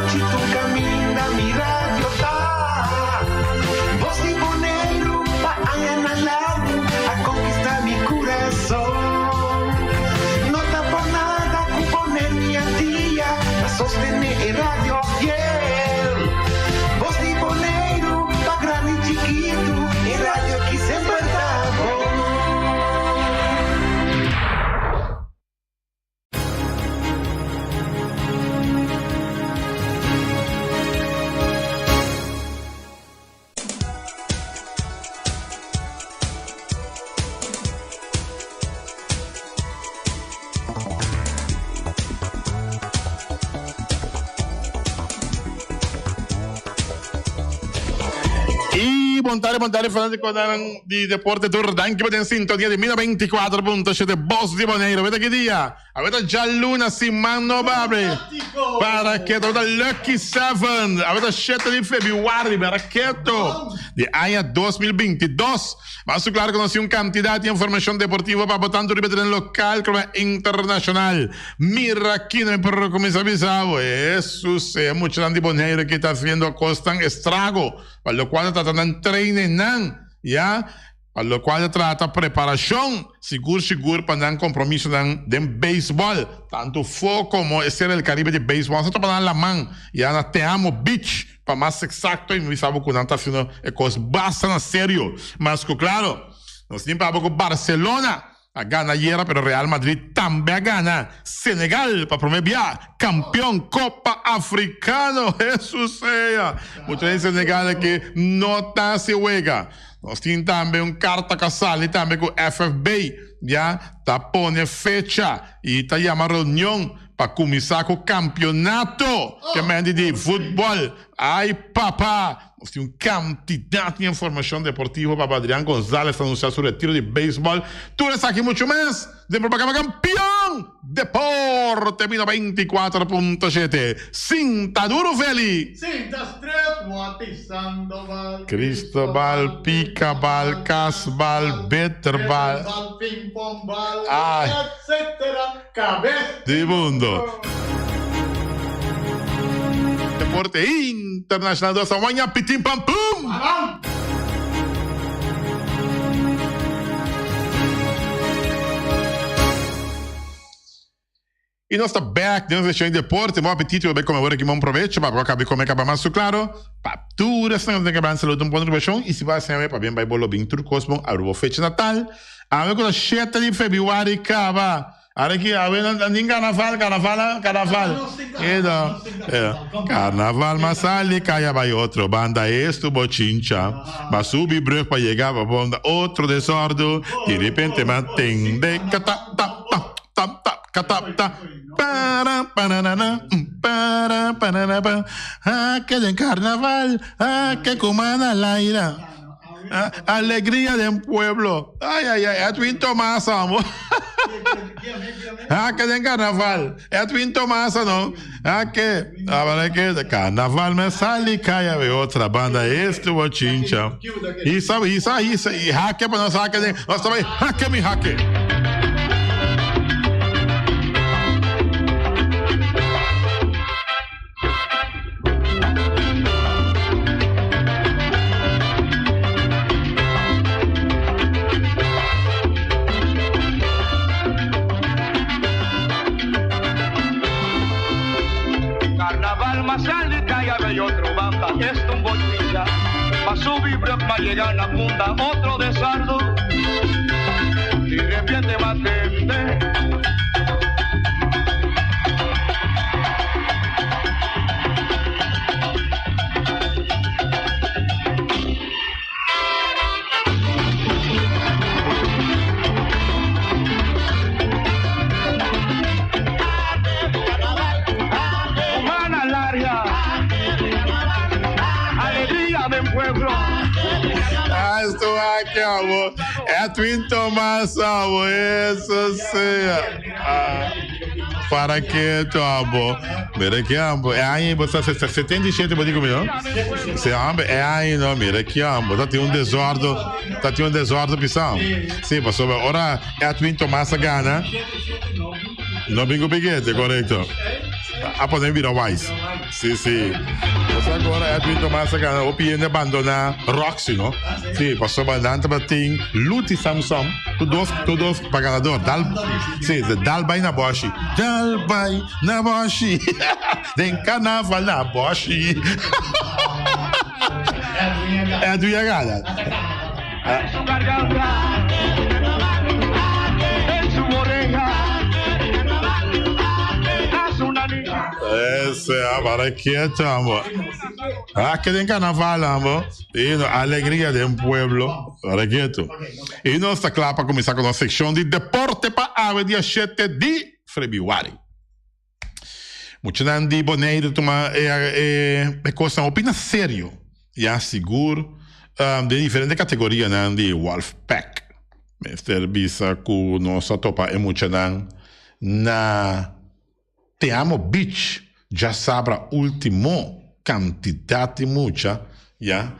anochi tur kaminda mi radio ta. Bos di Boneiru pa añanan largu a konkistá mi kurason. No ta por nada ku Bonaire i Antia ta sostené e radio fiel. Bos di Boneiru pa grandi i chikitu, e radio ki semper ta bon. Y bon tarde, bon tarde, fanáticonan di deporte tur. Danki pa den sintonia di 94.7 Bos di Bonaire. Weta ki dia? Aweta djaluna siman no babe. Para keto aweta lucky seven. Aweta shete di februari para keto di aña 2022. Mas su claro ku nos tin un kantidat di informashon deportivo pa bo tantu riba tren lokal komo internashonal. Mira kina mi por kuminsá bisa bo. Hesus e muchanan di Bonaire ki ta hasiendo kosnan estrago pa lokual ta trata nan trainennan ya. Pa lokual ta trata preparashon, sigur sigur pa nan kompromisonan den beisbòl, tantu fo komo e Serie del Caribe di beisbòl sa topa nan laman ya na Te Amo Beach pa mas eksakto i mi bisa bo ku nan ta hasiendo e kos basta na serio. Mas ku klaro, nos tin papia ku Barcelona a gana ayera pero Real Madrid tambe a gana. Senegal pa prome bia kampeon Copa Africano. Hesus sea! Mucha den Senegal aki no ta hasi wega. Nos tin tambe un karta ku a sali tambe ku FFB ya ta pone fecha i ta yama reunion pa kuminsá ku kampionato ke mende di futbòl. Ai papa! Nos tin un kantidat di informashon deportivo. Papa Adrian Gonzalez ta anunsiá su retiro di beisbòl. Tur esaki i muchu mas den Propaganda Kampion Deporte mi 94.7. Sinta duro Feli! Sinta stret wati Sandoval, Cristobal, Picabal, Casbal, Beterbal, Beterbal, Pingpongbal, Ay. etcetera, Cabes di mundo. Deporte internacional dos a waña pitin pam pum! Param! Y nos ta back den nos seccion di deporte. Bon apetito, bo bay come awor aki bon provecho. Pa bo a cabe come caba mas su claro. Pa tur esnan cu ta tin salud un bon rubashon. Y si bo a haci awe pabien bay bo lo bin tur cos bon aruba bo fecha natal. Awe cu ta shete di februari caba. Ara ki awe nan tin carnaval, carnaval, carnaval. Edo, carnaval mas sali caya bay otro banda esto bochincha. Ba subi brug pa yega pa bonda otro desordo. Di repente ma tende cata ta ta. Ta ta ka ta ta para pararara para parara pa ah ke den carnaval ah ke kumana laira ah, alegria den pueblo ay ay ay Edwin Tomasa amo ah ke den carnaval Edwin Tomasa no ah ke a ke carnaval me sali kaya ve otra banda estuvo chincha Hisa, hisa, hisa, y hake pa nos hake den. Nos ta bai hake mi hake. Carnaval masal calla de otro banda, esto un bochincha. Pa subi brug ma llega na punta otro desardo. De repente matende. Humana larga, alegría del pueblo. Ah, esto aqui, amor. Edwin Tomás, amor. Eso sea. Ah, para que tu amor. Mira que amor. É aí, você está 77, pode comigo, não? Se amor, é aí, não. Mira que amor. Tá tem um desordem. Tá tem um desordem, pisão. Sim, passou. Ora, Edwin Tomás gana. No bingo piquete, correcto. A pone bira wise. Si, si. Nos agora Edwin Thomas a gana hopi hende abandoná Roxy, no? Si, pasobra nan tabatin Luti Samsom, tur dos, tur dos pa ganador. Dal, si, dal bai na bòshi. Dal bai na bòshi. Den karnaval na bòshi. Edwin a gana. Ese a para quieto, amor. Ah, que den carnaval, amor. Y no, alegría den pueblo. Para quieto. Y nos ta kla pa kuminsá ku nos sekshon di deporte pa awe dia 7 di febrüari. Muchanan di Boneiru tuma e e e kosnan hopi na serio. Ya sigur den diferente kategorianan di Wolfpack. Mester bisa ku nos a topa e muchanan na Te Amo Beach djasabra ultimo. Kantidat di mucha ya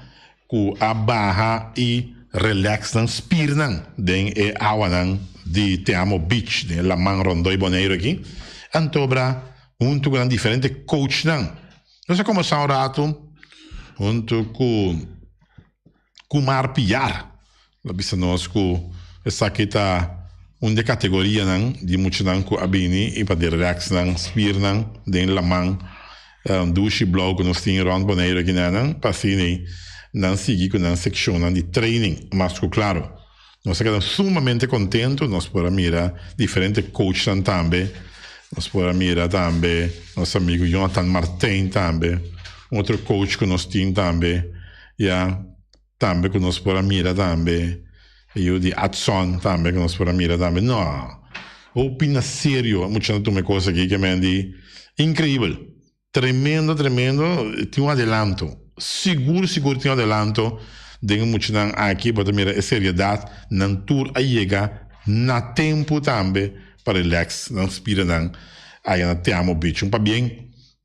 ku a baha i relax nan spirnan den e awanan di Te Amo Beach den e laman rondó i Boneiru aki. Antobra huntu ku nan diferente coachnan. Nos a kombersá un ratu huntu ku Kumar Piar. El a bisa nos ku esaki ta un di e kategorianan di muchanan ku a bini i pa di relax nan spirnan den laman dushi blou ku nos tin rònt Boneiru aki nan pa asina nan sigui ku nan sekshonnan di training. Mas ku klaro nos a keda sumamente kontentu, nos por a mira diferente coachnan tambe, nos por a mira tambe nos amigu Jonathan Martijn tambe, un otro coach ku nos tin tambe ya. Tambe ku nos por a mira tambe e yu di Adson tambe ku nos por a mira tambe. No, hopi na serio muchanan tuma e kos aki ke men di inkreibel. Tremendo tremendo tin un adelanto sigur sigur tin un adelanto den e muchanan aki bo ta mira e seriedat nan tur a yega na tempu tambe pa relax nan spiranan aya na Te Amo Beach. Un pabien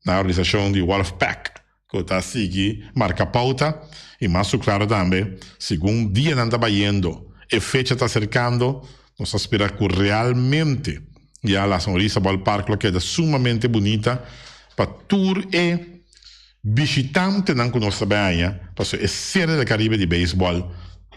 na organisashon di Wolfpack. Ku ta sigui marka pouta i mas su klaro tambe, segun dianan ta bayendo, e fecha ta aserkando, nos ta spera ku realmente ya La Sonrisa Ballpark lo keda sumamente bunita pa tur e bishitantenan ku nos ta bai haña, pasobra e Serie del Caribe di beisbòl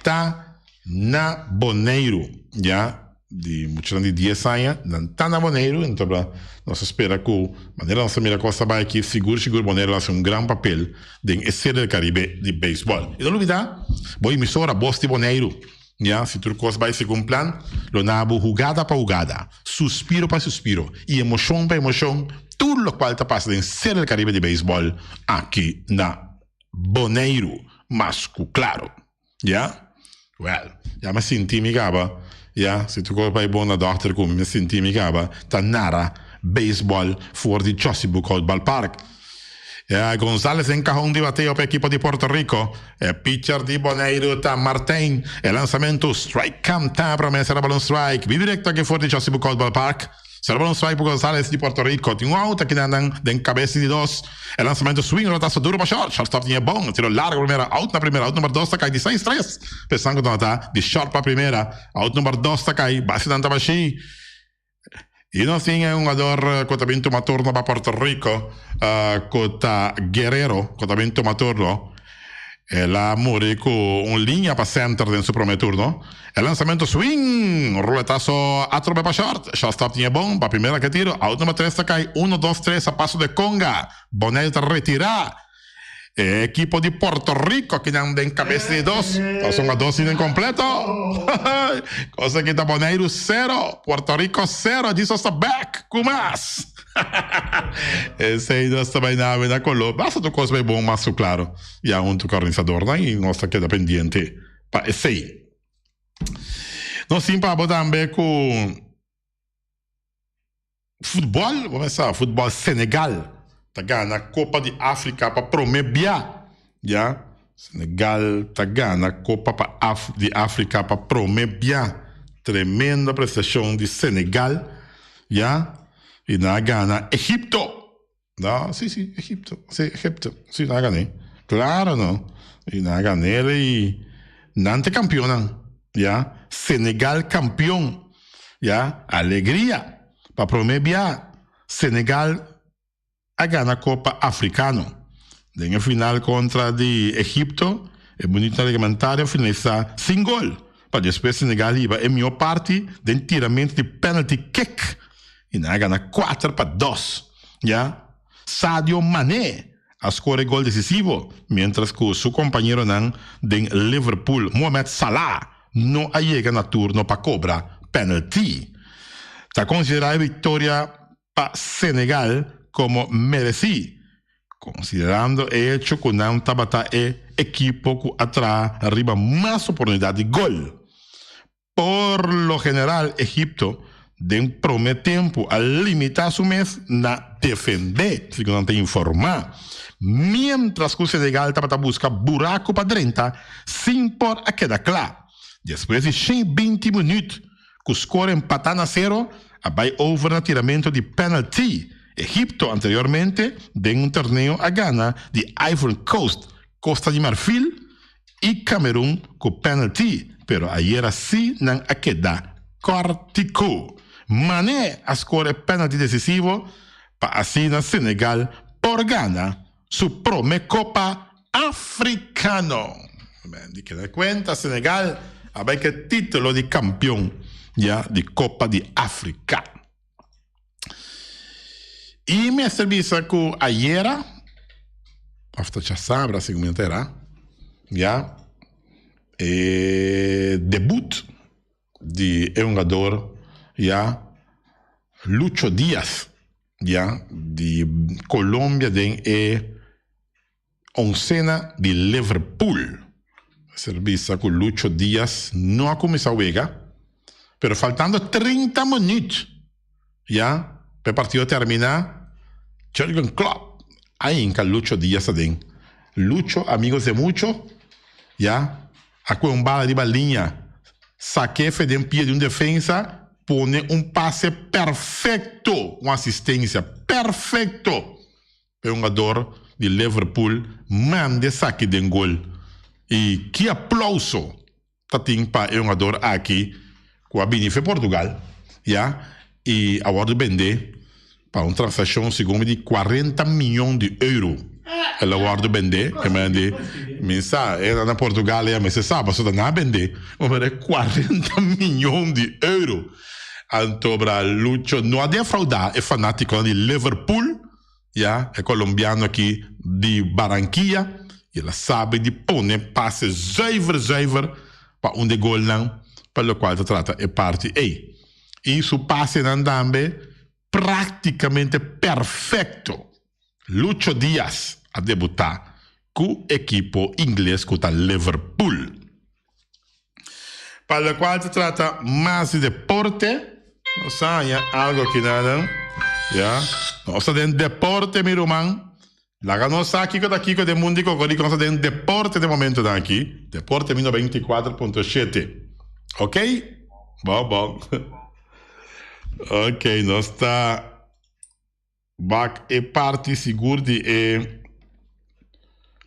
ta na Boneiru, ya. Di muchanan di dies aña, nan ta na Boneiru, enton nos ta spera ku manera nos ta mira kos ta bai aki, sigur sigur Boneiru lo hasi un gran papel den e Serie del Caribe di beisbòl. I no lubidá, bo emisora Bos di Boneiru, ya, si tur kos bai segun plan, lo na bo hugada pa hugada, suspiro pa suspiro i emoshon pa emoshon tur lokual ta pasa den Serie del Caribe di beisbòl aki na Boneiru, mas ku klaro. Ya? Well, ya mi a sinti mi caba, ya, si tur cos bay bon na dokter cu mi, mi a sinti mi caba ta nara baseball for di Josie Boekhout Ballpark. Ya, Gonzalez den cajon di bateo pa ekipo di Puerto Rico. E pitcher di Boneiru ta Martijn. E lansamento, strike canta, prome sera balon strike. Bibi recto aki for di Josie Boekhout Ballpark. Será un strike pa Gonzalez di Puerto Rico. Tin un out aki nan nan den cabeza di dos. E lanzamento swing rotazo duro pa short. Shortstop tin e bon. Tiro largo primera. Out na primera. Out number dos ta cay di 6-3. Pesan cu ta di short pa primera. Out number dos ta cay. Base nan ta bashi. Y nos tin e hungador cu ta bin tuma turno pa Puerto Rico. Cu ta Guerrero cu ta bin tuma turno. El a muri ku un liña pa center den su prome turno. E lansamento swing! Ruletazo atrobe pa short. Shortstop tin e bon pa primera ke tiro. Out number tres ta kai. Uno, dos, tres a paso de conga. Bonaire ta retira. E ekipo di Puerto Rico kinan den kabes di dos. Ta son a dos inning completo. Cosa ki ta Boneiru sero, Puerto Rico sero. Jesus ta back ku mas. Esei nos ta bai nawe na koló. Basta tur kos bai bon mas ku klaro. Ya huntu ku organisadornan i nos ta keda pendiente pa esei. Nos tin pa bo tambe ku futbòl, bo mester sa futbòl Senegal ta gana Kopa di Afrika pa promé bia. Ya, Senegal ta gana Kopa pa di Afrika pa promé bia. Tremendo prestashon di Senegal. Ya, i nan a gana Egipto. No, si, si, Egipto. Si, Egipto. Si, nan a gané. Claro, no. I nan a gan'é i nan ta kampionnan. Ya, Senegal kampion. Ya, alegria. Pa promé bia, Senegal. a gana Kopa Afrikano. Den e final kontra di Egipto, e minuutnan reglamentario a finalisá sin gol, pa despues Senegal hiba e mihó parti den tiramentu di penalty kick i nan a gana 4-2. Ya Sadio Mané a skor e gol desisivo, miéntras ku su kompañeronan den Liverpool, Mohamed Salah, no a yega na turno pa kobra penalty. Ta konsiderá e viktoria pa Senegal komo meresí, konsiderando e echo ku nan tabata e ekipo ku a traha riba mas oportunidat di gol. Por lo general Egipto den prome tempu a limitá su mes na defendé, segun nan ta informá, miéntras ku Senegal tabata buska buraku pa drenta sin por a keda kla. Despues di 120 minüt ku skor empatá na sero, a bai over na tiramentu di penalty. Egipto anteriormente den un torneo a gana di Ivory Coast, Costa di Marfil i Camerun ku penalty, pero ayera sí nan a keda kòrtiku. Mané a skor e penalty desisivo pa asina Senegal por gana su prome Kopa Afrikano. Di keda kuenta Senegal a bai ke titulo di kampion ya di Kopa di Afrika. I mester bisa ku ayera, òf ta djasabra segun mi a tera, ya e debut di e hungador ya Lucho Diaz ya di Colombia den e oncena di Liverpool. Mester bisa ku Lucho Diaz no a kuminsá wega, pero faltando 30 minuut ya pa e partido terminá, Jurgen Klopp a hinka Lucho Diaz aden. Lucho, amigos de mucho, ya a kue un bala riba liña, sak'é fe den pia di un defensa, pone un pase perfecto, un asistencia perfecto E hungador di Liverpool manda esaki den gol y ki aplauso ta tin pa e hungador aki cu a bini fe Portugal ya y a wordo bende pa un transaccion segun mi di 40 miyon di euro el a wordo bende ke men di mi sa e na Portugal ya mester sa pasobra nan a bende pero e 40 miyon di euro anto bra Lucho no a defrauda e fanaticonan di Liverpool. Ya, e colombiano aki di Barranquilla y el a sabi di pone pase zuiver zuiver pa un di e golnan pa locual ta trata e parti ey. Y su pasenan tambe practicamente perfecto. Lucho Diaz a debuta cu ekipo ingles cu ta Liverpool. Pa locual ta trata mas di deporte, nos a haña algo aki nanan, ya. Nos ta den deporte mi ruman. Laga nos sa kico ta kico den mundo di cocorico. Nos ta den deporte den momentonan aki. Deporte mi 94.7. Ok? Bon, bon. Ok, nos ta Wak e parti sigur di e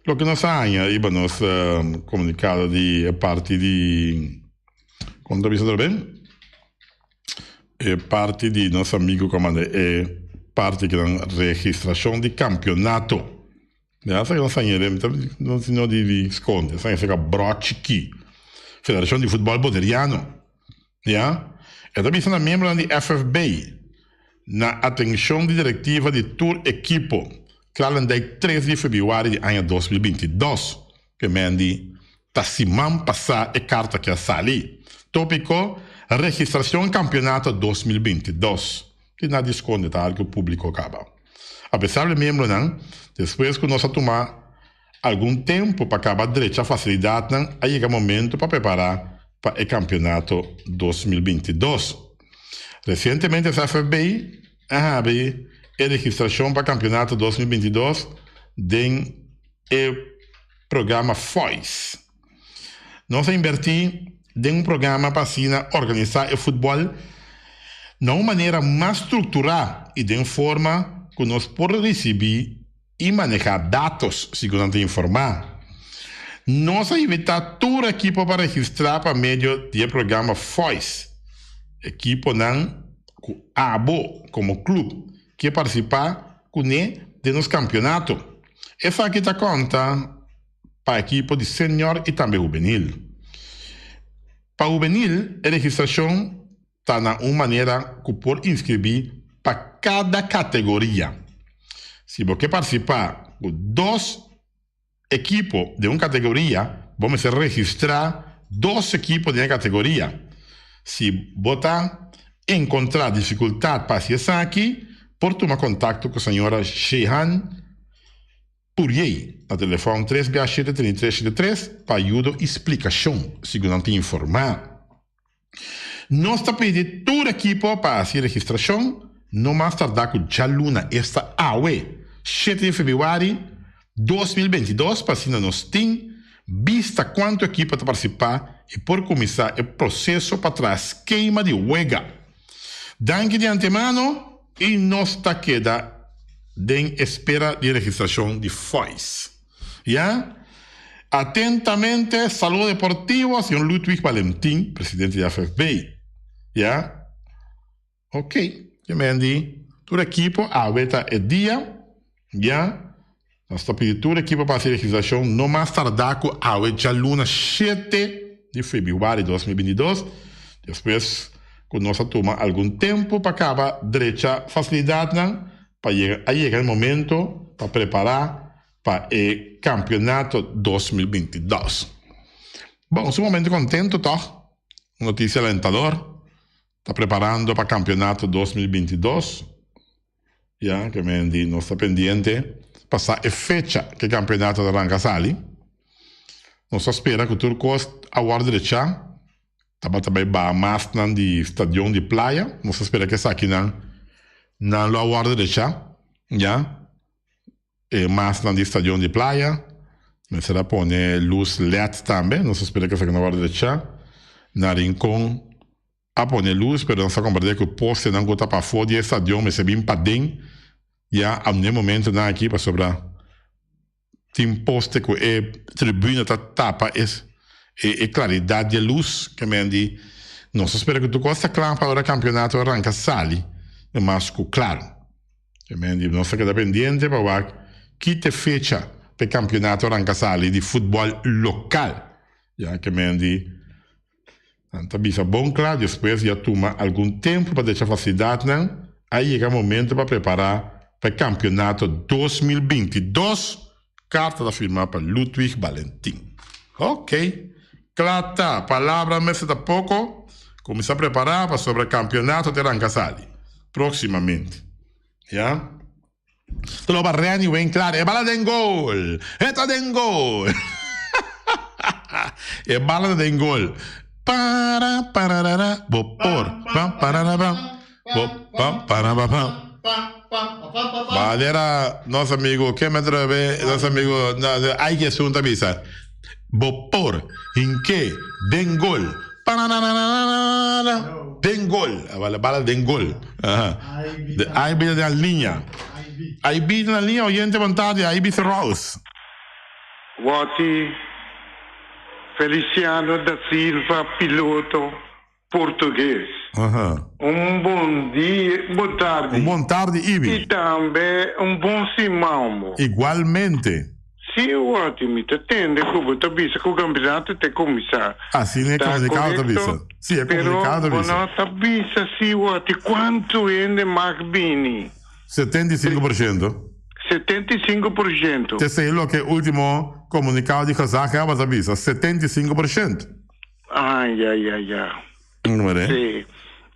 loke nos a haña riba nos komunikado di e parti di kon ta bisa otra be? E parti di nos amigu ku a manda e parti ku nan registrashon di kampionato. Ya sa nos haña den no sino di di skonde nos haña seka bròchi ki Federashon di Futbòl Boneriano. Ya, e ta bisa na miembronan di FFB, na atencion di directiva di tur ekipo, Kralendijk 3 di februari di aña 2022, ke mendi ta siman pasá e karta ke a sali. Tópiko, Registracion Campeonato 2022. Tin nada di skonde, ta algu públiko kaba. Apesar di miembronan, despues ku nos a tuma Algun tempu pa kaba drecha fasilidatnan a yega momentu pa prepará pa e kampionato 2022. Resientemente FFB a habri e registrashon pa kampionato 2022 den e programa FOIS. Nos a inbertí den un programa pa asina organisá e futbòl na un manera mas strukturá i den forma ku nos por risibí i manehá datos, segun nan ta informá. Nos a invitá tur ekipo pa registrá pa medio di e programa FOIS. Ekiponan ku abo komo klup ke partisipá kuné. den nos campeonato. Esaki ta conta pa ekipo di senior y tambe hubenil. Pa hubenil e registracion ta na un manera cu por inscribi pa cada categoria. Si bo ke participa cu dos ekipo den un kategoria, bo mester registrá dos ekipo den e kategoria. Si bo ta enkontrá difikultat pa hasi esaki, por tuma kontakto ku señora Shehan Puriey na telefòn tres bia shete 33 73 pa ayudo i splikashon, segun nan ta informá. Nos ta pidi tur ekipo pa hasi registrashon no mas tardá ku djaluna, esta awe, shete di febrüari 2022, pa asina nos tin bista kuantu ekipo ta partisipá i por kuminsá e proseso pa traha skema di wega. Danki di antemano i nos ta keda den espera di registrashon di Fois. Ya. Atentamente, Saludo Deportivo, señor Ludwig Valentin, presidente di AFFB. Ya. Ok, ke men di tur ekipo awe ta e dia. Ya. Nos ta pidi tur ekipo pa hasi registrashon no mas tardá ku awe djaluna shete di febrüari 2022. Despues ku nos a tuma algun tempu pa kaba drecha fasilidatnan pa yega a yega e momento pa prepará pa e campeonato 2022. Bon, sumamente contento toch? Un noticia alentador. Ta preparando pa campeonato 2022. Ya, ke men di nos ta pendiente pa sa e fecha ke campeonato ta ranca sali. Nos ta spera cu tur cos a wordo drecha. Tabata bay baha masnan di stadion di Playa. Nos ta spera cu esakinan nan lo a wordo drecha. Ya. E masnan di stadion di Playa mester a pone lus led tambe. Nos ta spera ku esaki no wòrdu rechá. Na Rincon a pone lus pero nos ta komprendé ku postenan ku ta pafó di e stadion mester bin paden ya na e momentonan aki pasobra tin poste ku e tribuna ta tapa e e klaridat di e lus. Ke men di nos ta spera ku tur kos ta kla pa ora kampionato a ranka sali mas ku klaro. Di nos ta keda pendiente pa wak ki t'e fecha p'e kampionato ranka sali di futbòl lokal. Ya ke men di nan ta bisa bon kla despues di a tuma algun tempu pa decha fasilidatnan a yega momento pa prepará pa e kampionato 2022. Karta ta firmá pa Ludwig Balentin. Ok, kla ta, palabra mester ta poko, kuminsá prepará pasobra kampionato ta ranka sali próksimamente. Ya. Ta loba Renny Winklaar, e bala den gol! E ta den gol! E bala ta den gol. Para pararara bo por pam parara pam bo pam para pa pam. Manera nos amigo ke me atreve nos amigo Ike Esun ta bisa bo por hinke den gol pararararara den gol bala den gol ai bida den liña ai bida den liña oyente bon tardi ai bisa Rose. Watty Feliciano da Silva piloto Portugues. Un bon dia, bon tardi. Un bon tardi Ibi. Y tambe un bon siman bo. Igualmente. Si Watty, mi ta tende cu bo ta bisa cu campeonato te cuminsa. Asina e comunicado ta bisa. Si, e comunicado ta bisa. Pero bo no ta bisa si Watty cuanto hende mag bini. 75%. 75%. T'esei loke e ultimo comunicado di gezaghebber ta bisa, 75%. Ah, ya, ya, ya. Mire. Sí.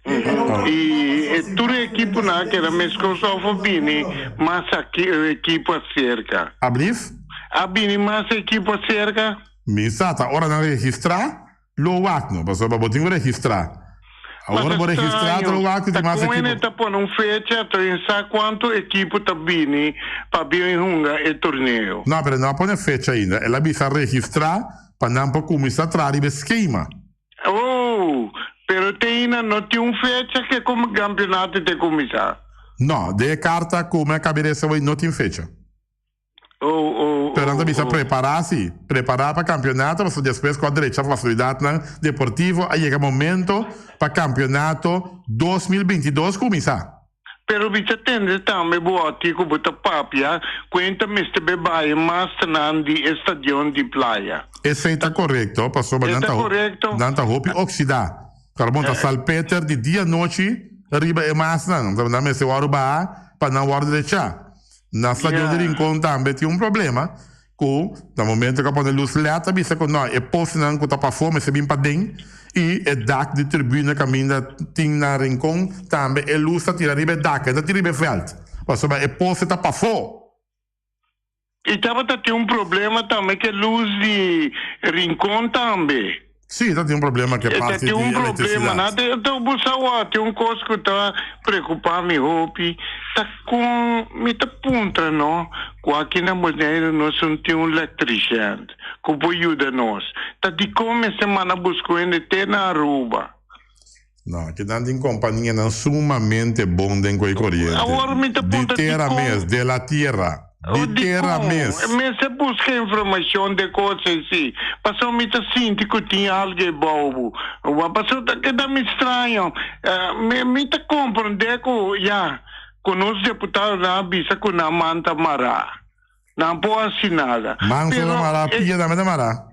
I e tur e ekiponan a keda meskos òf a bini mas aki e ekipo aserka? Ablief? A bini mas ekipo aserka? Mi sa ta ora nan registrá, lo wak no, pasobra bo tin ku registrá. Awor bo registrá ta lo wak si tin mas ekipo. Ta kon ta pone un fecha to en sa kuantu ekipo ta bini pa bin hunga e torneo. No, pero no a pone fecha ainda. El a bisa registrá pa nan por kuminsá traha riba e skema. Oh, pero te ainda no tin un fecha ke kampionato te kuminsá. No, den e karta ku mi a kabi resa no tin fecha. Oh, oh, Pero nan ta oh, bisa oh. prepará si, prepará pa kampionato pasobra despues ku a drecha fasilidatnan deportivo a yega momento pa kampionato 2022 kuminsá. Pero mi ta tende tambe bo ati ku bo ta papia kuenta mester be bai masternan di e stadion di Playa. Esei ta korekto pasobra E nan ta ta korekto. nan ta hopi oksidá. Karbon ta salpeter di dia nochi riba e masnan. Nan mester wòrdu baha pa nan wòrdu rechá. Na stadion di Rincon tambe tin un problema ku na momento ku a pone lus led ta bisa ku no e postenan ku ta pafó mester bin paden i e dak di tribuna kaminda tin na Rincon tambe e lus ta tira riba e dak e no ta tira riba e vèlt pasobra e poste ta pafó. I tabata tin un problema tambe ku e lus di Rincon tambe. Sí, ta tin un problema ku e E ta parti tin di un problema. elektrisidat. Na ta bo sa wou, tin un kos ku ta preokupá mi hopi, ta kon mi ta puntra no ku aki na Boneiru nos no tin un elektrisiènt ku por yuda nos. Ta dikon mester manda buska un hende te na Aruba? No, kinan tin kompanianan sumamente bon den ku e koriente. Awor mi ta Di puntra tera dikon. mes, de la tierra. Oh, Di tera dikon? mes. Mester buska informashon den kos esei. Pasobra mi ta sinti ku tin algu ebou bo. Pasobra ta keda mi straño. Mi mi ta komprendé ku ya, ku nos deputadonan a bisa ku nan man ta mará. Nan por hasi nada. Man solo Pero mará, e pia tambe ta mará.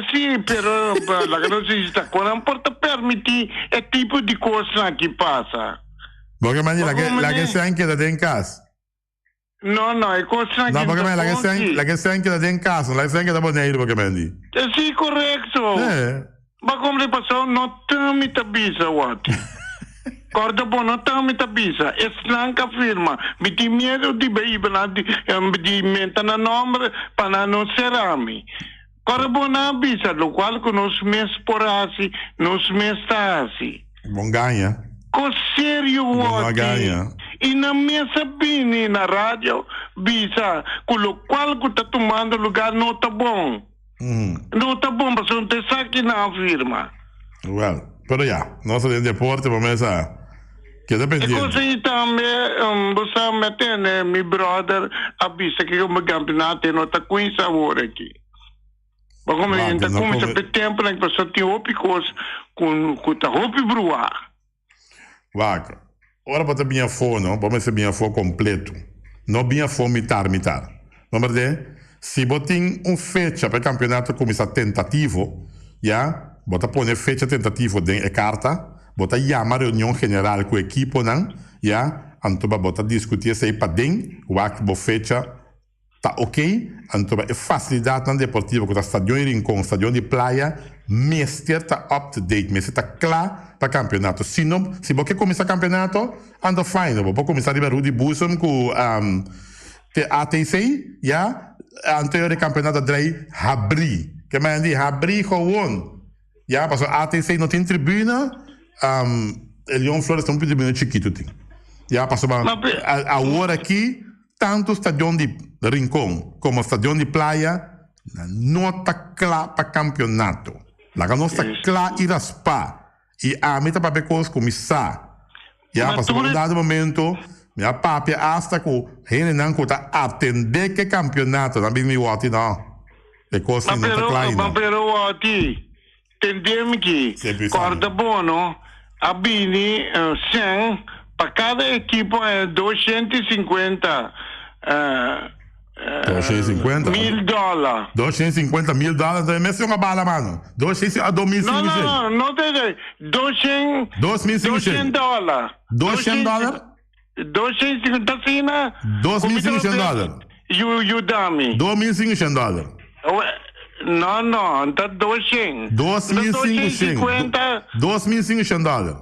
Sí, pero laga nos dici ta con nan por ta permiti e tipo di cosnan aki pasa. Bo ke mandi Bo laga como laga ne? esei keda den cas. No, no, e cosnan No, aki bo ke no mandi ta laga bon esei si. laga esei keda den cas, no laga esei keda Boneiru bo ke mandi. Sí, correcto. Eh. Ba como di pasó no ta mi ta bisa wati. Corda bo no ta mi ta bisa. Esnan ka firma. Mi tin miedo di bay nan di di menta nan nomber pa nan no sera mi. Corda bo nan a bisa locual cu nos mes por haci nos mes ta haci. Bon gaña. Cos serio Bo no a wati. gaña. Y nan mes a bini na radio bisa cu locual cu ta tumando lugar no ta bon. No ta bon pasobra no ta esaki nan a firma. Well, pero ya, nos ta den deporte pa mesa keda E pendiente. cosa ei tambe, bo sa mi a tende mi brother a bisa ke como campeonato e no ta cuminsa awor aki. Bo como Wak, e ta no cuminsa come pe temponan pasobra tin hopi cos cu cu ta hopi bruha. Wak, ora bo ta bin afó no, bo mester bin afó kompleto. No bin afó mitar mitar. No berdé? Si bo tin un fecha pa e kampionato kuminsá tentativo, ya, bo ta pone fecha tentativo den e karta, bo ta yama reunion general ku ekiponan, ya, anto bo ta diskutí esei paden, wak bo fecha Ta ok, anto pa e facilidadnan deportivo cu ta Stadion di Rincon, Stadion di Playa mester ta up to date, mester ta cla pa campeonato. Si no, si bo ke cuminsa campeonato, anto fine, bo por cuminsa riba Rudy Boezem cu te ATC, ya, anto e ora e campeonato a drai habri. Ke manda di habri gewoon, ya, pasobra ATC no tin tribuna, Leon Flores ta un tribuna chikito tin, ya, pasobra awor aki. Tantu stadion di Rincon komo stadion di Playa no ta kla pa kampionato. Laga nos ta kla i raspá. I ami ta papia kos ku mi sa. Ya, pasobra un dado momento mi a papia asta ku hendenan ku ta atendé ku e kampionato. Nan bin mi wòti no. E kosnan no ta kla ainda. Ma pero wòti, tendé mi ki kòrda bo no, a bini sèn pa kada ekipo a 250 mil dòler. 250 mil dòler, entonces mester un bala mano. 200 a 2500. No, no, no, no, 200, 2500 dòler. 200 dòler? 250 asina. 2500 dòler. Yuda mi. 2500 dòler. No, no, ta 200. 2500. 2500 dòler.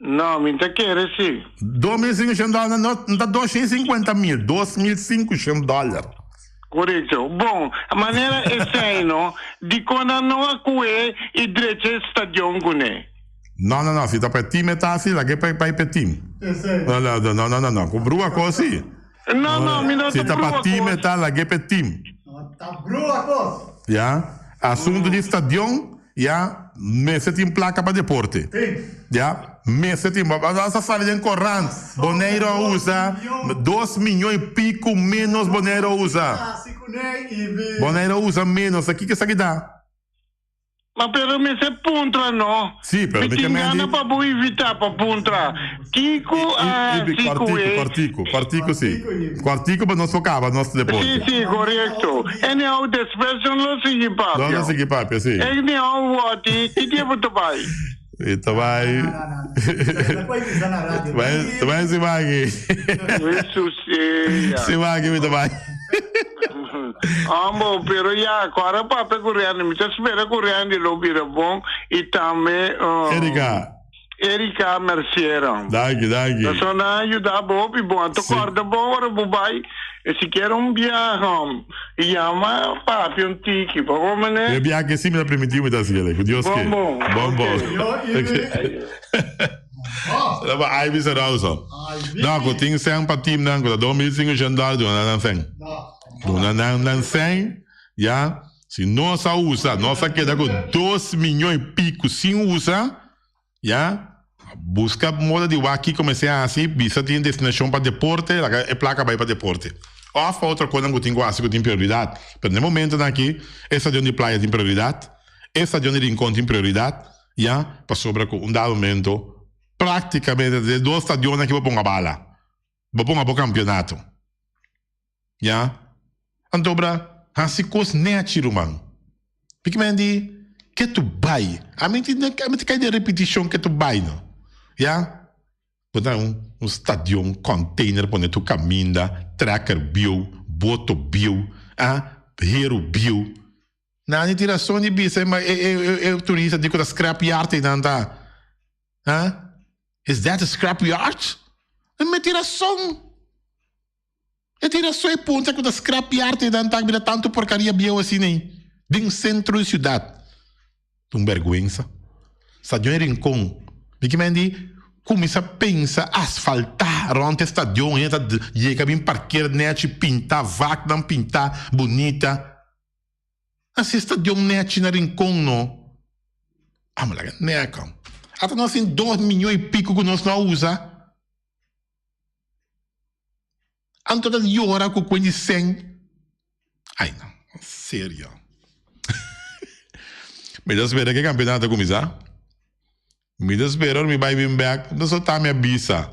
No, mi ta kere si. 2500 dòler, no, ta 250 mil, 2500 dòler. Korekto. Bon, manera esei no, dikon nan no a kue i drecha e stadion kuné? No, no, no, si ta pa e team e ta asi, laga e pa e team. No, no, no, no, no, no, ku brua kos si. No, no, mi no Si ta ta pa brua team e kos. ta, laga e pa e team. No ta brua kos. Ya, asuntu di stadion, ya, mester tin plaka pa deporte. Ya, mester tin, bo a sa sali den korant, Boneiru a usa dos miyon i piku menos Boneiru a usa. Boneiru a usa menos, kiko esaki ta? Ma pero mester puntra no. Sí, pero Mi mi ke tin men gana di. pa bo invita pa puntra kiko a I, i, hasi ku kòrtiku, e. kòrtiku, kòrtiku sí. Kòrtiku pa nos por kaba nos Sí, deporte. sí, korekto. Anyhow, despues nos lo sigui Nos lo papia. sigui papia, sí. Anyhow, Wòti, ki dia bo ta bai? I ta bai. No, no, no. No puede pisar na radio. Bai, ta bai siman aki. Hesus, ya. Siman aki mi ta bai. Ambo, pero ya, cu ora papia cu Randy, mi ta spera cu Randy lo bira bon y tambe Erika. Erika Merciera. Danki, danki. Pasobra nan a yuda bo hopi bon. Anto Sí. corda bon ora bo bai, sikiera un biaha, yama papia un tiki, pa bo mene. E biaha ke si mi ta primiti mi ta haci kele, cu Dios ke. Bon, bon. Bon, bon. Ok. Yo, Ivy. Será pa Ivy Serauso. No, ku tin sèn pa teamnan ku ta 2500 dòler duna nan nan sèn. Duna nan nan sèn, ya. Si nos a usa, nos a keda ku dos miñon i piku sin usa, ya. Buska moda di wak kiko mester hasi, bisa tin destinashon pa deporte, laga e plaka bai pa deporte. Òf pa otro kosnan ku tin ku hasi ku tin prioridat. Pero na e momentonan aki, e stadion di Playa tin prioridat, e stadion di Rincon tin prioridat, Ya, pasobra ku un dado momento práktikamente ta e dos stadionnan ki bo ponga bala, bo ponga bo kampionato. Ya, anto bra hasi kos nèchi ruman. Pikmen di ke tu bai, ami tin ami ta kai den repetishon ke tu bai no. Ya, Bo ta un un stadion container pone tur kaminda, trekker bieu, boto bieu, ah, heru bieu. Nan tin rason di bisa ma e e e turista di ku ta scrap yard einan ta. Ha? Is that a scrap yard? E me tin rason. E tin rason e punta ku ta scrap yard einan ta mira tantu porkaria bieu asina ei den sentro di siudat. Ta un bèrgwensa. Stadion e Rincon. Mi ki men di kuminsá pensa asfaltá rònt e stadion hende ta yega bin parker nèchi pintá vaknan pintá bunita. Hasi stadion nechi na Rincon no. Amo laga neka. Ata nos tin dos miyon y pico cu nos no a usa. Anto ta yora cu cuen di cen. Ay no, serio. Mi ta spera cu e campeonato cuminsa. Mi ta spera ora mi bai bin bek, no so ta mi a bisa.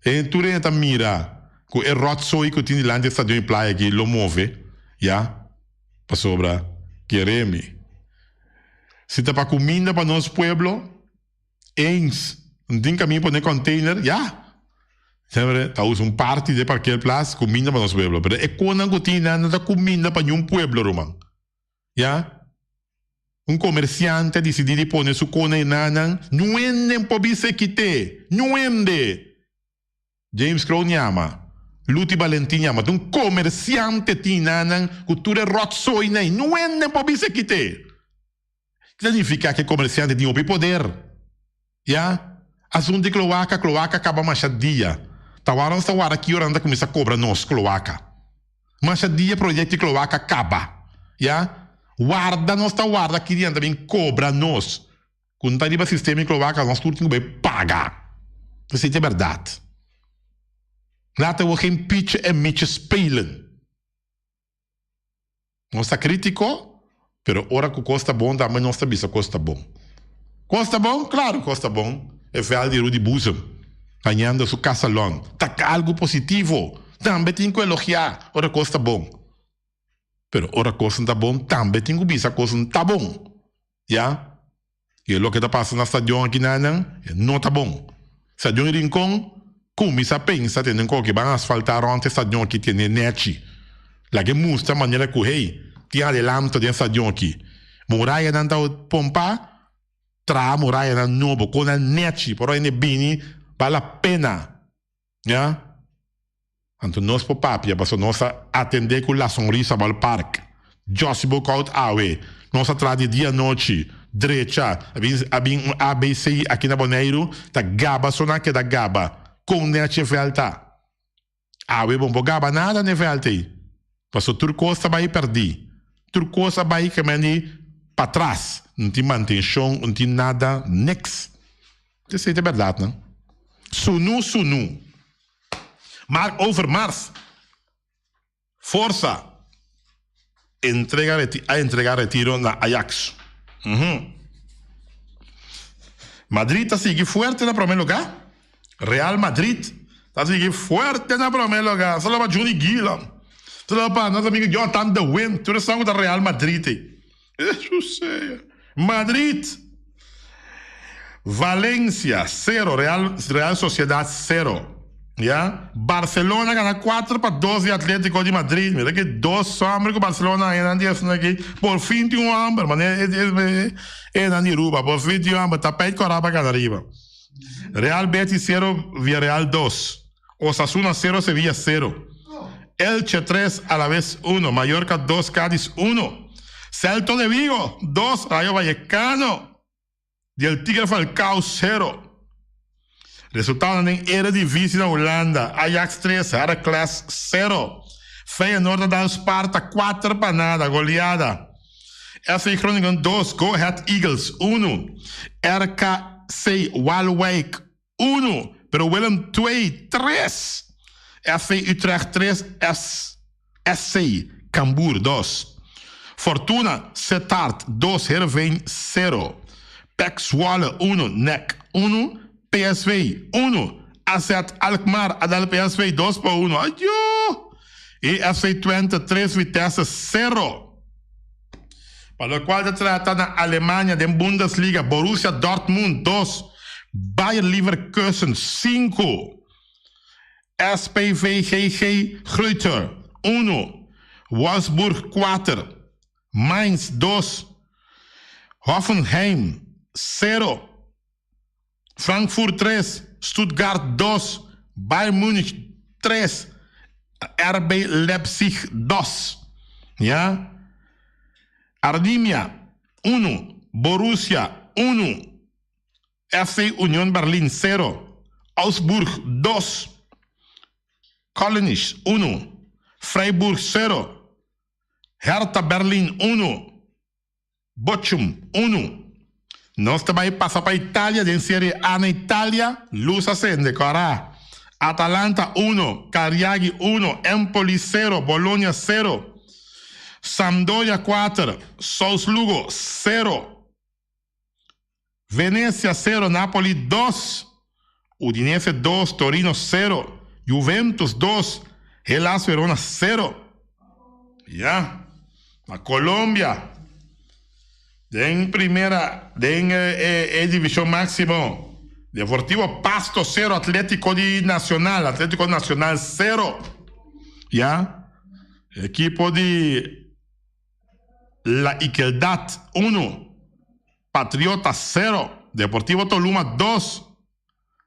E tur hende ta mira ku e rotzooi ku tin dilanti e stadion di playa aki lo move, ya, pasobra kere mi. Si ta pa kuminda pa nos pueblo, eens no tin kaminda pone container, ya. Siempre ta usa un parti di e parkeerplaats kuminda pa nos pueblo, pero e konan ku tin nan no ta kuminda pa niun pueblo, ruman. Ya. Un komersiante a disidí di pone su kona e nanan, Nuende por bisa e kité! Nuende! James Kroon yama. Luti Balentin yama. Ta un komersiante tin nanan ku tur e ròtsooi nei. Nuende por bisa e kité! Ki ta nifiká ku e komersiante tin hopi poder? Ya. Asuntu di kloaka, kloaka kaba masha dia. Ta wara nos ta wara ki ora nan ta kuminsá kobra nos kloaka. Masha dia proyekto di kloaka kaba. Ya. Warda nos ta warda ki dia nan ta bin kobra nos. Ku no ta riba sistema di kloaka nos tur tin ku bai paga. Esei ta e bèrdat. Laten we geen pietje en mietje spelen. Nos ta krítiko, pero ora ku kos ta bon tambe nos ta bisa kos ta bon. Kos ta bon? Klaru kos ta bon. E vèlt di Rudy Boezem, hañando su kasalòn, ta algu positivo. Tambe tin ku elogiá ora kos ta bon. Pero ora kos no ta bon, tambe tin ku bisa kos no ta bon. Ya. I e loke ta pasa na stadion aki nanan e no ta bon. Stadion Rincon cuminsa pensa tene un koke ban asfalta rond e stadion aki tene nechi. Laga e mustra manera cu hey tin adelanto den stadion aki. Murayanan ta pompa traha murayanan nobo con nan nechi por ora hende bini bal la pena. Ya. Anto nos por papia pasobra nos a atendé ku La Sonrisa Ballpark. Jossy Boekhoudt awe. Nos a traha di dia anochi, drecha. A bin a bin un ABC aki na Boneiru ta gaba so nan a keda gaba. Kon nechi e vèlt ta? Awe bo no por gaba nada na e vèlt ei. Pasobra tur kos ta bai pèrdí. Tur kos a bai kemendi patras. No tin mantenshon, no tin nada, niks. Esei ta bèrdat nan. Sunu sunu. Mark Overmars forsa entrega a entrega retiro na Ajax. Uhum. Madrid ta sigui fuerte na prome lugá. Real Madrid ta sigui fuerte na prome lugá. Solo pa Juni Gila. Solo pa nos amigo Jonathan de Wind. Tur esun ku ta Real Madrid ei. Jesús sea. Madrid. Valencia 0, Real, Real Sociedad 0. Ya. Barcelona gana 4 pa 2 di Atletico di Madrid. Mira que dos hombre ku Barcelona ahí nan di aquí. Por fin tin un hombre, man e e e nan di Aruba. Por fin tin un hombre. Tapijt kora pa gana riba. Real Betis 0, Villarreal 2. Osasuna 0, Sevilla 0. Elche 3, Alavés 1. Mallorca 2, Cádiz 1. Celta de Vigo 2, Rayo Vallecano di el Tigre Falcao 0. Resultadonan den Eredivisie na Hulanda, Ajax 3, Heracles 0. Feyenoord a dal Sparta 4 pa nada, goleada. FC Groningen 2, Go Ahead Eagles 1. RKC Waalwijk 1, pero Willem II 3. FC Utrecht 3, SC Cambuur 2. Fortuna Sittard 2, Heerenveen 0. PEC Zwolle 1, NEC 1. PSV 1, AZ Alkmaar a dal PSV 2 pa 1. Ayo! Y FC Twente 3, Vitesse 0. Pa locual ta trata na Alemania den Bundesliga, Borussia Dortmund 2, Bayer Leverkusen 5, SPVGG Greuther 1, Wolfsburg 4, Mainz 2, Hoffenheim 0. Frankfurt 3, Stuttgart 2, Bayern Munich 3, RB Leipzig 2. Ya. Arminia 1, Borussia 1, FC Union Berlin 0, Augsburg 2, Kölnisch 1, Freiburg 0, Hertha Berlin 1, Bochum, unu. Nos ta bai pasa pa Italia den Serie A na Italia, lus a sende, kòrá. Atalanta uno, Cagliari uno, Empoli sero, Bologna sero, Sampdoria kuater, Souslugo sero, Venezia sero, Napoli dos, Udinese dos, Torino sero, Juventus dos, Hellas Verona sero. Ya, na Colombia, den primera, den e division maximo, Deportivo Pasto sero, Atletico di Nacional, Atletico Nacional sero. Ya, ekipo di La Igualdad uno, Patriota sero, Deportivo Toluma dos,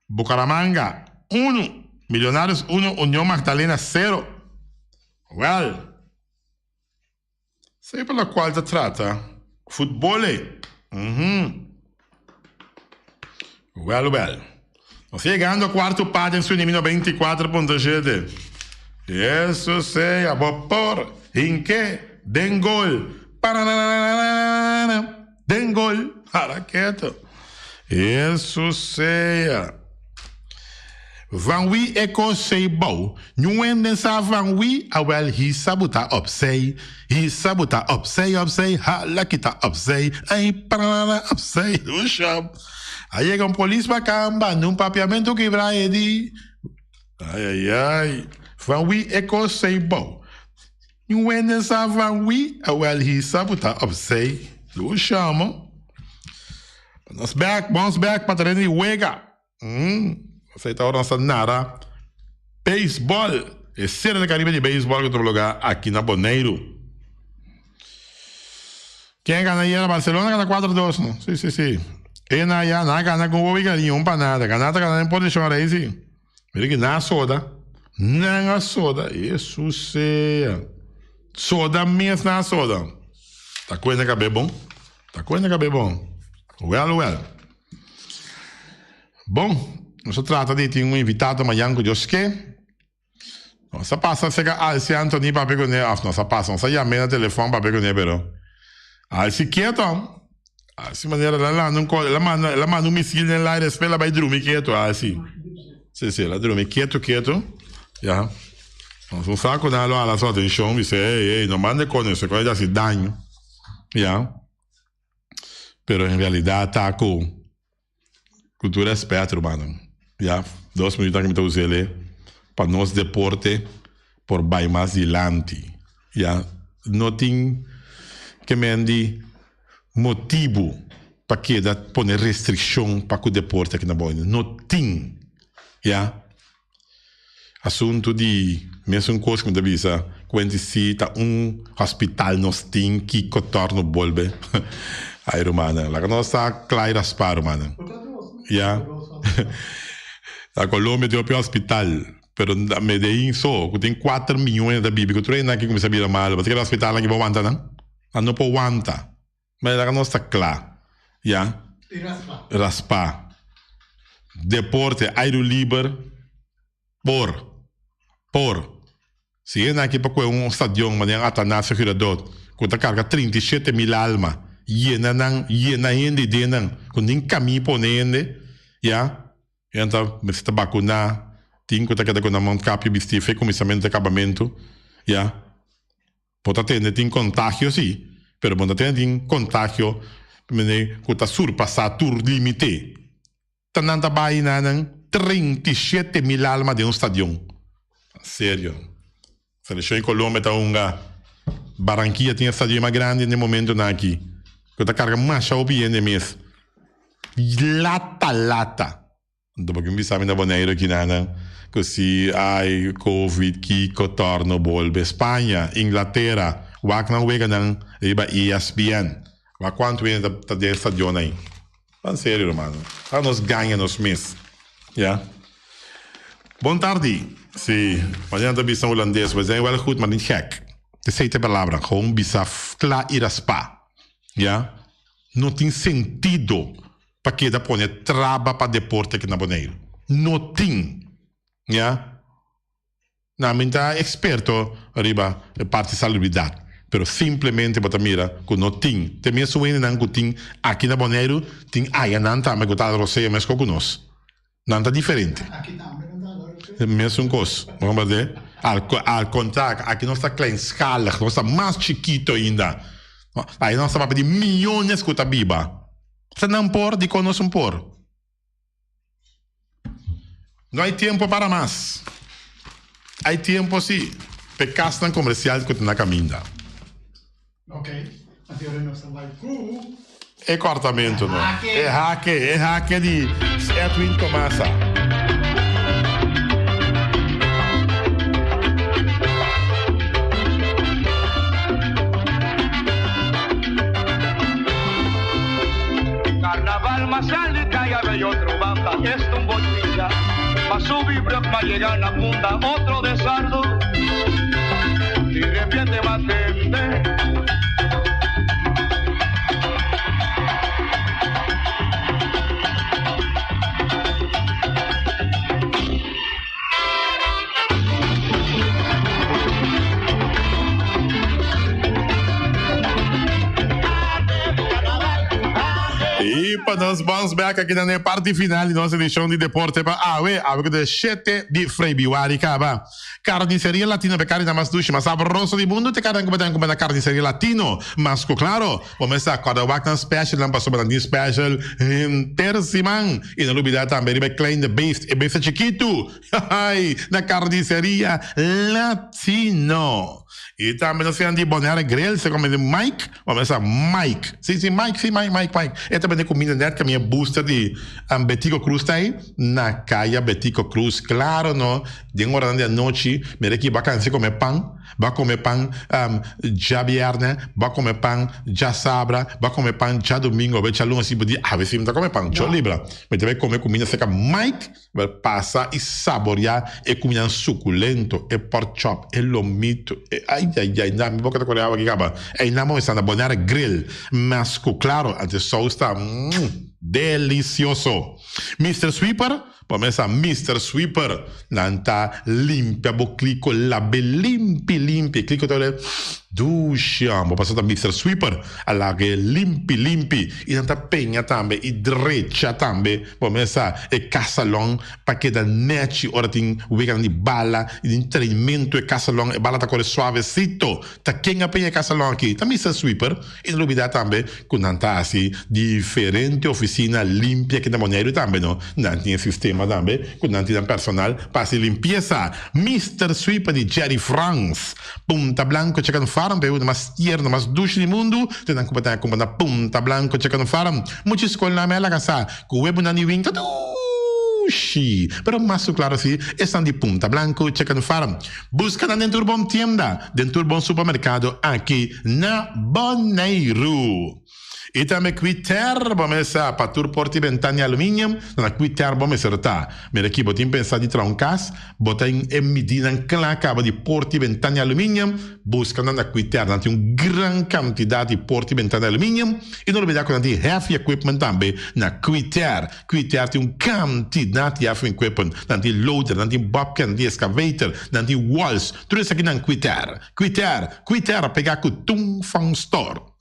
Bucaramanga uno, Millonarios uno, Union Magdalena sero. Wel, esei pa locual ta trata futbol ey. Uhum. Wel, wel. Nos yegando cuarto pa den su nimino 24.7. Eso sea, bo por hinke den gol. Parananananana, den gol. Para keto. Eso sea. Van wie e kos sei bou? Nyun den sa van wie? Awel hisa buta opzij. Hisa buta opzij, opzij. Hala kita opzij. Ay, paranana, opzij. Usha. A yega un polis pa kamba, nun papiamentu kibra e di. Ay, ay, ay. Van wie e kos sei bou? Nyun den sa van wie? Awel hisa buta opzij. Usha, mo. Nos bek, nos bek pa tereno di wega. Mm, esei ta ora nos ta nara beisbòl. E Serie del Caribe di beisbòl ku ta lugar aki na Boneiru. Ken gana ayera? Barcelona gana 4-2, no? Si, si, si. E na ya, na gana ku un wowi gariño, un pa nada. Gana ta gana den posishon arei, si. Mira ki nan a soda. Nan a soda. Hesus sea. Soda mes nan a soda. Ta kuenta kabe bon. Ta kuenta kabe bon. Well, well. Bon, nos a trata di tin un invitado mañan ku Dios ke. Nos a pasa serka Alcy Anthony papia kuné, òf nos a pasa, nos a yam'é na telefòn papia kuné, pero Alcy ketu. Alcy manera el a landa un kos, el a manda, el a manda un misil den laire, despues el a bai drumi ketu, Alcy. Si, si, el a drumi ketu ketu, ya. Nos no sa ku nan lo hala su atenshon, bis'é, ey, ey, no manda e kos, esei kos ta hasi daño, ya. Pero en realidad ta ku ku tur respet rumannan ya dos minuut aki mi ta usele pa nos deporte por bai mas dilanti ya no tin ke men di motibu pa keda pone restrikshon pa ku deporte aki na Bonaire no tin ya. Asuntu di mesun kos ku mi ta bisa kuenti si ta un hospital nos tin kiko torno bolbe ay rumannan laga nos ta kla i raspa rumannan ya na Colombia tin hopi hospital pero na Medellin so ku tin kuater miyon ta bibi ku tur hende aki kuminsa bira malo pasobra hospital aki por wanta nan nan no por wanta. Manera nos ta kla, ya. I raspa. Raspa. Deporte, airu liber, por. Por. Si hende aki pa kue un stadion manera Atanasio Girardot, ku ta karga 37 mil alma, yena nan, yena hende den nan, ku nin kamí pone hende, ya. Hende ta mester ta bakuná, tin ku ta keda ku nan mondkapje bistí fe kuminsamentu te kabamentu, ya. Bo ta tende tin kontagio si, pero bo no ta tende tin kontagio mene ku ta surpasá tur límite. Ta nan ta bai na nan 37 mil alma den un stadion. Serio. Selekshon di Colombia ta hunga. Barranquilla tin e stadion mas grandi den momentonan aki, ku ta karga masha hopi hende mes. Lata lata. Anto pa kin bisa mi na Boneiru kinanan ku si ai covid kiko torno bolbe Spaña, Inglatera, wak nan weganan riba ESPN. Wak kuantu hende ta den e stadion ai. Ban serio hermano. Laga nos gaña nos mes. Ya. Bon tardi. Si, manera nan ta bisa na Hulandes, we zijn wel goed maar niet gek. Esei ta e palabra, gewoon bisa kla i raspa. Ya. No tin sentido pa keda pone traba pa deporte aki na Boneiru. No tin. Ya. Nan mi ta experto riba e parti salubridat, pero simplemente bo ta mira cu no tin. Te mesun hendenan cu tin aki na Boneiru tin ayanan tambe cu ta ala rosea mesco cu nos. Nan ta diferente. Aki tambe nan ta ala rosea. Mesun cos. Bo comprende? Al al contrario, aki nos ta kleinschalig, nos ta mas chikito ainda. Aya nos ta papia di miyones cu ta biba. Sa nan por, dikon nos un por? No hay tiempo para mas. Hay tiempo si, p'e kasnan komersial ku ta na kaminda. Ok, anto ora nos ta bai ku. E kòrtamentu no. E hake, e hake di Edwin Tomasa. Carnaval masal di Caya Bello otro banda es un botilla Pa subi brug ma llega na punta otro de sardo Di repente ma tende. Y pa nos bounce back aki na e parti final di nos edicion di Deporte pa awe, awe ku ta e shete di Frebiwari kaba. Carniceria Latino pe carni mas dushi, mas sabroso di mundo te carnan ku bo ta kumpra na Carniceria Latino. Mas ku claro, bo mester acorda wak nan specialnan pasobra nan tin special henter siman. Y no lubida tambe riba e klein de beest, e bestia chikitu. Ay, na Carniceria Latino. Y tambe nos tin di Bonaire Grill, se come di Mike, bo mester sa Mike. Si, si, Mike, si, Mike, Mike, Mike. E ta bende cuminda net ka mi e booster di Betico Cruz ta ahí. Na Kaya Betico Cruz. Claro no, den oranan di anochi, mira ki bo a cansa come pan, bo a come pan djabierne, bo a come pan djasabra, bo a come pan djadomingo, bo a djaluna si bo di awe si mi ta come pan, cho libra. Mi ta bay come cuminda cerca Mike, bo pasa y saborea e cumindanan suculento, e pork chop, e lomito, e ayayay, na mi boca ta core awa aki caba. Eynan bo mester anda Bonaire Grill, mas cu claro, antes saus ta delicioso. Mister Sweeper. Pa mesa Mister Sweeper nan ta limpia bo kliko labe limpi limpi kliko ta wele dushi bo paso ta Mister Sweeper a lage limpi limpi y nan ta peña tambe y drecha tambe bo mesa e casalon pa keda nechi ora tin weganan di bala y tin trainmento e casalon e bala ta kore suavecito ta ken a peña e casalon aki ta Mister Sweeper. I no lubidá tambe ku nan ta hasi diferente ofisina limpia aki na Boneiru tambe no. Nan tin e sistema tambe ku nan tin nan personal pa hasi limpiesa. Mister Sweeper di Jerry Frans. Punta Blanco Chicken Farm pa e hunda mas tierno, mas dushi di mundu te nan ku bo ta kumpra na Punta Blanco Chicken Farm. Mucha skolnan mi a laga sa ku webunan di winter dushi. Pero mas ku klaro si esnan di Punta Blanco Chicken Farm. Buska nan den tur bon tienda, den tur bon supermerkado aki na Boneiru. I tambe Kwiter bo mester pa tur porta i bentana di aluminium, na Kwiter bo mester ta. Mira aki bo tin pensa di traha un kas, bo ta e midinan kla kaba di porta i bentana di aluminium, buska nan na Kwiter. Nan tin un gran kantidat di porta i bentana di aluminium i no lubida ku nan tin heavy equipment tambe na Kwiter. Kwiter tin un kantidat di heavy equipment. Nan tin loader, nan tin bobcat, nan tin excavator, nan tin walls. Tur esaki nan Kwiter. Kwiter, Kwiter a pega ku Tung Fong Store.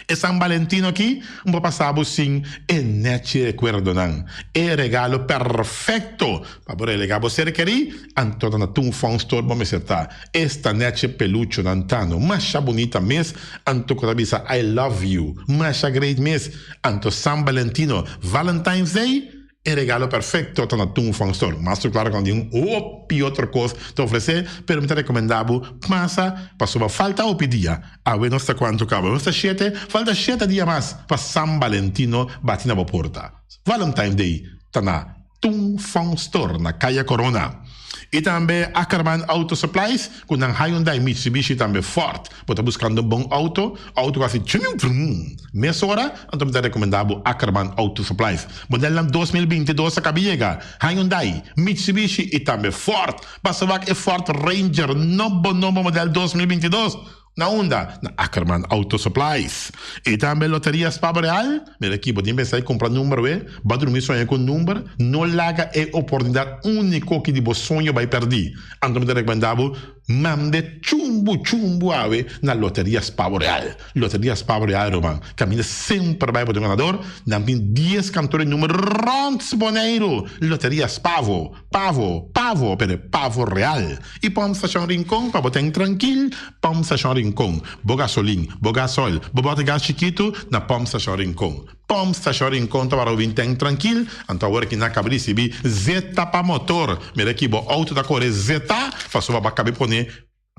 E San Valentino aki un por pasa bo sin e nechi rekuerdonan. E regalo perfekto pa bo relega bo ser kerí, anto ta na Tung Fong Store bo mester ta. Esta nechi peluchonan ta no masha bunita mes, anto ku ta bisa I love you. Masha great mes. Anto San Valentino, Valentine's Day, E regalo perfecto ta na Tung Fong Store. Mas tur claro cu nan tin un hopi otro cos ta ofrece, pero mi ta recomenda bo pasa pasobra falta hopi dia. Awe nos ta cuanto caba? Nos ta shete, falta shete dia mas pa San Valentino bati na bo porta. Valentine Day ta na Tung Fong Store na Caya Corona. Y tambe Ackerman Auto Supplies cu nan Hyundai, Mitsubishi tambe Ford. Bo ta buscando un bon auto, auto cu haci chum vrum mesora, anto mi ta recomenda bo Ackerman Auto Supplies. Modelnan 2022 a caba yega, Hyundai, Mitsubishi y tambe Ford. Basta wak e Ford Ranger nobo nobo model 2022. Na unda? Na Ackerman Auto Supplies. Y tambe Loteria Spabo Real. Mira aki, bo tin pensa di cumpra number we? Bo a drumi soña cu number? No laga e oportunidad unico aki di bo soño bay perdi. Anto mi ta recomenda bo Mande chumbu chumbu awe na Loteria Spavo Real. Loteria Spavo Real ruman, kaminda semper bai bo den ganador, nan tin dies kantor di number rond Boneiru. Loteria Spavo, Pavo, Pavo, pero Pavo Real. I Pump Station Rincon pa bo ten trankil, Pump Station Rincon, bo gasolin, bo gasoil, bo bote gas chikitu na Pump Station Rincon. Pump Station Rincon ta wara bo bin ten trankil, anto awor ki nan kaba risibi zeta pa motor. Mira ki bo auto ta kore zeta, pasobra bo a kabe pone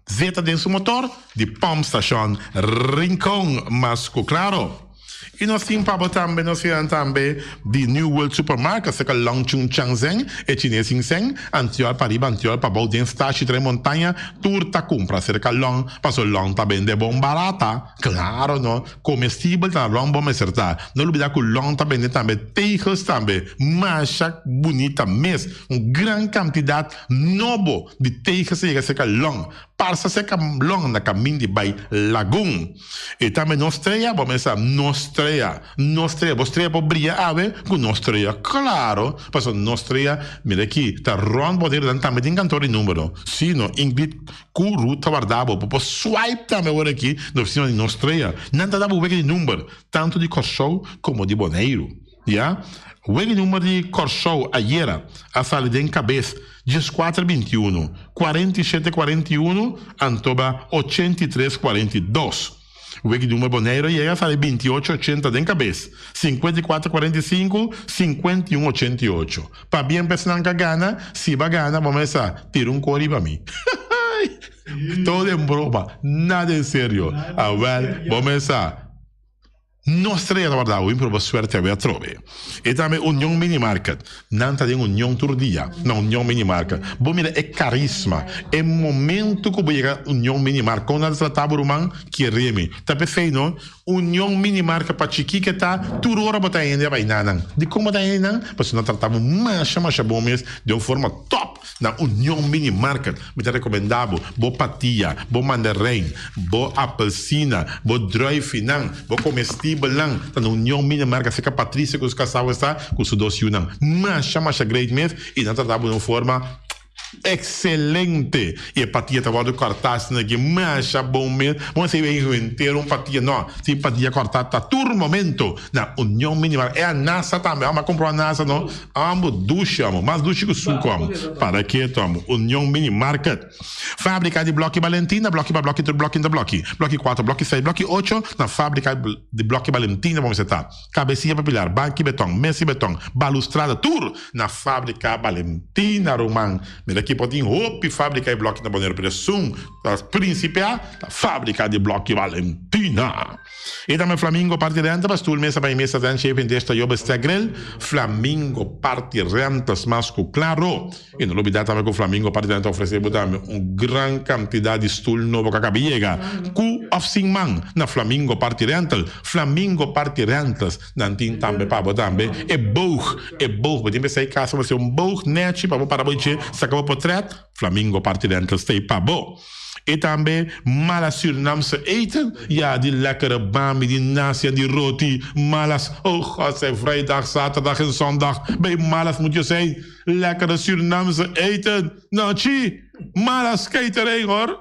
zeta den su motor di Pump Station Rincon. Mas ku klaro. I nos tin pa bo tambe, nos finan tambe di New World Supermarket serka Long Chun Chang Zeng, e chines sin seng, antiol pariba antiol pabou den stashi Tres Montaña, tur ta kumpra serka Long, paso Long ta bende bon barata. Klaro no. Comestibel ta na lon bo mester ta. No lubida cu lon ta bende tambe tegels tambe. Masha bunita mes. Un gran cantidad nobo di tegels ta yega cerca lon. Parsa cerca lon na camin di bay Lagun. E tambe nos strea, bo mester sa nos strea. Nos strea, bo strea por bria awe cu nos strea. Claro, pasobra nos strea, mira aki, ta rond bo derenan tambe tin kantoor di numero. Si no, Ingrid Ku Ruth ta warda bo, bo por swipe tambe awor aki na ofisina di Nos Strea. Nan ta da bo wega di number, tantu di Kòrsou komo di Boneiru. Ya. Wega di number di Kòrsou ayera a sali den kabes dieskuater bintiunu, kuarentishete kuarentiunu anto ba ochentitres kuarentidos. Wega di number Boneiru ayera a sali bintiocho ochenta den kabes, sinkuentikuater kuarentisinku, sinkuentiun ochentiocho. Pabia esnan ka gana, si ba gana bo mester tira un kor riba mi. Todo en broma, nada en serio. Awel, bo mester no strea ta warda bo, pero bo suerte awe atrobe. E tambe Union Mini Market, nan ta den Union tur dia na Union Mini Market. Bo mira e carisma, e momento cu bo yega Union Mini Market, con nan ta trata bo ruman, kere mi. Ta p'esey no, Union mini marka pa chikí ke ta, tur ora bo ta hende a bai na nan. Dikon bo ta hende nan? Pasobra nan trata bo masha masha bon mes, den un forma top na Union Mini Market. Mi ta rekomendá bo, bo patia, bo mandarein, bo apelsina, bo druifinan, bo komestibel. Disponibel nan ta na Union Minimarket cerca Patricia cu su casado esta cu su dos yiunan. Masha masha great mes y nan trata bo den un forma excelente. Y e patia ta wordo corta asina aki masha bon mes. Bo no sey e henter un patia no. Tin patia corta ta tur momento na Union Minimarket. E anasa tambe amo a compra un anasa no. Amo dushi amo mas dushi cu suco amo. Para keto amo Union Minimarket. Fábrika di Blòki Balentina, Blòki pa blòki tur blòki ta blòki. Blòki kuater, blòki seis, blòki ocho, na fábrika di Blòki Balentina bo mester ta. Kabesia pa pilar, banki beton, mesa di beton, balustrada, tur na fábrika Balentina, ruman. Mira aki por tin hopi fábrika di blòki na Boneiru, pero esun ta prinsipia ta fábrika di Blòki Balentina. E tambe Flamingo parti renta pa stoel mesa pa e mesa den chef en desta yobe stek grill. Flamingo parti rentas mas ku klaro. I no lubida tambe ku Flamingo parti renta ofrese bo tambe un gran kantidat di stoel nobo ku a kaba yega ku of sin man na Flamingo parti rental. Flamingo parti rentas nan tin tambe pa bo tambe e boog. E boog bo tin p'esei kasa bo hasi un boog nechi pa bo para bo dje saka bo potret. Flamingo parti rental stay pa bo. E tambe mala Surinaamse eten, ja die lekkere bami, die nasi en die roti, malas, oh God zei vrijdag, zaterdag en zondag, bij malas moet je zijn, lekkere Surinaamse eten, nou chi, malas catering hoor.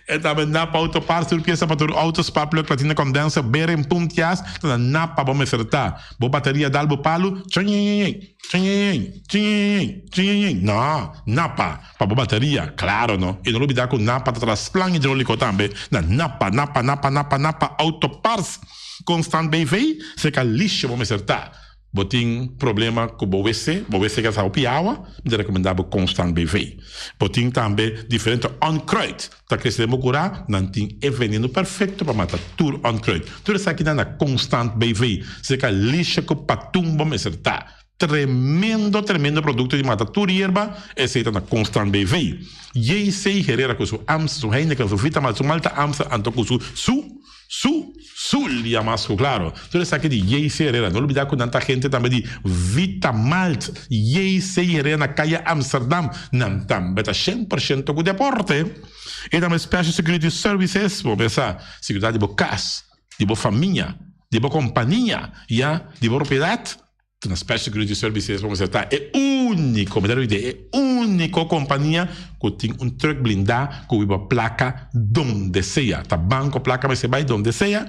E tambe Napa Auto Parts, tur pieza pa tur auto, sparkplug, platina, condenser, bearing, pump, jas, ta na Napa bo mester ta. Bo bateria dal bo palu, tjinjinjin, tjinjinjin, tjinjinjin, tjinjinjin, no, Napa. Pa bo bateria, claro no. Y no lubida cu Napa ta tras plan hidrolico tambe na Napa, Napa, Napa, Napa, Napa Auto Parts. Constant BV, cerca Lisje bo mester ta. Bo tin problema cu bo wc, bo wc ka sa hopi awa, mi ta recomenda bo Constant BV. Bo tin tambe diferente onkruid ta crece den bo cura, nan tin e veneno perfecto pa mata tur onkruid. Tur esakinan na Constant BV, cerca Lisje cu Patum bo mester ta. Tremendo tremendo producto di mata tur yerba, esey ta na Constant BV. JC Herrera cu su Amstel, su Heineken, su Vitamalt, su Malta Amstel anto cu su su su Zulia mas cu claro. Tur esaki di JC Herrera. No lubida cu nan ta gente tambe di Vitamalt. JC Herrera na Caya Amsterdam. Nan tambe ta 100% cu deporte. E tambe Special Security Services, bo pensa seguridad di bo cas, di bo famia, di bo compania, ya, di bo propiedad. Ta na Special Security Services pa mester ta e úniko, mi ta repiti, e úniko kompania ku tin un trùk blindá ku biba plaka donde sea. Ta banko plaka mester bai donde sea,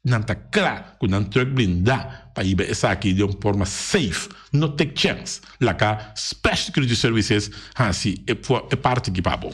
nan ta kla ku nan trùk blindá pa hiba esaki den un forma safe. No take chèns. Laka Special Security Services hasi e parti aki pa bo.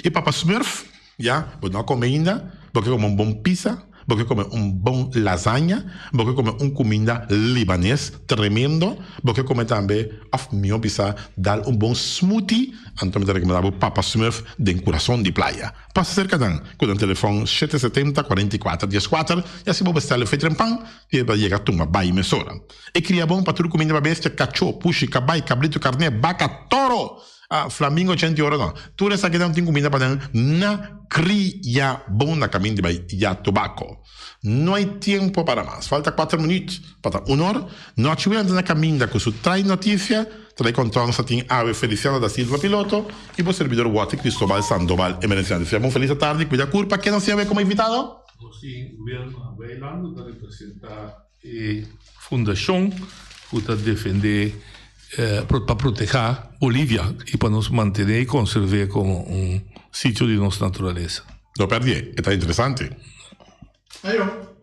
E Papa Smurf, ya, bo no a kome ainda, bo ke kome un bon pizza, bo ke kome un bon lasagna, bo ke kome un kuminda libanes tremendo, bo ke kome tambe, òf mihó bisa, dal un bon smoothie, anto mi ta rekomendá bo Papa Smurf den kurason di playa. Pasa serka nan ku nan telefòn 770 44 14 i asi bo bestèl e fetren pan i e ta yega tuma bai mesora. E kria bon pa tur kuminda pa bestia, kachó, pushi, kabai, kabritu, karné, baka, toro! Ah, flamingo ochenta i ora no. Tur esakinan tin kuminda pa nan na kria bon na kamin di bai ya Tobaco. No hay tiempo para mas. Falta kuater minuut pa ta un or. Nochi William ta na kaminda ku su trai notisia, trai kontonsa tin awe Feliciano da Silva piloto i bo serbidor Watty Cristobal Sandoval emerenciante. Sea bon felis atardi, kuida kurpa, ken nos tin awe komo invitado? Nos tin Wilma Weiland ku ta representa E fundashon ku ta defendé pa protehá Bolivia i pa nos mantené i konserv'é komo un sitio di nos naturalesa. No pèrdè, e ta interesante. Ayo.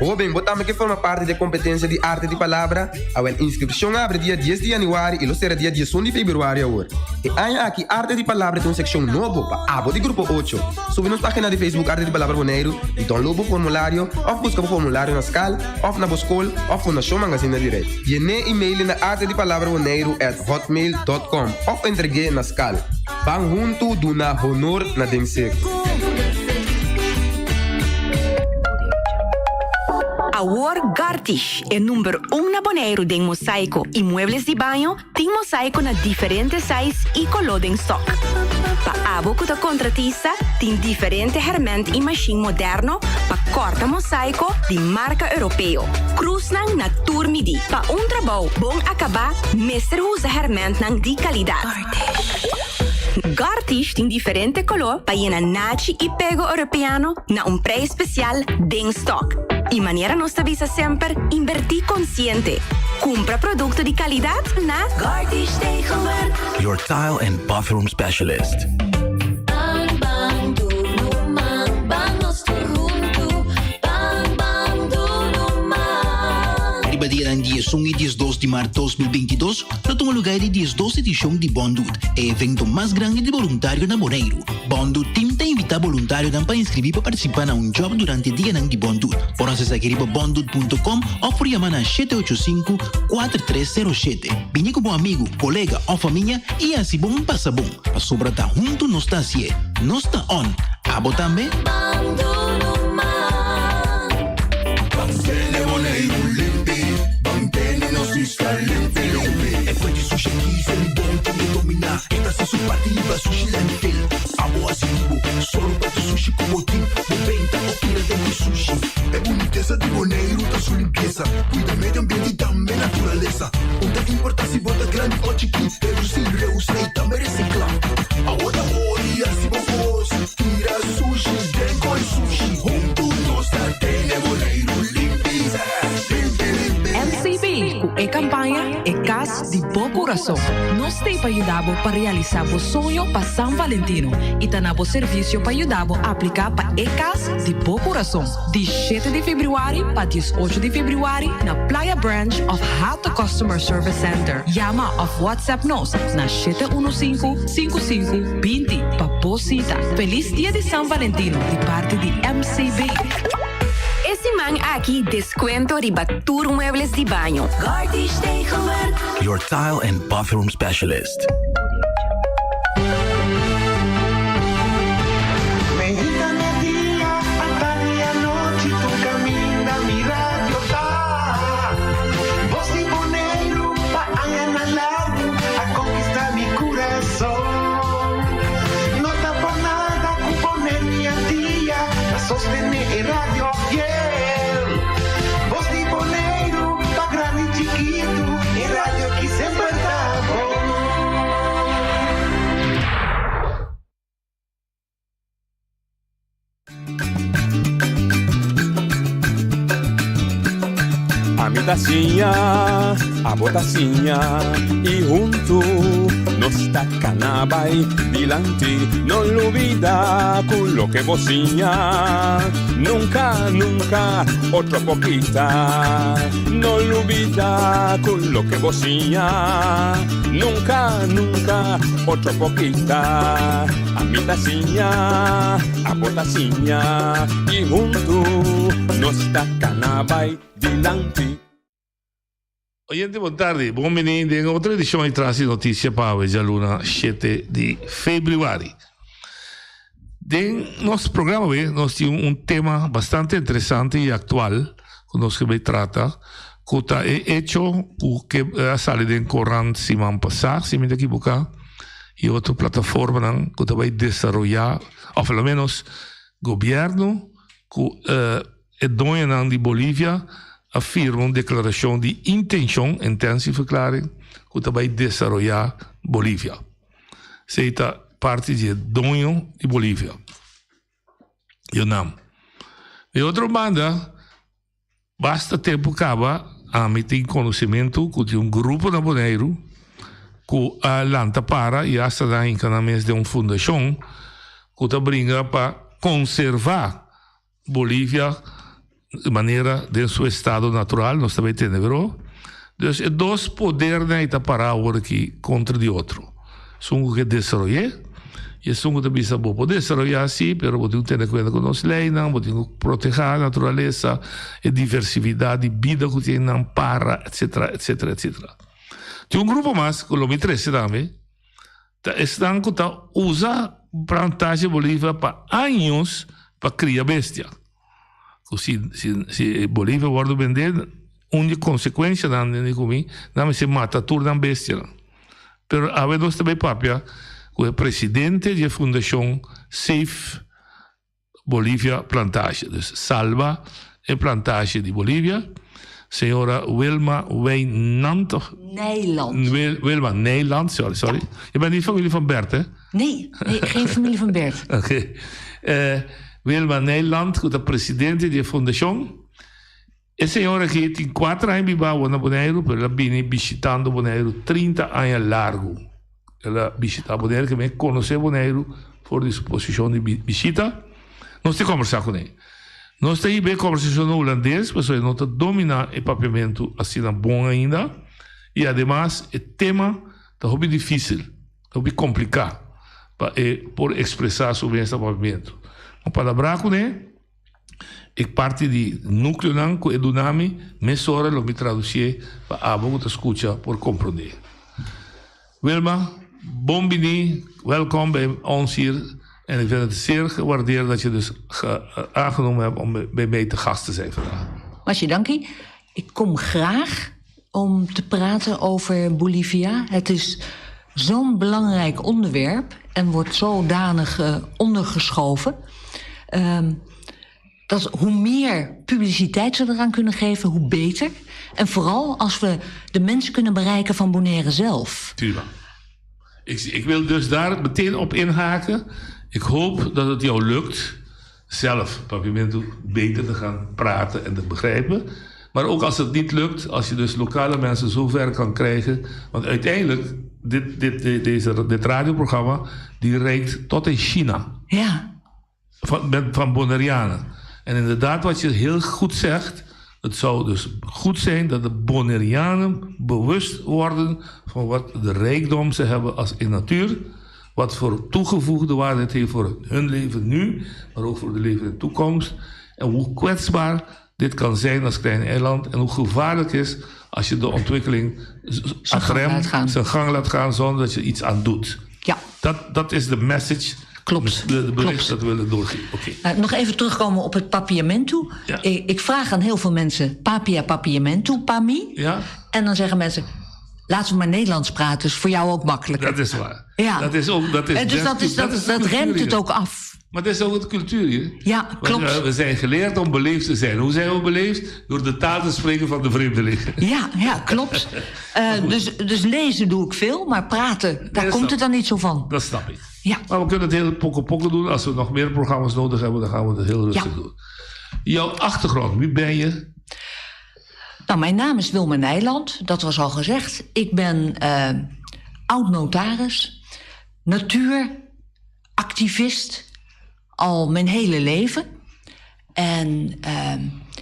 Hoben, bo tambe ke forma parti di e kompetensia di Arte di Palabra? Awel, inskripshon a abri dia dies di yanüari i lo sera dia diesun di febrüari awor. E aña aki Arte di Palabra ta un sekshon nobo pa abo di Grupo Ocho. Subi nos página di Facebook Arte di Palabra Boneiru i download bo formulario òf buska bo formulario na skal òf na bo skol òf Fundashon Mangazina di Rei. Yen'é i mail'é na artedipalabraboneiru at hotmail dot com òf entreg'é na skal. Ban huntu duna honor na den sirku. Awor Gartish, e number un na Boneiru den mosaiko i muebles di baño, tin mosaiko na diferente size i koló den stock. Pa abo ku ta kontratista, tin diferente hèrmènt i mashin moderno pa kòrta mosaiko di marka europeo. Krusnan na tur midí. Pa un trabou bon akabá mester usa hèrmèntnan di kalidat. Gartish tin diferente koló pa yena nachi i pego europeano na un prijs spesial den stock. I manera nos ta bisa semper, inbertí konsiente. Kumpra produkto di kalidat na Gartish Tegelwerk. Your tile and bathroom specialist. Ban ban dunu man, ban nos tur huntu, ban ban dunu man. Riba dianan diesun i diesdos di mart 2022 lo tuma lugar e di diesdos edishon di Bondud, e evento mas grandi di boluntario na Boneiru. Bondud Team ta invitá boluntarionan pa inskribí pa partisipá na un djòb durante dianan di Bondud. Por hasi esaki riba bondud.com òf por yama na shete ocho sinku, kuater tres sero shete. Bini ku bo amigu, kolega òf famia i hasi bon pasa bon, pasobra ta huntu nos ta hasié. Nos ta on! Abo tambe? MCB ku e kampaña E Kas di Bo Kurason. Nos t'ei pa yuda bo pa realisá bo soño pa San Valentino i ta na bo servisio pa yuda bo apliká pa e kas di bo kurason. Di shete di febrüari pa diesocho di febrüari na Playa Branch òf Hato Customer Service Center. Yama òf WhatsApp nos na shete unu sinku, sinku sinku, binti pa bo sita. Felis Dia di San Valentino di parti di MCB. E siman aki descuento riba tur muebles di baño. Gartish Tegelwerk. Your tile and bathroom specialist. Ami ta siña, abo ta siña i huntu. Nos ta kana bai dilanti, no lubida ku loke bo siña nunka, nunka otro por kita. No lubida ku loke bo siña nunka, nunka otro por kita. Ami ta siña, abo ta siña i huntu nos ta kana bai dilanti. Oyente bon tardi, bon bini den otro edicion di Tras di Noticia pa awe djaluna shete di februari. Den nos programa awe nos tin un tema bastante interesante y actual cu nos ke bay trata cu ta e hecho cu ke a sali den corant siman pasa si mi ta ekiboca y otro plataformanan cu ta bay desaroya of a lo menos gobierno cu E doñonan di Bolivia a firma un deklarashon di intenshon, intentieverklaring, ku ta bai desaroyá Bolivia. Esei ta parti di e doño di Bolivia, Yonam. Di otro banda, basta tempu kaba ami tin konosementu ku tin un grupo na Boneiru ku a lanta para i asta nan a hinka nan mes den un fundashon ku ta bringa pa konservá Bolivia manera den su estado natural, nos ta bay tende, pero dus e dos podernan ey ta para awor aki contra di otro. Esun cu ke desaroyé y esun cu ta bisa bo por desaroyá si, pero bo tin cu tene cuenta cu nos leynan, bo tin cu proteha naturalesa, e diversividad di bida cu tin nan para, etcetera, etcetera, etcetera. Tin un grupo mas cu lo mi trece tambe. Ta esnan ku ta usa Plantage Bolivia pa años pa kria bestia. Ku si si si Bolivia wòrdu bendé, un di e konsekuensianan den di ku mi, nan mester mata tur nan bestianan. Pero awe nos ta bai papia ku e presidente di e fundashon Save Bolivia Plantage, dus salba e plantage di Bolivia, señora Wilma Wijnand of Nijland. Wilma Nijland, sorry, sorry. Je bent niet familie van Bert, hè? Nee, nee, geen familie van Bert. Oké. Eh, Wilma Nijland, ku ta presidente di e fundashon. E señora aki tin kuater aña biba awor na Boneiru, pero el a bini bishitando Boneiru 30 aña largu. El a bishita Boneiru, ke men konosé Boneiru for di su posishon di bishita. Nos ta kombersá kuné. Nos ta hiba e kombersashon na hulandes, pasobra e no ta dominá e papiamentu asina bon ainda, i ademas e tema ta hopi difísil, ta hopi kompliká pa e por ekspresá su mes na papiamentu. Nos palabrá kuné. E parti di núkleonan ku e duna mi, mesora lo mi tradusié pa abo ku ta skucha por komprondé. Wilma, bon biní, welkom bij ons hier en ik vind het zeer gewaardeerd dat je dus aangenomen hebt om bij mij te gast te zijn vandaag. Masha danki. Ik kom graag om te praten over Bolivia. Het is zo'n belangrijk onderwerp en wordt zodanig uh, ondergeschoven. Um, dat hoe meer publiciteit ze eraan kunnen geven, hoe beter. En vooral als we de mensen kunnen bereiken van Bonaire zelf. Tuurlijk. Ik, ik wil dus daar meteen op inhaken. Ik hoop dat het jou lukt zelf Papiamento beter te gaan praten en te begrijpen. Maar ook als het niet lukt, als je dus lokale mensen zo ver kan krijgen. Want uiteindelijk, dit, dit, dit, deze, dit radioprogramma, die reikt tot in China. Ja. Van, van Bonaireanen. En inderdaad, wat je heel goed zegt, het zou dus goed zijn dat de Bonaireanen bewust worden van wat de rijkdom ze hebben als in natuur. Wat voor toegevoegde waarde het heeft voor hun leven nu, maar ook voor de leven in de toekomst. En hoe kwetsbaar dit kan zijn als klein eiland en hoe gevaarlijk het is als je de ontwikkeling zijn gang, laat gaan. zijn gang laat gaan zonder dat je iets aan doet. Ja. Dat, dat is de message. Klopt. De, de bericht Klopt. dat we willen doorgeven. Oké. Uh, nog even terugkomen op het papiamento. Ja. Ik, ik vraag aan heel veel mensen: papia papiamento, pami. Ja. En dan zeggen mensen: laten we maar Nederlands praten, is voor jou ook makkelijker. Dat is waar. Ja. Dat is ook, dat is En dus dat, is, dat, dat, dat, is de remt cultuur het hier. ook af. Maar dat is ook het cultuur hier. Ja, Want klopt. We, we zijn geleerd om beleefd te zijn. Hoe zijn we beleefd? Door de taal te spreken van de vreemdeling. Ja, ja, klopt. Uh, dus, dus lezen doe ik veel, maar praten, daar dat komt snap het dan niet zo van. Dat snap ik. Ja. Maar we kunnen het heel pokken pokken doen. Als we nog meer programma's nodig hebben, dan gaan we het heel rustig Ja. doen. Jouw achtergrond, wie ben je? Nou, mijn naam is Wilma Nijland, dat was al gezegd. Ik ben uh, oud-notaris, natuuractivist, al mijn hele leven. En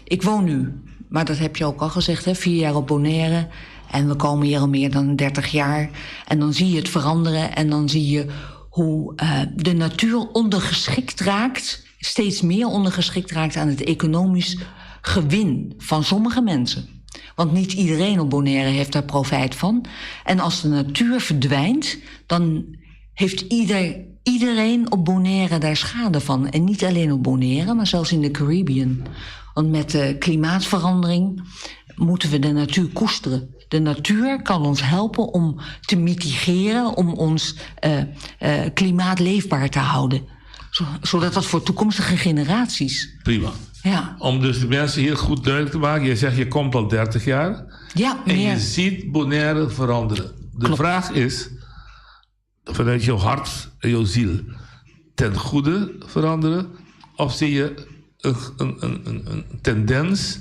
ik woon nu, maar dat heb je ook al gezegd, hè, 4 jaar op Bonaire. En we komen hier al meer dan 30 jaar. En dan zie je het veranderen en dan zie je hoe de natuur ondergeschikt raakt, steeds meer ondergeschikt raakt aan het economisch gewin van sommige mensen. Want niet iedereen op Bonaire heeft daar profijt van. En als de natuur verdwijnt, dan heeft iedereen op Bonaire daar schade van. En niet alleen op Bonaire, maar zelfs in de Caribbean. Want met de klimaatverandering moeten we de natuur koesteren. De natuur kan ons helpen om te mitigeren, om ons klimaat leefbaar te houden. Zodat dat voor toekomstige generaties... Prima. Ja. Om dus de mensen heel goed duidelijk te maken. Je zegt, je komt al 30 jaar. Ja, en meer. je ziet Bonaire veranderen. De vraag is, vanuit jouw hart en jouw ziel, ten goede veranderen? Of zie je een tendens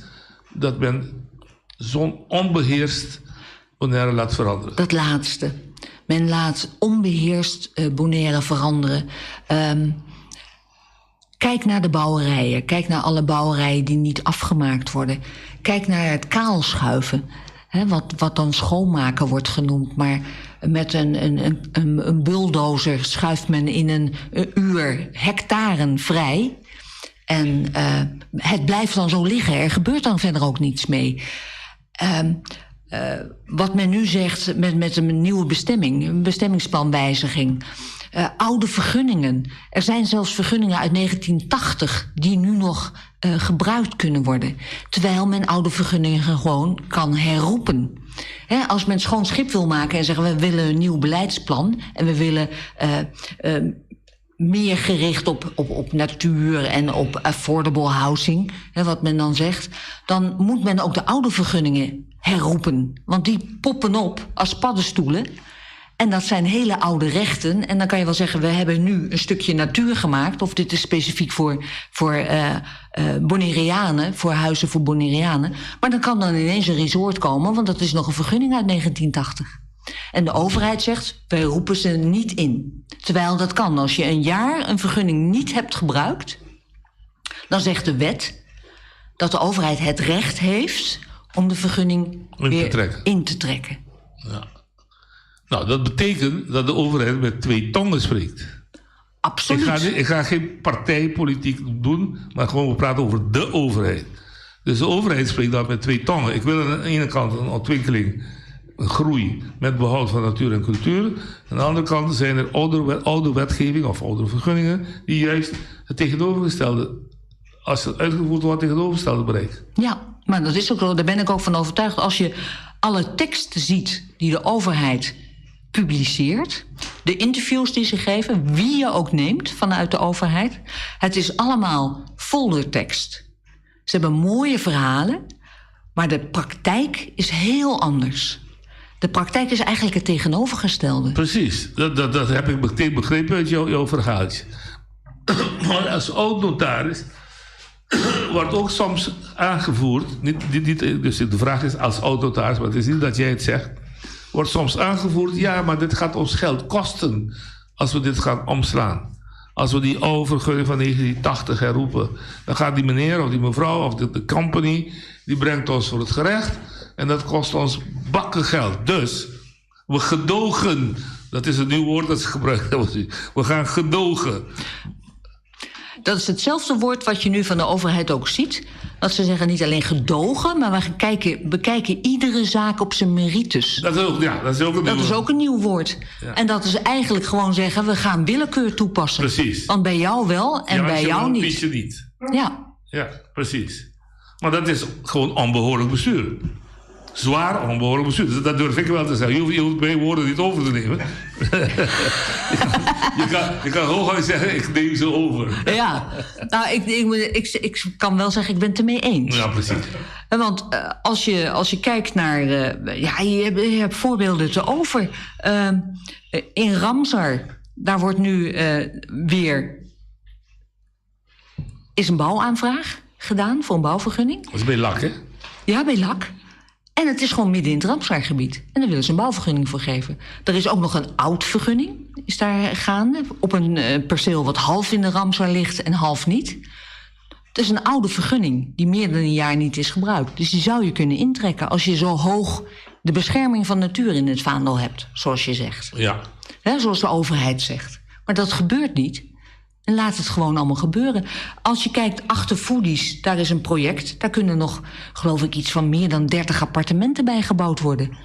dat men zo'n onbeheerst Bonaire laat veranderen? Dat laatste. Men laat onbeheerst Bonaire veranderen. Kijk naar de bouwerijen. Kijk naar alle bouwerijen die niet afgemaakt worden. Kijk naar het kaalschuiven. Hè, wat dan schoonmaken wordt genoemd. Maar met een bulldozer schuift men in een uur hectaren vrij. En het blijft dan zo liggen. Er gebeurt dan verder ook niets mee. Wat men nu zegt met een nieuwe bestemming, een bestemmingsplanwijziging. Oude vergunningen. Er zijn zelfs vergunningen uit 1980 die nu nog gebruikt kunnen worden. Terwijl men oude vergunningen gewoon kan herroepen. Hè, als men schoon schip wil maken en zeggen we willen een nieuw beleidsplan en we willen meer gericht op natuur en op affordable housing, hè, wat men dan zegt, dan moet men ook de oude vergunningen herroepen. Want die poppen op als paddenstoelen. En dat zijn hele oude rechten. En dan kan je wel zeggen, we hebben nu een stukje natuur gemaakt. Of dit is specifiek voor Bonaireanen, voor huizen voor Bonaireanen. Maar dan kan dan ineens een resort komen, want dat is nog een vergunning uit 1980. En de overheid zegt, wij roepen ze niet in. Terwijl dat kan. Als je een jaar een vergunning niet hebt gebruikt, dan zegt de wet dat de overheid het recht heeft om de vergunning weer in te trekken. Ja. Nou, dat betekent dat de overheid met twee tongen spreekt. Absoluut. Ik ga geen partijpolitiek doen, maar gewoon we praten over de overheid. Dus de overheid spreekt dan met twee tongen. Ik wil aan de ene kant een ontwikkeling, een groei met behoud van natuur en cultuur. Aan de andere kant zijn er oude wetgeving of oude vergunningen die juist het tegenovergestelde, als het uitgevoerd wordt, tegenovergestelde bereiken. Ja, maar dat is ook zo. Daar ben ik ook van overtuigd. Als je alle teksten ziet die de overheid publiceert, de interviews die ze geven, wie je ook neemt vanuit de overheid, het is allemaal foldertekst. Ze hebben mooie verhalen, maar de praktijk is heel anders. De praktijk is eigenlijk het tegenovergestelde. Precies, dat heb ik meteen begrepen uit jouw verhaaltje. Maar als oud-notaris wordt ook soms aangevoerd, niet, dus de vraag is als oud-notaris, maar het is niet dat jij het zegt, wordt soms aangevoerd, ja, maar dit gaat ons geld kosten als we dit gaan omslaan. Als we die oude vergunning van 1980 herroepen, dan gaat die meneer of die mevrouw of de company, die brengt ons voor het gerecht en dat kost ons bakken geld. Dus we gedogen, dat is een nieuw woord dat ze gebruiken. We gaan gedogen. Dat is hetzelfde woord wat je nu van de overheid ook ziet. Dat ze zeggen niet alleen gedogen, maar we bekijken iedere zaak op zijn meritus. Dat is ook, ja, dat is ook een nieuw Dat is ook een nieuw woord. Ja. En dat is eigenlijk gewoon zeggen, we gaan willekeur toepassen. Precies. Want bij jou wel en ja, bij jou niet. Pietje niet. Ja. Ja, precies. Maar dat is gewoon onbehoorlijk bestuur. Zwaar onbehoorlijk bestuur. Dus dat durf ik wel te zeggen. Je hoeft mijn woorden niet over te nemen. Je kan hooguit zeggen, ik neem ze over. Ja, nou, ik kan wel zeggen, ik ben het ermee eens. Ja, precies. Want als je kijkt naar... ja, je hebt voorbeelden te over. In Ramsar, daar wordt nu weer... is een bouwaanvraag gedaan voor een bouwvergunning. Dat is bij LAK, hè? Ja, bij LAK. En het is gewoon midden in het Ramsargebied. En daar willen ze een bouwvergunning voor geven. Er is ook nog een oud vergunning, is daar gaande. Op een eh, perceel wat half in de Ramsar ligt en half niet. Het is een oude vergunning die meer dan een jaar niet is gebruikt. Dus die zou je kunnen intrekken als je zo hoog de bescherming van natuur in het vaandel hebt, zoals je zegt. Ja. Hè, zoals de overheid zegt. Maar dat gebeurt niet. En laat het gewoon allemaal gebeuren. Als je kijkt achter Foodies, daar is een project. Daar kunnen nog, geloof ik, iets van meer dan 30 appartementen bij gebouwd worden.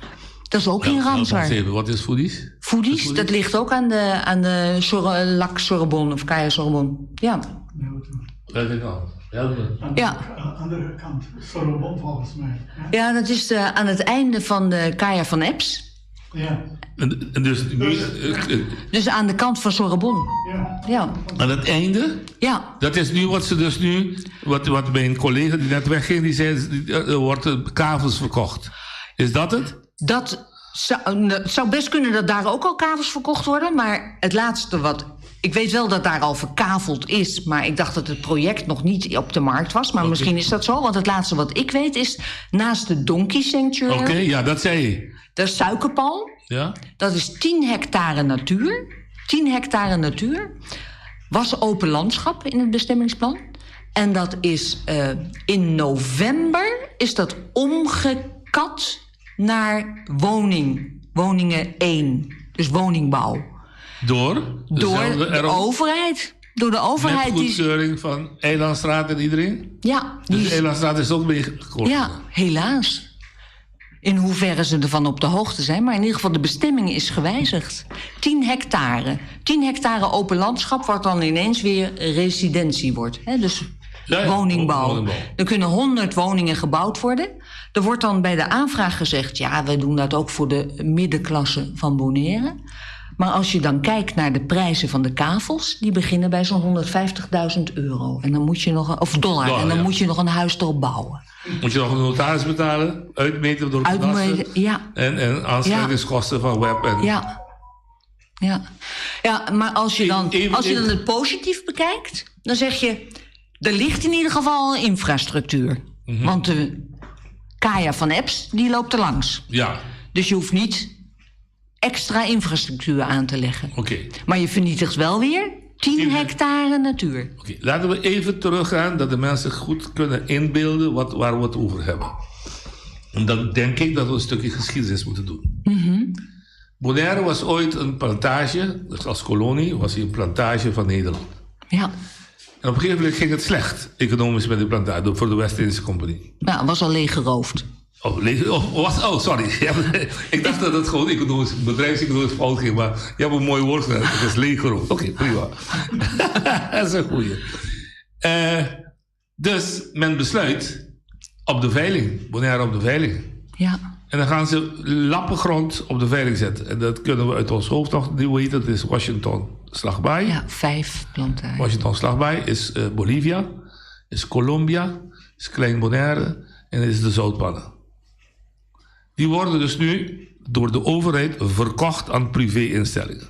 Dat is ook in Help ons Ramsar. even, wat is Foodies? Foodies, dat ligt ook aan de, aan de Sor Lac Sorbonne of Kaya Sorbonne. Ja. Welke kant? Help me. Ja. Aan de andere kant, Sorbonne volgens mij. Ja, dat is de, aan het einde van de Kaya van Eps. Ja. En, en dus nu, eh, eh, Dus aan de kant van Sorbonne. Ja. Ja. aan het einde? Ja. Dat is nu wat ze dus nu, wat, wat mijn collega die net wegging, die zei, er wordt eh, kavels verkocht. Is dat het? Dat zou, het zou best kunnen dat daar ook al kavels verkocht worden. Maar het laatste wat. Ik weet wel dat daar al verkaveld is. Maar ik dacht dat het project nog niet op de markt was. Maar misschien is dat zo. Want het laatste wat ik weet is. Naast de Donkey Sanctuary. Oké, ja, dat zei je. De suikerpalm. Ja? Dat is 10 hectare natuur. 10 hectare natuur. Was open landschap in het bestemmingsplan. En dat is eh, in november is dat omgekat naar woning. Woningen 1. Dus woningbouw. Door? Door Dezelfde de RO overheid. Door de overheid Met die. goedkeuring van Eilandstraat en iedereen? Ja, die Dus is- Eilandstraat is ook meegekoord. Ja, helaas. In hoeverre ze ervan op de hoogte zijn, maar in ieder geval de bestemming is gewijzigd. 10 hectare. 10 hectare open landschap, wat dan ineens weer residentie wordt. Hè? Dus Ja, ja, woningbouw. woningbouw. Er kunnen 100 woningen gebouwd worden. Er wordt dan bij de aanvraag gezegd: ja, we doen dat ook voor de middenklasse van Bonaire. Maar als je dan kijkt naar de prijzen van de kavels, die beginnen bij zo'n 150.000 euro. En dan moet je nog een, of dollar, Dollar, en dan ja. moet je nog een huis erop bouwen. Moet je nog een notaris betalen, uitmeten door de Uitmeten, kadaster. ja. En, en aansluitingskosten van web. En, Ja. Ja. Ja, maar als je dan, als je dan het positief bekijkt, dan zeg je: er ligt in ieder geval een infrastructuur. Mhm. Want de Kaya van Eps, die loopt er langs. Ja, Dus je hoeft niet extra infrastructuur aan te leggen. oké. Maar je vernietigt wel weer 10 hectare natuur. Oké, Laten we even teruggaan dat de mensen goed kunnen inbeelden wat, waar we het over hebben. En dan denk ik dat we een stukje geschiedenis moeten doen. Mhm. Bonaire was ooit een plantage, dus als kolonie was hij een plantage van Nederland. Ja. En op een gegeven moment ging het slecht, economisch met de plantage, voor de West-Indische Compagnie. Nou, was al leeggeroofd. Oh, leeg- oh, was, oh sorry. Ja, ik dacht dat het gewoon economisch, bedrijfseconomisch fout ging, maar je hebt een mooi woord gedaan. Het is leeggeroofd. Oké, prima. dat is een goeie. Eh, dus men besluit op de veiling, Bonaire op de veiling. Ja. En dan gaan ze lappen grond op de veiling zetten. En dat kunnen we uit ons hoofd nog niet weten. Dat is Washington Slagbaai. Ja, vijf plantages. Washington Slagbaai is eh, Bolivia, is Colombia, is Klein Bonaire en is de Zoutpannen. Die worden dus nu door de overheid verkocht aan privé-instellingen.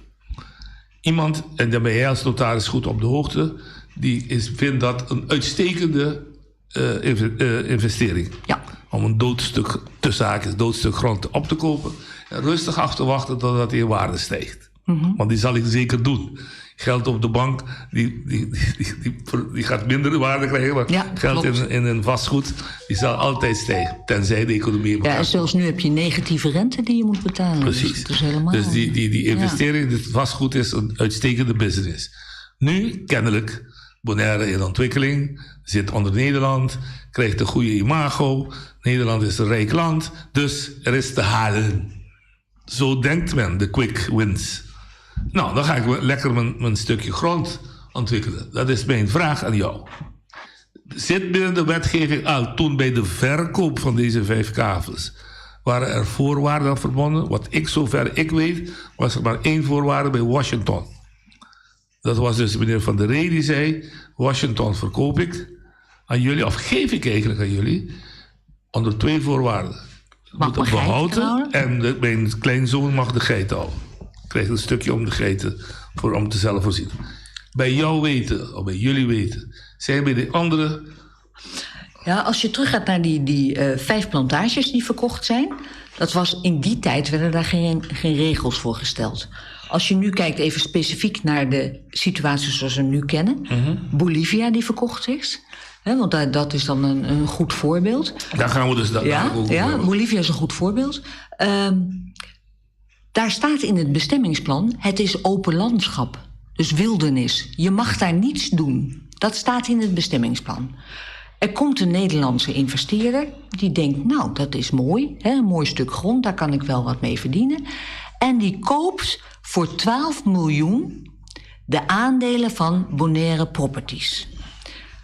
Iemand, en daar ben jij als notaris goed op de hoogte, die is, vindt dat een uitstekende eh, inve- eh, investering. Ja. Om een doodstuk, tussen haakjes, doodstuk grond op te kopen en rustig af te wachten totdat die in waarde stijgt. Mhm. Want die zal ik zeker doen. Geld op de bank, die, die, die, die, die, die gaat minder waarde krijgen. Maar geld klopt. in, in een vastgoed, die zal altijd stijgen. Tenzij de economie in Ja, elkaar en zelfs nu heb je negatieve rente die je moet betalen. Precies. Dus, dat is helemaal... Dus die, die, die Ja. investering in het vastgoed is een uitstekende business. Nu, kennelijk, Bonaire in ontwikkeling, zit onder Nederland, krijgt een goede imago. Nederland is een rijk land, dus er is te halen. Zo denkt men, de quick wins. Nou, dan ga ik wel lekker mijn, mijn stukje grond ontwikkelen. Dat is mijn vraag aan jou. Zit binnen de wetgeving al toen bij de verkoop van deze vijf kavels... waren er voorwaarden aan verbonden? Wat ik zover ik weet, was er maar één voorwaarde bij Washington. Dat was dus meneer Van der Ree die zei... Washington verkoop ik aan jullie, of geef ik eigenlijk aan jullie... onder twee voorwaarden. Het moet mijn geiten behouden houden? en de- mijn kleinzoon mag de geiten houden. Krijgt een stukje om de geiten voor, om te zelfvoorzien. Bij jou weten, of bij jullie weten, zijn bij de andere Ja, als je teruggaat naar die, die eh, vijf plantages die verkocht zijn... dat was in die tijd werden daar geen, geen regels voor gesteld. Als je nu kijkt even specifiek naar de situatie zoals we hem nu kennen... Mhm. Bolivia die verkocht is, hè, want daar, dat is dan een, een goed voorbeeld. Daar gaan we dus da Ja, daar ook over ja hebben. Bolivia is een goed voorbeeld. Ehm, daar staat in het bestemmingsplan: het is open landschap. Dus wildernis. Je mag daar niets doen. Dat staat in het bestemmingsplan. Er komt een Nederlandse investeerder die denkt: nou, dat is mooi, hè, een mooi stuk grond, daar kan ik wel wat mee verdienen. En die koopt voor 12 miljoen de aandelen van Bonaire Properties.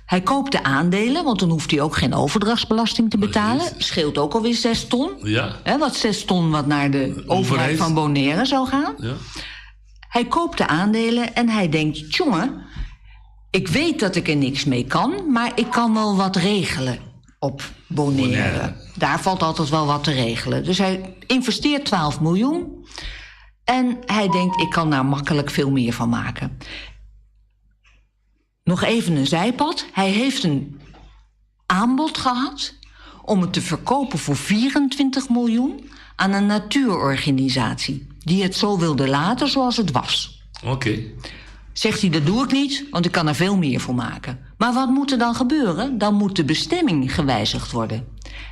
Hij koopt de aandelen, want dan hoeft hij ook geen overdrachtsbelasting te betalen. Scheelt ook alweer 6 ton. Ja. Hè, wat 6 ton wat naar de overheid Overheid. van Bonaire zou gaan. Ja. Hij koopt de aandelen en hij denkt: jongen, ik weet dat ik er niks mee kan, maar ik kan wel wat regelen op Bonaire. Bonaire. Daar valt altijd wel wat te regelen. Dus hij investeert 12 miljoen en hij denkt: ik kan daar makkelijk veel meer van maken. Nog even een zijpad. Hij heeft een aanbod gehad om het te verkopen voor 24 miljoen aan een natuurorganisatie die het zo wilde laten zoals het was. Oké. Zegt hij, dat doe ik niet, want ik kan er veel meer voor maken. Maar wat moet er dan gebeuren? Dan moet de bestemming gewijzigd worden.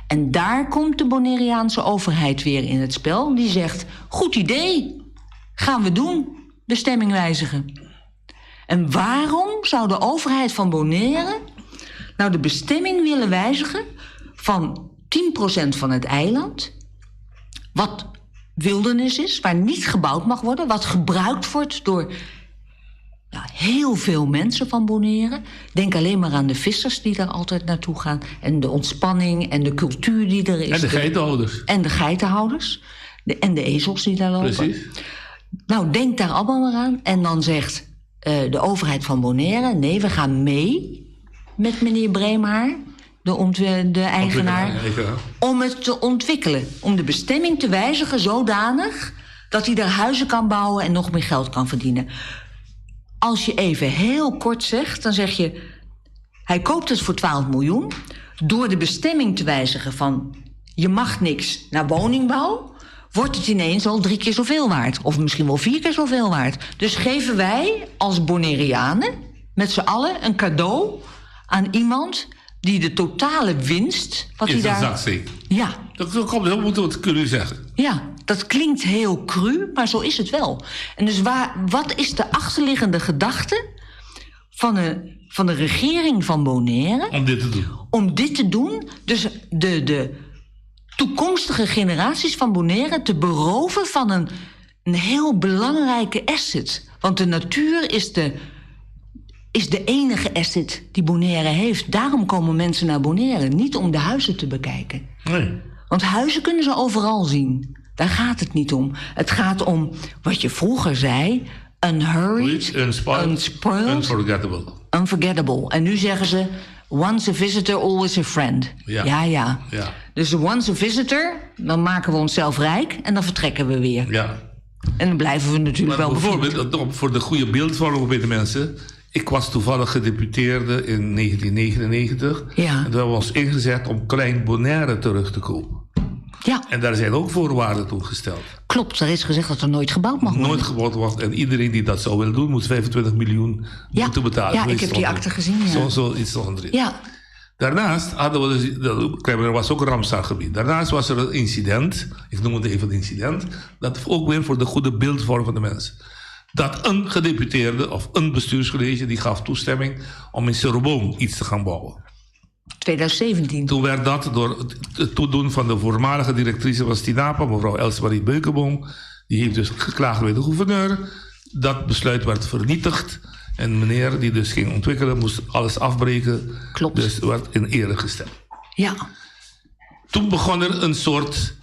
En daar komt de Bonaireaanse overheid weer in het spel. Die zegt, goed idee, gaan we doen, bestemming wijzigen. En waarom zou de overheid van Bonaire nou de bestemming willen wijzigen van 10% van het eiland, wat wildernis is, waar niet gebouwd mag worden, wat gebruikt wordt door nou, heel veel mensen van Bonaire. Denk alleen maar aan de vissers die daar altijd naartoe gaan en de ontspanning en de cultuur die er is. En de geitenhouders. En de geitenhouders. De, en de ezels die daar lopen. Precies. Nou, denk daar allemaal maar aan. En dan zegt eh, de overheid van Bonaire... nee, we gaan mee met meneer Breemhaar, de, ontwe- de eigenaar... Eigenaar. om het te ontwikkelen. Om de bestemming te wijzigen zodanig... dat hij daar huizen kan bouwen en nog meer geld kan verdienen. Als je even heel kort zegt, dan zeg je... hij koopt het voor 12 miljoen... door de bestemming te wijzigen van... je mag niks naar woningbouw... wordt het ineens al drie keer zoveel waard. Of misschien wel vier keer zoveel waard. Dus geven wij als Bonaireanen met z'n allen een cadeau aan iemand... die de totale winst... wat In hij zijn daar... zak steekt. Ja. Dat, dat komt heel goed wat kunnen u zeggen. Ja, dat klinkt heel cru, maar zo is het wel. En dus waar, wat is de achterliggende gedachte van de, van de regering van Bonaire... Om dit te doen. Om dit te doen, dus de, de toekomstige generaties van Bonaire te beroven van een, een heel belangrijke asset. Want de natuur is de, is de enige asset die Bonaire heeft. Daarom komen mensen naar Bonaire, niet om de huizen te bekijken. Nee. Want huizen kunnen ze overal zien. Daar gaat het niet om. Het gaat om wat je vroeger zei: unhurried, Unspoiled. unspoiled, Unforgettable. unforgettable. En nu zeggen ze: once a visitor, always a friend. Ja. ja. ja. Ja. Dus once a visitor, dan maken we onszelf rijk en dan vertrekken we weer. Ja. En dan blijven we natuurlijk Maar wel bevriend. bijvoorbeeld, dat- voor de goede beeldvorming bij de mensen. Ik was toevallig gedeputeerde in 1999. Ja. En toen hebben we ons ingezet om Klein Bonaire terug te kopen. Ja. En daar zijn ook voorwaarden toe gesteld. Klopt, er is gezegd dat er nooit gebouwd mag worden. Nooit gebouwd wordt. En iedereen die dat zou willen doen, moet 25 miljoen moeten betalen. Ja, Zoiets ik heb die stond er. akte gezien, ja. Zo, zoiets stond erin. Ja, Daarnaast hadden we dus, dat Klein Bonaire was ook een Ramsargebied. Daarnaast was er een incident, ik noem het even een incident, dat ook weer voor de goede beeldvorm van de mensen. Dat een gedeputeerde of een bestuurscollege die gaf toestemming om in Sorbonne iets te gaan bouwen. 2017. Toen werd dat door het toedoen van de voormalige directrice van Stinapa, mevrouw Elsemarie Beukenboom, die heeft dus geklaagd bij de gouverneur. Dat besluit werd vernietigd. En meneer die dus ging ontwikkelen, moest alles afbreken. Klopt. Dus werd in ere gesteld. Ja. Toen begon er een soort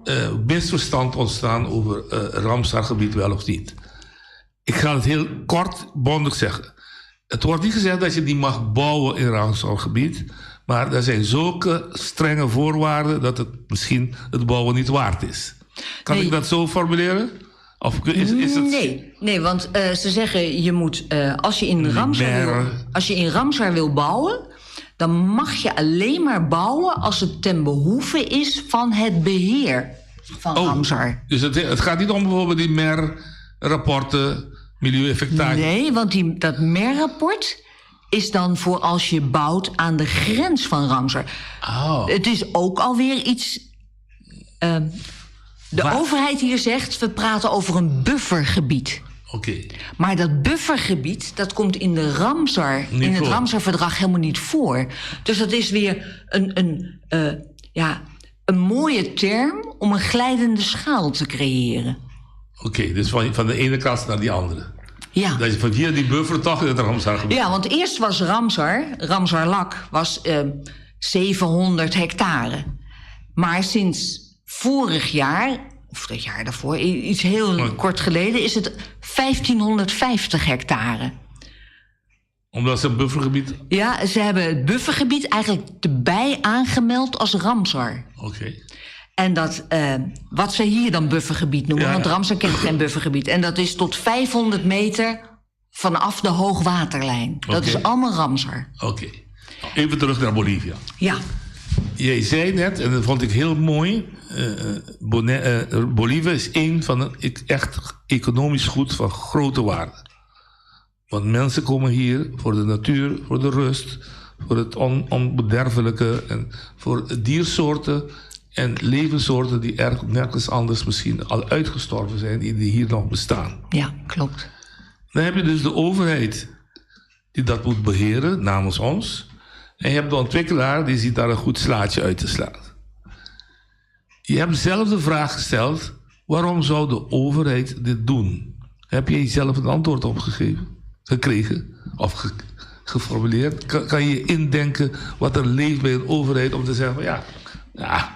eh, misverstand ontstaan over eh Ramsargebied wel of niet. Ik ga het heel kort, bondig zeggen. Het wordt niet gezegd dat je niet mag bouwen in Ramsargebied. Maar er zijn zulke strenge voorwaarden dat het misschien het bouwen niet waard is. Kan ik dat zo formuleren? Of is, is het... Nee, nee want eh, ze zeggen je moet, eh, als, je in Ramsar wil, Mère. als je in Ramsar wil bouwen, Dan mag je alleen maar bouwen als het ten behoeve is van het beheer van Ramsar. Dus het, het gaat niet om bijvoorbeeld die MER-rapporten, milieueffectage. Nee, want die, dat MER-rapport is dan voor als je bouwt aan de grens van Ramsar. Oh. Het is ook alweer iets. De overheid hier zegt, we praten over een buffergebied. Oké. Maar dat buffergebied, dat komt in de Ramsar, Niet in het voor. Ramsar-verdrag helemaal niet voor. Dus dat is weer een, ja, een mooie term om een glijdende schaal te creëren. Oké, dus van de ene kast naar die andere. Ja. Dat je van via die buffer toch in het Ramsargebied. Ja, want eerst was Ramsar, Ramsarlak, was 700 hectare. Maar sinds vorig jaar, of dat jaar daarvoor, iets heel kort geleden, is het 1550 hectare. Omdat ze een buffergebied. Ja, ze hebben het buffergebied eigenlijk erbij aangemeld als Ramsar. Oké. En dat, wat ze hier dan buffergebied noemen, Ja, want ja. Ramsar kent geen buffergebied. En dat is tot 500 meter vanaf de hoogwaterlijn. Dat Oké. is allemaal Ramsar. Oké. Even terug naar Bolivia. Ja. Jij zei net, en dat vond ik heel mooi. Bolivia is een van de echt economisch goed van grote waarde. Want mensen komen hier voor de natuur, voor de rust, voor het onbederfelijke en voor diersoorten en levenssoorten die nergens anders misschien al uitgestorven zijn, die hier nog bestaan. Ja, klopt. Dan heb je dus de overheid die dat moet beheren namens ons. En je hebt de ontwikkelaar die ziet daar een goed slaatje uit te slaan. Je hebt zelf de vraag gesteld: waarom zou de overheid dit doen? Heb jij zelf een antwoord op gegeven, gekregen of geformuleerd? Kan je indenken wat er leeft bij een overheid om te zeggen: van, ja, ja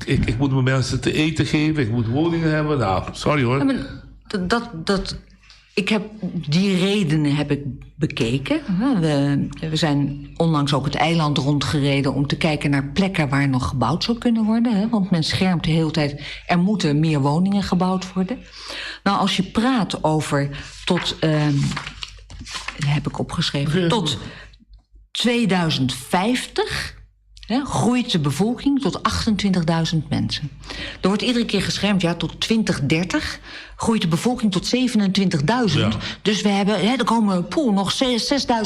ik moet mijn mensen te eten geven, ik moet woningen hebben. Nou, sorry hoor. Ja, maar dat, ik heb, die redenen heb ik bekeken. We zijn onlangs ook het eiland rondgereden om te kijken naar plekken waar nog gebouwd zou kunnen worden. Hè? Want men schermt de hele tijd, er moeten meer woningen gebouwd worden. Nou, als je praat over tot, dat heb ik opgeschreven, tot 2050... Hè, groeit de bevolking tot 28.000 mensen. Er wordt iedere keer geschermd, ja, tot 2030 groeit de bevolking tot 27.000. Ja. Dus we hebben, hè, er komen poeh, nog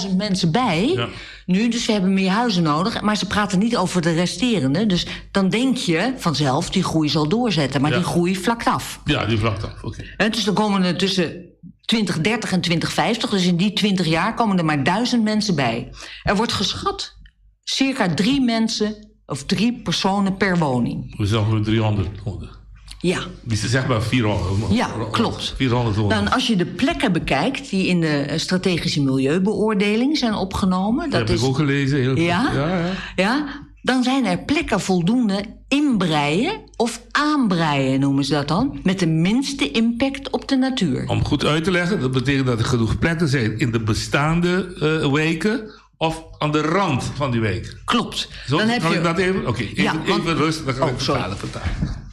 6.000 mensen bij Ja. nu, dus we hebben meer huizen nodig. Maar ze praten niet over de resterende. Dus dan denk je vanzelf, die groei zal doorzetten. Maar Ja. die groei vlakt af. Ja, die vlakt af. Oké. Hè, dus dan komen er tussen 2030 en 2050, dus in die 20 jaar komen er maar 1000 mensen bij. Er wordt geschat circa 3 mensen of 3 personen per woning. We zijn ongeveer 300 nodig. Ja. Die is zeg maar 400. Ja, klopt. 400 woningen. Nou, en als je de plekken bekijkt die in de strategische milieubeoordeling zijn opgenomen. Dat heb ik ook gelezen. Heel Ja? Ja, ja. Ja, dan zijn er plekken voldoende inbreien of aanbreien, noemen ze dat dan, met de minste impact op de natuur. Om goed uit te leggen, dat betekent dat er genoeg plekken zijn in de bestaande wijken of aan de rand van die wijk. Klopt. Zo, Dan heb kan je- ik dat even? Oké, even, Ja, want- even rustig, dan kan Oh, ik sorry. vertalen. vertalen.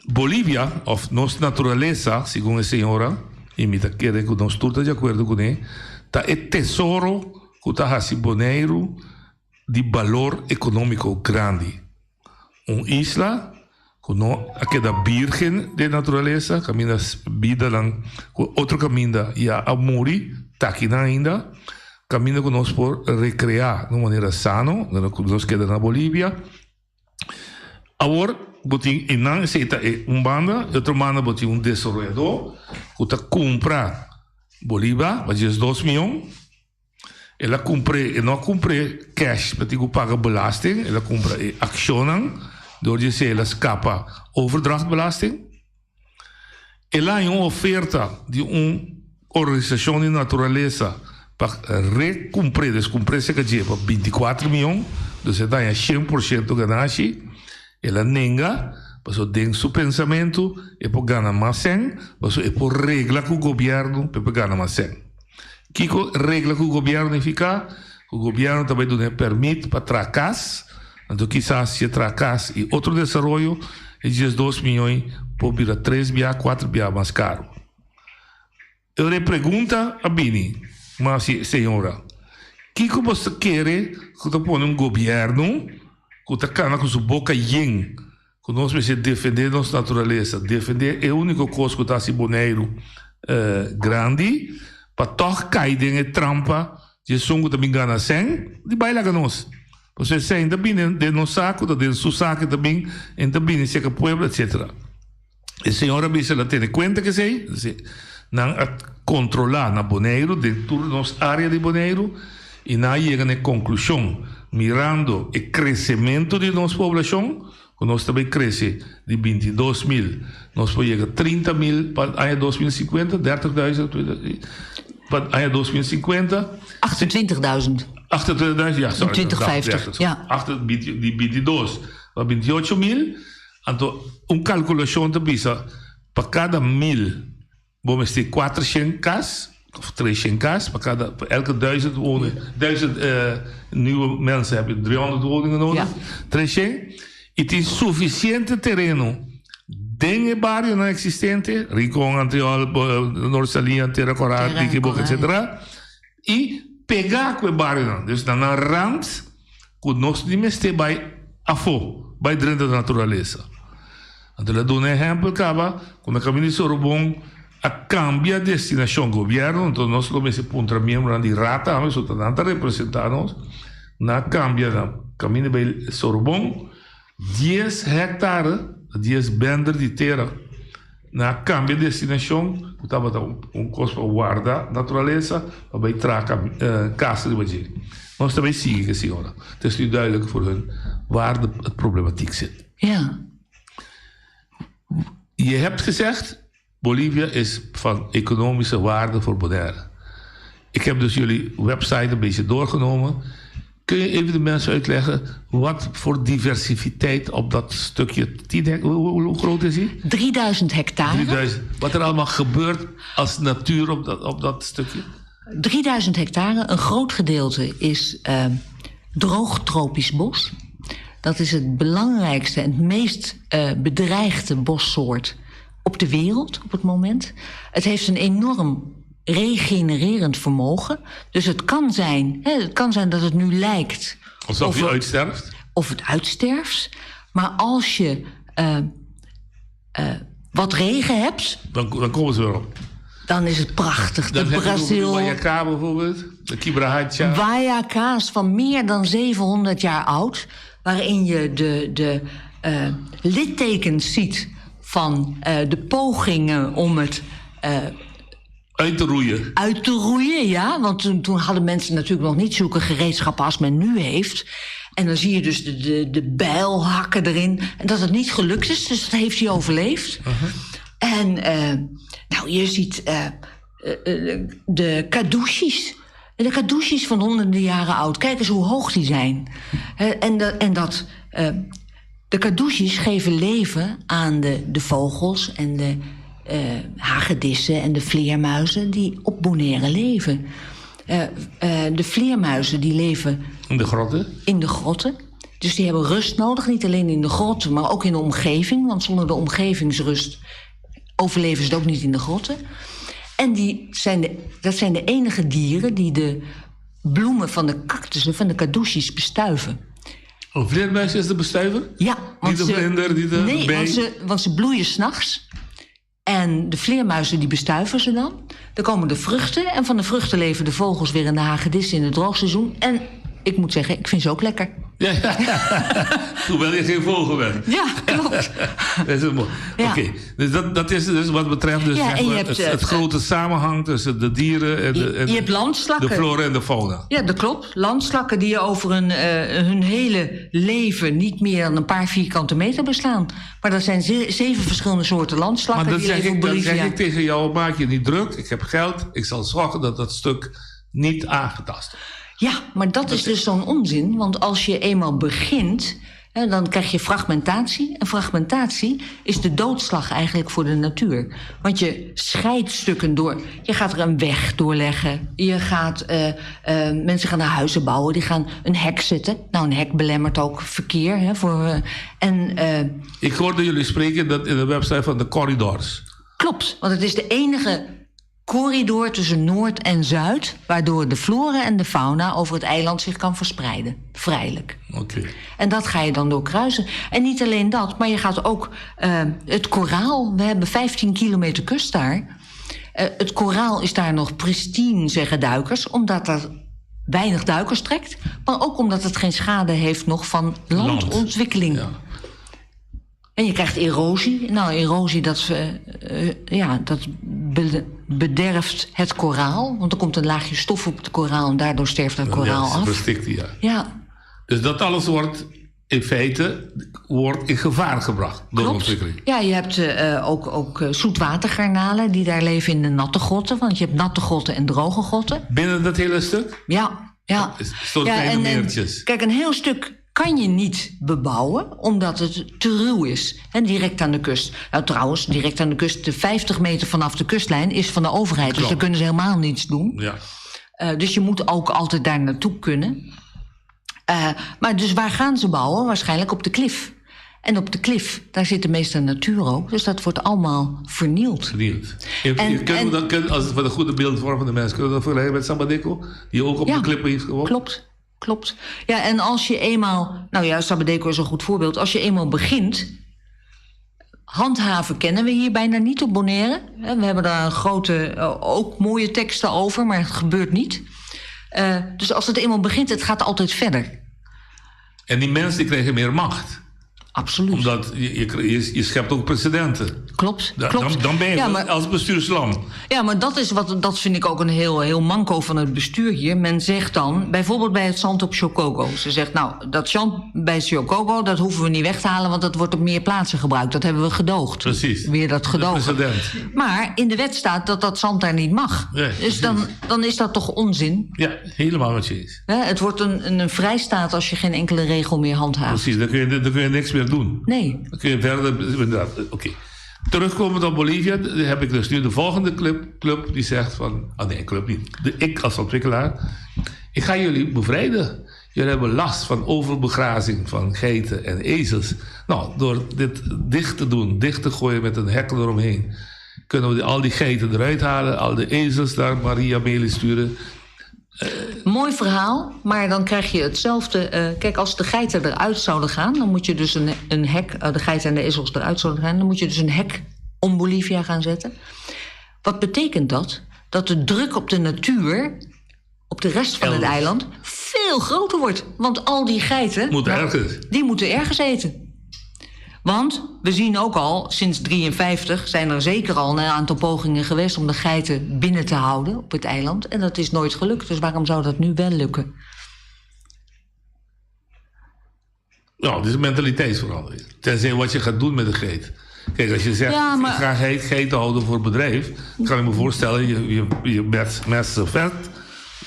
Bolivia, of nos naturaleza, según e señora, y mi ta kere ku nos tur ta di acuerdo kuné, ta e tesoro ku ta hasi Boneiru di balor ekonómiko grandi. Un isla ku no a keda bírgen den naturalesa, kaminda bidanan ku otro kaminda ya a muri, ta akinan ainda, kaminda ku nos por rekreá na un manera sano, ku nos keda na Bolivia. Awor, bo tin einan esei ta e un banda, e otro banda bo tin un desaroyadó ku ta kumpra Bolivia pa 12 mion. El a kumpr'é, e no a kumpr'é cash, pa tin ku paga belasting, el a kumpra e akshonnan, dor di esei el a skapa overdrachtbelasting. El a haña un oferta di un organisashon di naturalesa pa rekumpr'é, dus kumpr'é serka dje pa 24 mion, dus e ta haña shen por shento ganashi. El a nenga, pasobra den su pensamentu e por gana mas sèn, pasobra e por regla ku gobièrnu pa e por gana mas sèn. Kiko regla ku gobièrnu nifiká? Ku gobièrnu ta bai duna e pèrmit pa traha kas, anto kisas si e traha kas i otro desaroyo, e 12 mion por bira tres bia, kuater bia mas karu. E ora e pregunta a bini, ma si señora. Kiko bo ta kere ku ta pone un gobièrnu ku ta kana ku su boka yen ku nos mester defendé nos naturalesa, defendé e úniko kos ku ta hasi Boneiru grandi, pa tòg kai den e trampa di esun ku ta bin gana sèn di bai laga nos. Pasobra e sèn ta bini den nos saku, ta den su sak e ta bin, e ta bini serka pueblo, etcetera. E señor a bisa el a tene kuenta ku esei, nan a kontrolá na Boneiru, den tur nos área di Boneiru, i nan a yega na e konklushon, mirando e kresementu di nos poblashon, ku nos ta bai krese di 22.000, nos por yega 30.000 pa aña 2050, dertigduizend, pa aña 2050. 28.000. 28.000, ja, sorry. 2050, ja. Di 22 pa 28.000. Anto un kalkulashon ta bisa pa kada mil bo mester kuatershen kas of treshen kas pa kada pa elke duizend woning duizend nieuwe mensen heb je 300 woningen nodig treshen y tin sufisiente tereno den e barionan eksistente Rincon Antriol Noord Saliña Tera Kora Dikiboka etcetera y pega ku e barionan dus na nan rand Ku nos di mester bai afó, bai drenta naturalesa. Anto el a duna ehèmpel kaba ku na kaminda di Sorobon a kambia destinashon. Gobièrnu, anto nos lo mester puntra miembronan di rata ame, so ta nan ta representá nos, nan a kambia na kaminda bai Sorobon dies hèktare, dies bènder di tera, nan a kambia destinashon ku tabata un kos pa warda naturalesa pa bai traha kas riba dje. Nos ta bai sigui ku e señora. Het is nu duidelijk voor hun waar de het problematiek zit. Ja. Je hebt gezegd, Bolivia is van economische waarde voor Bonaire. Ik heb dus jullie website een beetje doorgenomen. Kun je even de mensen uitleggen wat voor diversiteit op dat stukje 10 hoe, hoe, groot is die? 3000 hectare. 3000. Wat er allemaal gebeurt als natuur op dat, op dat stukje? 3000 hectare. Een groot gedeelte is uh, droog tropisch bos. Dat is het belangrijkste en het meest uh, bedreigde bossoort op de wereld op het moment. Het heeft een enorm regenererend vermogen. Dus het kan zijn, hè, het kan zijn dat het nu lijkt. Alsof je uitsterft? Of het uitsterft. Maar als je uh, uh, wat regen hebt. Dan, dan komen ze weer op. Dan is het prachtig. Dan de Brazil. De Wayaka bijvoorbeeld. De Kibrahacha. Wayaka's van meer dan 700 jaar oud. Waarin je de, de uh, littekens ziet van uh, de pogingen om het. Uh, uit te roeien. Uit te roeien, ja. Want toen, toen hadden mensen natuurlijk nog niet zulke gereedschappen als men nu heeft. En dan zie je dus de, de, de bijlhakken erin. En dat het niet gelukt is, dus dat heeft hij overleefd. Uh -huh. En uh, nou, je ziet uh, uh, de kadouches. De kadouches van honderden jaren oud. Kijk eens hoe hoog die zijn. En, de, en dat, de kadouches geven leven aan de, de vogels en de hagedissen en de vleermuizen die op Bonaire leven. De vleermuizen die leven... In de grotten? In de grotten. Dus die hebben rust nodig, niet alleen in de grotten, maar ook in de omgeving. Want zonder de omgevingsrust overleven ze het ook niet in de grotten. En die zijn de, dat zijn de enige dieren die de bloemen van de cactussen, van de kadouches, bestuiven. Een vleermuis is de bestuiver? Ja. Want niet de vlinder, niet de nee, bij? Want ze, want ze bloeien s'nachts. En de vleermuizen die bestuiven ze dan. Dan komen de vruchten. En van de vruchten leven de vogels weer in de hagedissen in het droogseizoen. En ik moet zeggen, ik vind ze ook lekker. Ja, ja. Hoewel je geen vogel bent. Ja, klopt. dat is mooi. Ja. Oké, okay. dus dat, dat is dus wat betreft dus, ja, zeg maar, hebt, het, het grote samenhang tussen de dieren en de, en je hebt landslakken. de flora en de fauna. Ja, dat klopt. Landslakken die over hun, uh, hun hele leven niet meer dan een paar vierkante meter beslaan. Maar dat zijn ze zeven verschillende soorten landslakken. Maar dat, die zeg leven ik, op dat Bolivia. zeg ik tegen jou, maak je niet druk. Ik heb geld. Ik zal zorgen dat dat stuk niet aangetast wordt. Ja, maar dat, dat is dus zo'n onzin. Want als je eenmaal begint, hè, dan krijg je fragmentatie. En fragmentatie is de doodslag eigenlijk voor de natuur. Want je scheidt stukken door. Je gaat er een weg doorleggen. Je gaat, uh, uh, mensen gaan naar huizen bouwen. Die gaan een hek zetten. Nou, een hek belemmert ook verkeer. Hè, voor, uh, en, Ik hoorde jullie spreken dat in de website van de corridors. Klopt, want het is de enige corridor tussen Noord en Zuid, waardoor de flora en de fauna over het eiland zich kan verspreiden. Vrijelijk. Oké. En dat ga je dan doorkruisen. En niet alleen dat, maar je gaat ook eh, het koraal. We hebben 15 kilometer kust daar. Eh, het koraal is daar nog pristien, zeggen duikers, omdat dat weinig duikers trekt. Maar ook omdat het geen schade heeft nog van landontwikkeling. En je krijgt erosie. Nou, erosie, dat, eh, eh, ja, dat bederft het koraal. Want er komt een laagje stof op het koraal en daardoor sterft het koraal Ja, af. verstikt die, ja. Ja, Dus dat alles wordt in feite wordt in gevaar gebracht door ontwikkeling. Ja, je hebt eh, ook zoetwatergarnalen die daar leven in de natte grotten. Want je hebt natte grotten en droge grotten. Binnen dat hele stuk? Ja, ja. Een soort ja, kleine en- meertjes. Kijk, een heel stuk kan je niet bebouwen, omdat het te ruw is. En direct aan de kust. Nou, trouwens, direct aan de kust, de 50 meter vanaf de kustlijn is van de overheid. Dus Klopt. daar kunnen ze helemaal niets doen. Ja. Eh, dus je moet ook altijd daar naartoe kunnen. Eh, maar dus waar gaan ze bouwen? Waarschijnlijk op de klif. En op de klif, daar zit de meeste natuur ook. Dus dat wordt allemaal vernield. Vernield. En, En- kunnen we en- dan, kunnen, als het voor de goede beeldvorm van de mens, kunnen we dat vergelijken met Sabadeco, die ook op Ja, de klippen heeft gewoond? Klopt, klopt. Ja, en als je eenmaal... Nou ja, Sabadeco is een goed voorbeeld. Als je eenmaal begint... Handhaven kennen we hier bijna niet op Bonaire. Hè, We hebben daar een grote, ook mooie teksten over, maar het gebeurt niet. Eh, dus als het eenmaal begint, het gaat altijd verder. En die mensen die kregen meer macht. Absoluut. Omdat je, je, je, je schept ook precedenten. Klopt, Dan, klopt. Dan, dan ben je Ja, maar- als bestuurslam. Ja, maar dat, is wat, dat vind ik ook een heel, heel manco van het bestuur hier. Men zegt dan, bijvoorbeeld bij het zand op Chocogo. Ze zegt, nou, dat zand bij Chocogo, dat hoeven we niet weg te halen... want dat wordt op meer plaatsen gebruikt. Dat hebben we gedoogd. Precies. Weer dat De gedogen. precedent. Maar in de wet staat dat dat zand daar niet mag. Nee, dus dan, dan is dat toch onzin? Ja, helemaal met je eens. Hè, Het wordt een, een vrijstaat als je geen enkele regel meer handhaaft. Precies, dan kun, je, dan kun je niks meer doen. Nee. Dan kun je verder, inderdaad, oké. Terugkomend op Bolivia, dan heb ik dus nu de volgende club, club die zegt van... Ah nee, club niet. De, ik als ontwikkelaar, ik ga jullie bevrijden. Jullie hebben last van overbegrazing van geiten en ezels. Nou, door dit dicht te doen, dicht te gooien met een hek eromheen... kunnen we die- al die geiten eruit halen, al de ezels naar Maria Meli sturen. Mooi verhaal, maar dan krijg je hetzelfde. eh, kijk, als de geiten eruit zouden gaan, dan moet je dus een, een hek. eh, de geiten en de ezels eruit zouden gaan, dan moet je dus een hek om Bolivia gaan zetten. Wat betekent dat? Dat de druk op de natuur, op de rest van het Elders. eiland, veel groter wordt. Want al die geiten. Moeten ergens. Die moeten ergens eten. Want we zien ook al, sinds 53 zijn er zeker al een aantal pogingen geweest om de geiten binnen te houden op het eiland. En dat is nooit gelukt. Dus waarom zou dat nu wel lukken? Nou, het is een mentaliteitsverandering. Tenzij wat je gaat doen met de geit. Kijk, als je zegt, Ja, maar- ik ga geit, geiten houden voor het bedrijf... dan kan ik me voorstellen, je, je, je mest, mest ze vet,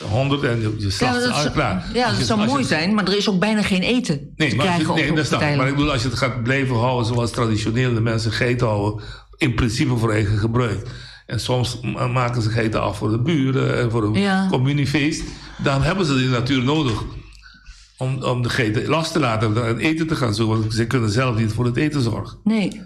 100 en je, je slacht ja, ze dat uit, zou- klaar. ja, Als dat je- zou als je- mooi zijn, maar er is ook bijna geen eten Nee, te maar als je, krijgen nee op, op dat het snap ik. eiland. Maar ik bedoel, als je het gaat blijven houden zoals traditioneel de mensen geiten houden... in principe voor eigen gebruik. En soms maken ze geiten af voor de buren en voor een Ja. communiefeest. Dan hebben ze die natuur nodig om, om de geiten los te laten en eten te gaan zoeken. Want ze kunnen zelf niet voor het eten zorgen. Nee.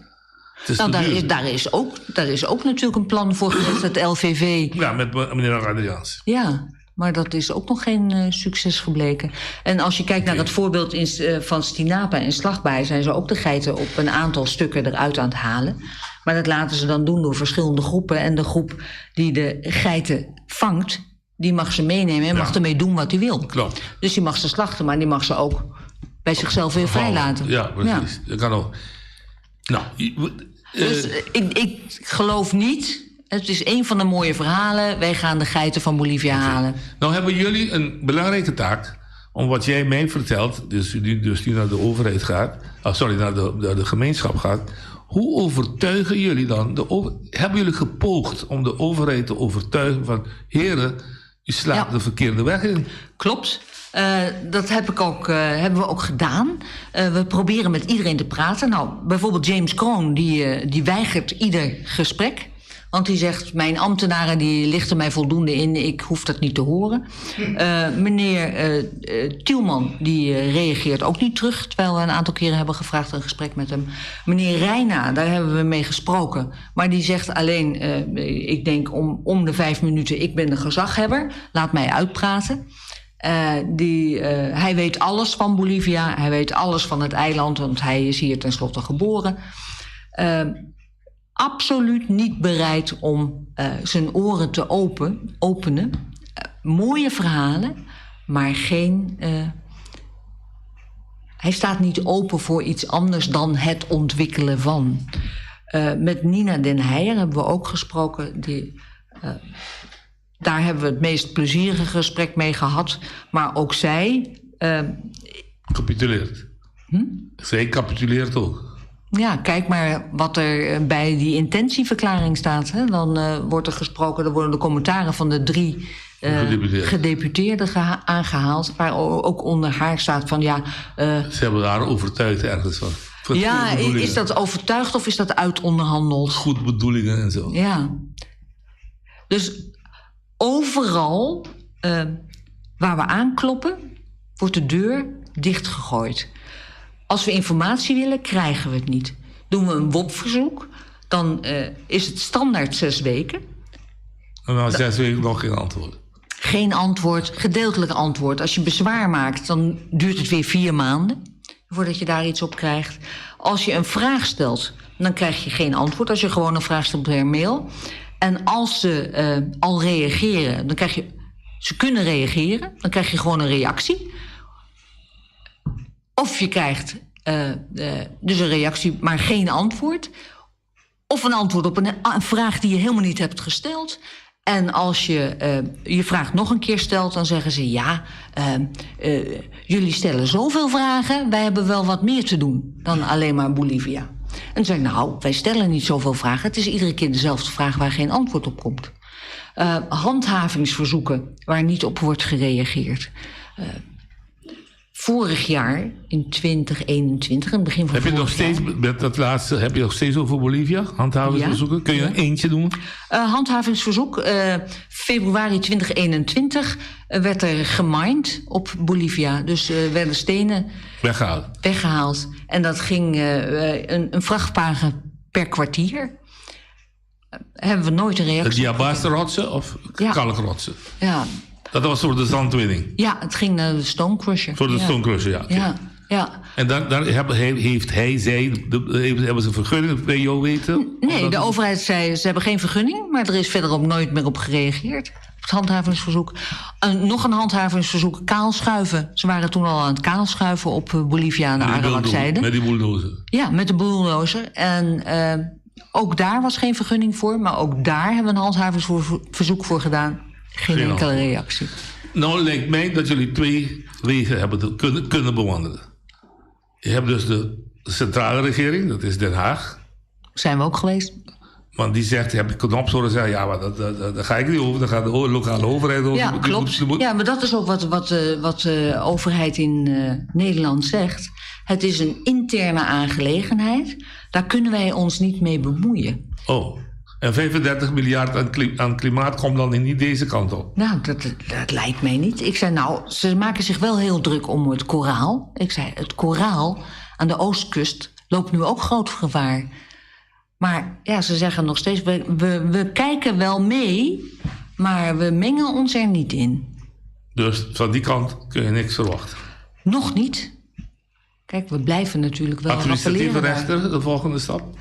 Het is Nou, te daar duur. is, daar, is ook, daar is ook natuurlijk een plan voor geweest, het LVV. Ja, met meneer Adriaans. Ja, maar dat is ook nog geen eh, succes gebleken. En als je kijkt naar het voorbeeld in, eh, van Stinapa en Slagbaai... zijn ze ook de geiten op een aantal stukken eruit aan het halen. Maar dat laten ze dan doen door verschillende groepen. En de groep die de geiten vangt, die mag ze meenemen... en mag ermee doen wat hij wil. Klopt. Dus die mag ze slachten, maar die mag ze ook bij zichzelf weer vrijlaten. Ja, precies. Dat kan ook. Nou, Dus eh, ik, ik geloof niet... Het is een van de mooie verhalen. Wij gaan de geiten van Bolivia halen. Nou hebben jullie een belangrijke taak om wat jij mij vertelt, dus die, dus die naar de overheid gaat, ah, sorry, naar de, naar de gemeenschap gaat. Hoe overtuigen jullie dan? De over, hebben jullie gepoogd om de overheid te overtuigen van heren, u slaat de verkeerde weg in? Klopt. Eh, dat heb ik ook, eh, hebben we ook gedaan. Eh, we proberen met iedereen te praten. Nou, bijvoorbeeld James Kroon, die, die weigert ieder gesprek. Want die zegt, mijn ambtenaren die lichten mij voldoende in, ik hoef dat niet te horen. Meneer Tielman die reageert ook niet terug, terwijl we een aantal keren hebben gevraagd een gesprek met hem. Meneer Reina, daar hebben we mee gesproken. Maar die zegt alleen, ik denk om de 5 minuten, ik ben de gezaghebber, laat mij uitpraten. Hij weet alles van Bolivia, hij weet alles van het eiland, want hij is hier tenslotte geboren. Absoluut niet bereid om zijn oren te openen. Mooie verhalen, maar geen... hij staat niet open voor iets anders dan het ontwikkelen van. Met Nina den Heijer hebben we ook gesproken. Daar hebben we het meest plezierige gesprek mee gehad. Maar ook zij... capituleert. Zij capituleert ook. Ja, kijk maar wat er bij die intentieverklaring staat. Hè. Dan wordt er gesproken, er worden de commentaren van de 3 gedeputeerden aangehaald. Waar ook onder haar staat van ja... Ze hebben haar overtuigd ergens van. Ja, is dat overtuigd of is dat uitonderhandeld? Goed bedoelingen en zo. Ja. Dus overal waar we aankloppen, wordt de deur dichtgegooid. Als we informatie willen, krijgen we het niet. Doen we een WOP-verzoek, dan is het standaard 6 weken. En na 6 weken nog geen antwoord? Geen antwoord, gedeeltelijk antwoord. Als je bezwaar maakt, dan duurt het weer 4 maanden... voordat je daar iets op krijgt. Als je een vraag stelt, dan krijg je geen antwoord. Als je gewoon een vraag stelt per mail. En als ze al reageren, dan krijg je... Ze kunnen reageren, dan krijg je gewoon een reactie... Of je krijgt dus een reactie, maar geen antwoord. Of een antwoord op een vraag die je helemaal niet hebt gesteld. En als je je vraag nog een keer stelt, dan zeggen ze... ja, jullie stellen zoveel vragen, wij hebben wel wat meer te doen dan alleen maar Bolivia. En dan zeg ik, nou, wij stellen niet zoveel vragen. Het is iedere keer dezelfde vraag waar geen antwoord op komt. Handhavingsverzoeken waar niet op wordt gereageerd. Vorig jaar, in 2021, in het begin van heb je nog steeds, met dat laatste, heb je nog steeds over Bolivia? Handhavingsverzoeken? Ja. Kun je er eentje doen? Handhavingsverzoek. Februari 2021 werd er gemined op Bolivia. Dus werden stenen weggehaald. En dat ging een vrachtwagen per kwartier. Hebben we nooit een reactie. De diabasterrotsen of kalkrotsen? Ja. Dat was voor de zandwinning? Ja, het ging naar de Stonecrusher. Voor de Stonecrusher, ja. Okay. Ja, ja. En daar hebben ze een vergunning bij jou weten? Nee, de overheid zei, ze hebben geen vergunning... maar er is verder ook nooit meer op gereageerd. Op het handhavingsverzoek. Nog een handhavingsverzoek, kaalschuiven. Ze waren toen al aan het kaalschuiven op Bolivia aan de Arawakzijde. Met die bulldozer? Ja, met de bulldozer. En ook daar was geen vergunning voor... maar ook daar hebben we een handhavingsverzoek voor gedaan... Geen enkele reactie. Nou, lijkt mij dat jullie 2 wegen hebben kunnen bewandelen. Je hebt dus de centrale regering, dat is Den Haag. Zijn we ook geweest. Want die zegt, heb ik Knops horen zeggen... ja, maar daar ga ik niet over, daar gaat de lokale overheid over. Ja, klopt. Ja, maar dat is ook wat de overheid in Nederland zegt. Het is een interne aangelegenheid. Daar kunnen wij ons niet mee bemoeien. Oh. En 35 miljard aan klimaat komt dan niet deze kant op. Nou, dat lijkt mij niet. Ik zei, nou, ze maken zich wel heel druk om het koraal. Ik zei, het koraal aan de oostkust loopt nu ook groot gevaar. Maar ja, ze zeggen nog steeds, we kijken wel mee, maar we mengen ons er niet in. Dus van die kant kun je niks verwachten? Nog niet. Kijk, we blijven natuurlijk wel Administratieve rechter, de volgende stap?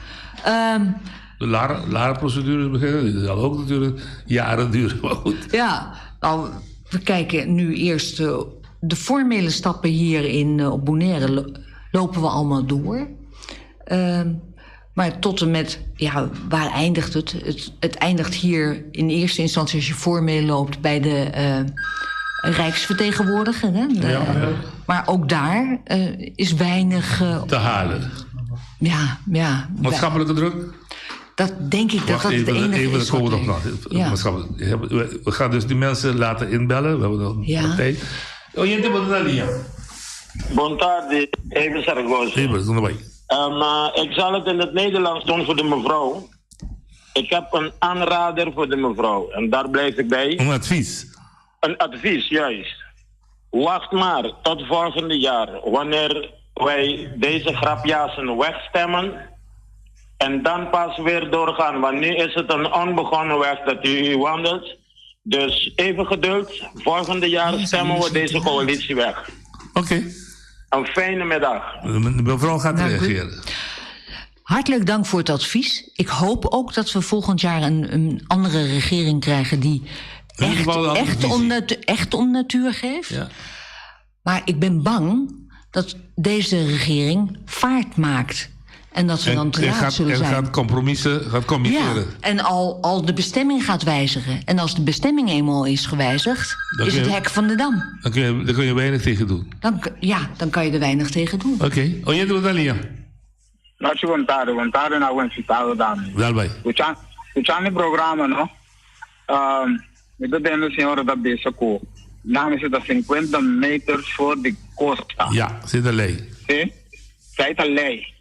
De LARA-procedures beginnen, die zal ook natuurlijk jaren duren, maar goed. Ja, nou, we kijken nu eerst de formele stappen hier in op Bonaire lopen we allemaal door. Maar tot en met, ja, waar eindigt het? Het eindigt hier in eerste instantie als je formeel loopt bij de Rijksvertegenwoordiger. Hè? Ja. Maar ook daar is weinig... te halen. Ja, ja. Maatschappelijke druk? Dat denk ik dat Wacht dat even, het enige even, is. Dat komen we nog. Ja. We gaan dus die mensen laten inbellen. We hebben nog ja. tijd. Oh, je hebt de línea. Bon tarde, even Saragossa. Even, zonder bij. Ik zal het in het Nederlands doen voor de mevrouw. Ik heb een aanrader voor de mevrouw en daar blijf ik bij. Een advies. Een advies, juist. Wacht maar tot volgende jaar, wanneer wij deze grapjassen wegstemmen. En dan pas weer doorgaan, want nu is het een onbegonnen weg dat u wandelt. Dus even geduld, volgende jaar stemmen we deze coalitie weg. Oké. Een fijne middag. De mevrouw gaat Dank u. reageren. Hartelijk dank voor het advies. Ik hoop ook dat we volgend jaar een andere regering krijgen die In ieder geval een andere echt, visie. echt om natuur geeft. Ja. Maar ik ben bang dat deze regering vaart maakt. En dat we dan te en laat gaat, zullen en zijn. gaat compromissen, gaat ja, committeren. en al de bestemming gaat wijzigen. En als de bestemming eenmaal is gewijzigd, Dan is kun het je- hek van de dam. Dan kun je weinig tegen doen. Dan, ja, dan kan je er weinig tegen doen. Oké. Oyente Rosalia. Nochi bontare, bontare na buen citado dame. Daarbij. Escuchando el programa, no? Um, mi tende señora da bisa ku. Naam is het 50 meter voor de costa. Ja, zit er lei. Sí? Zij ta lei.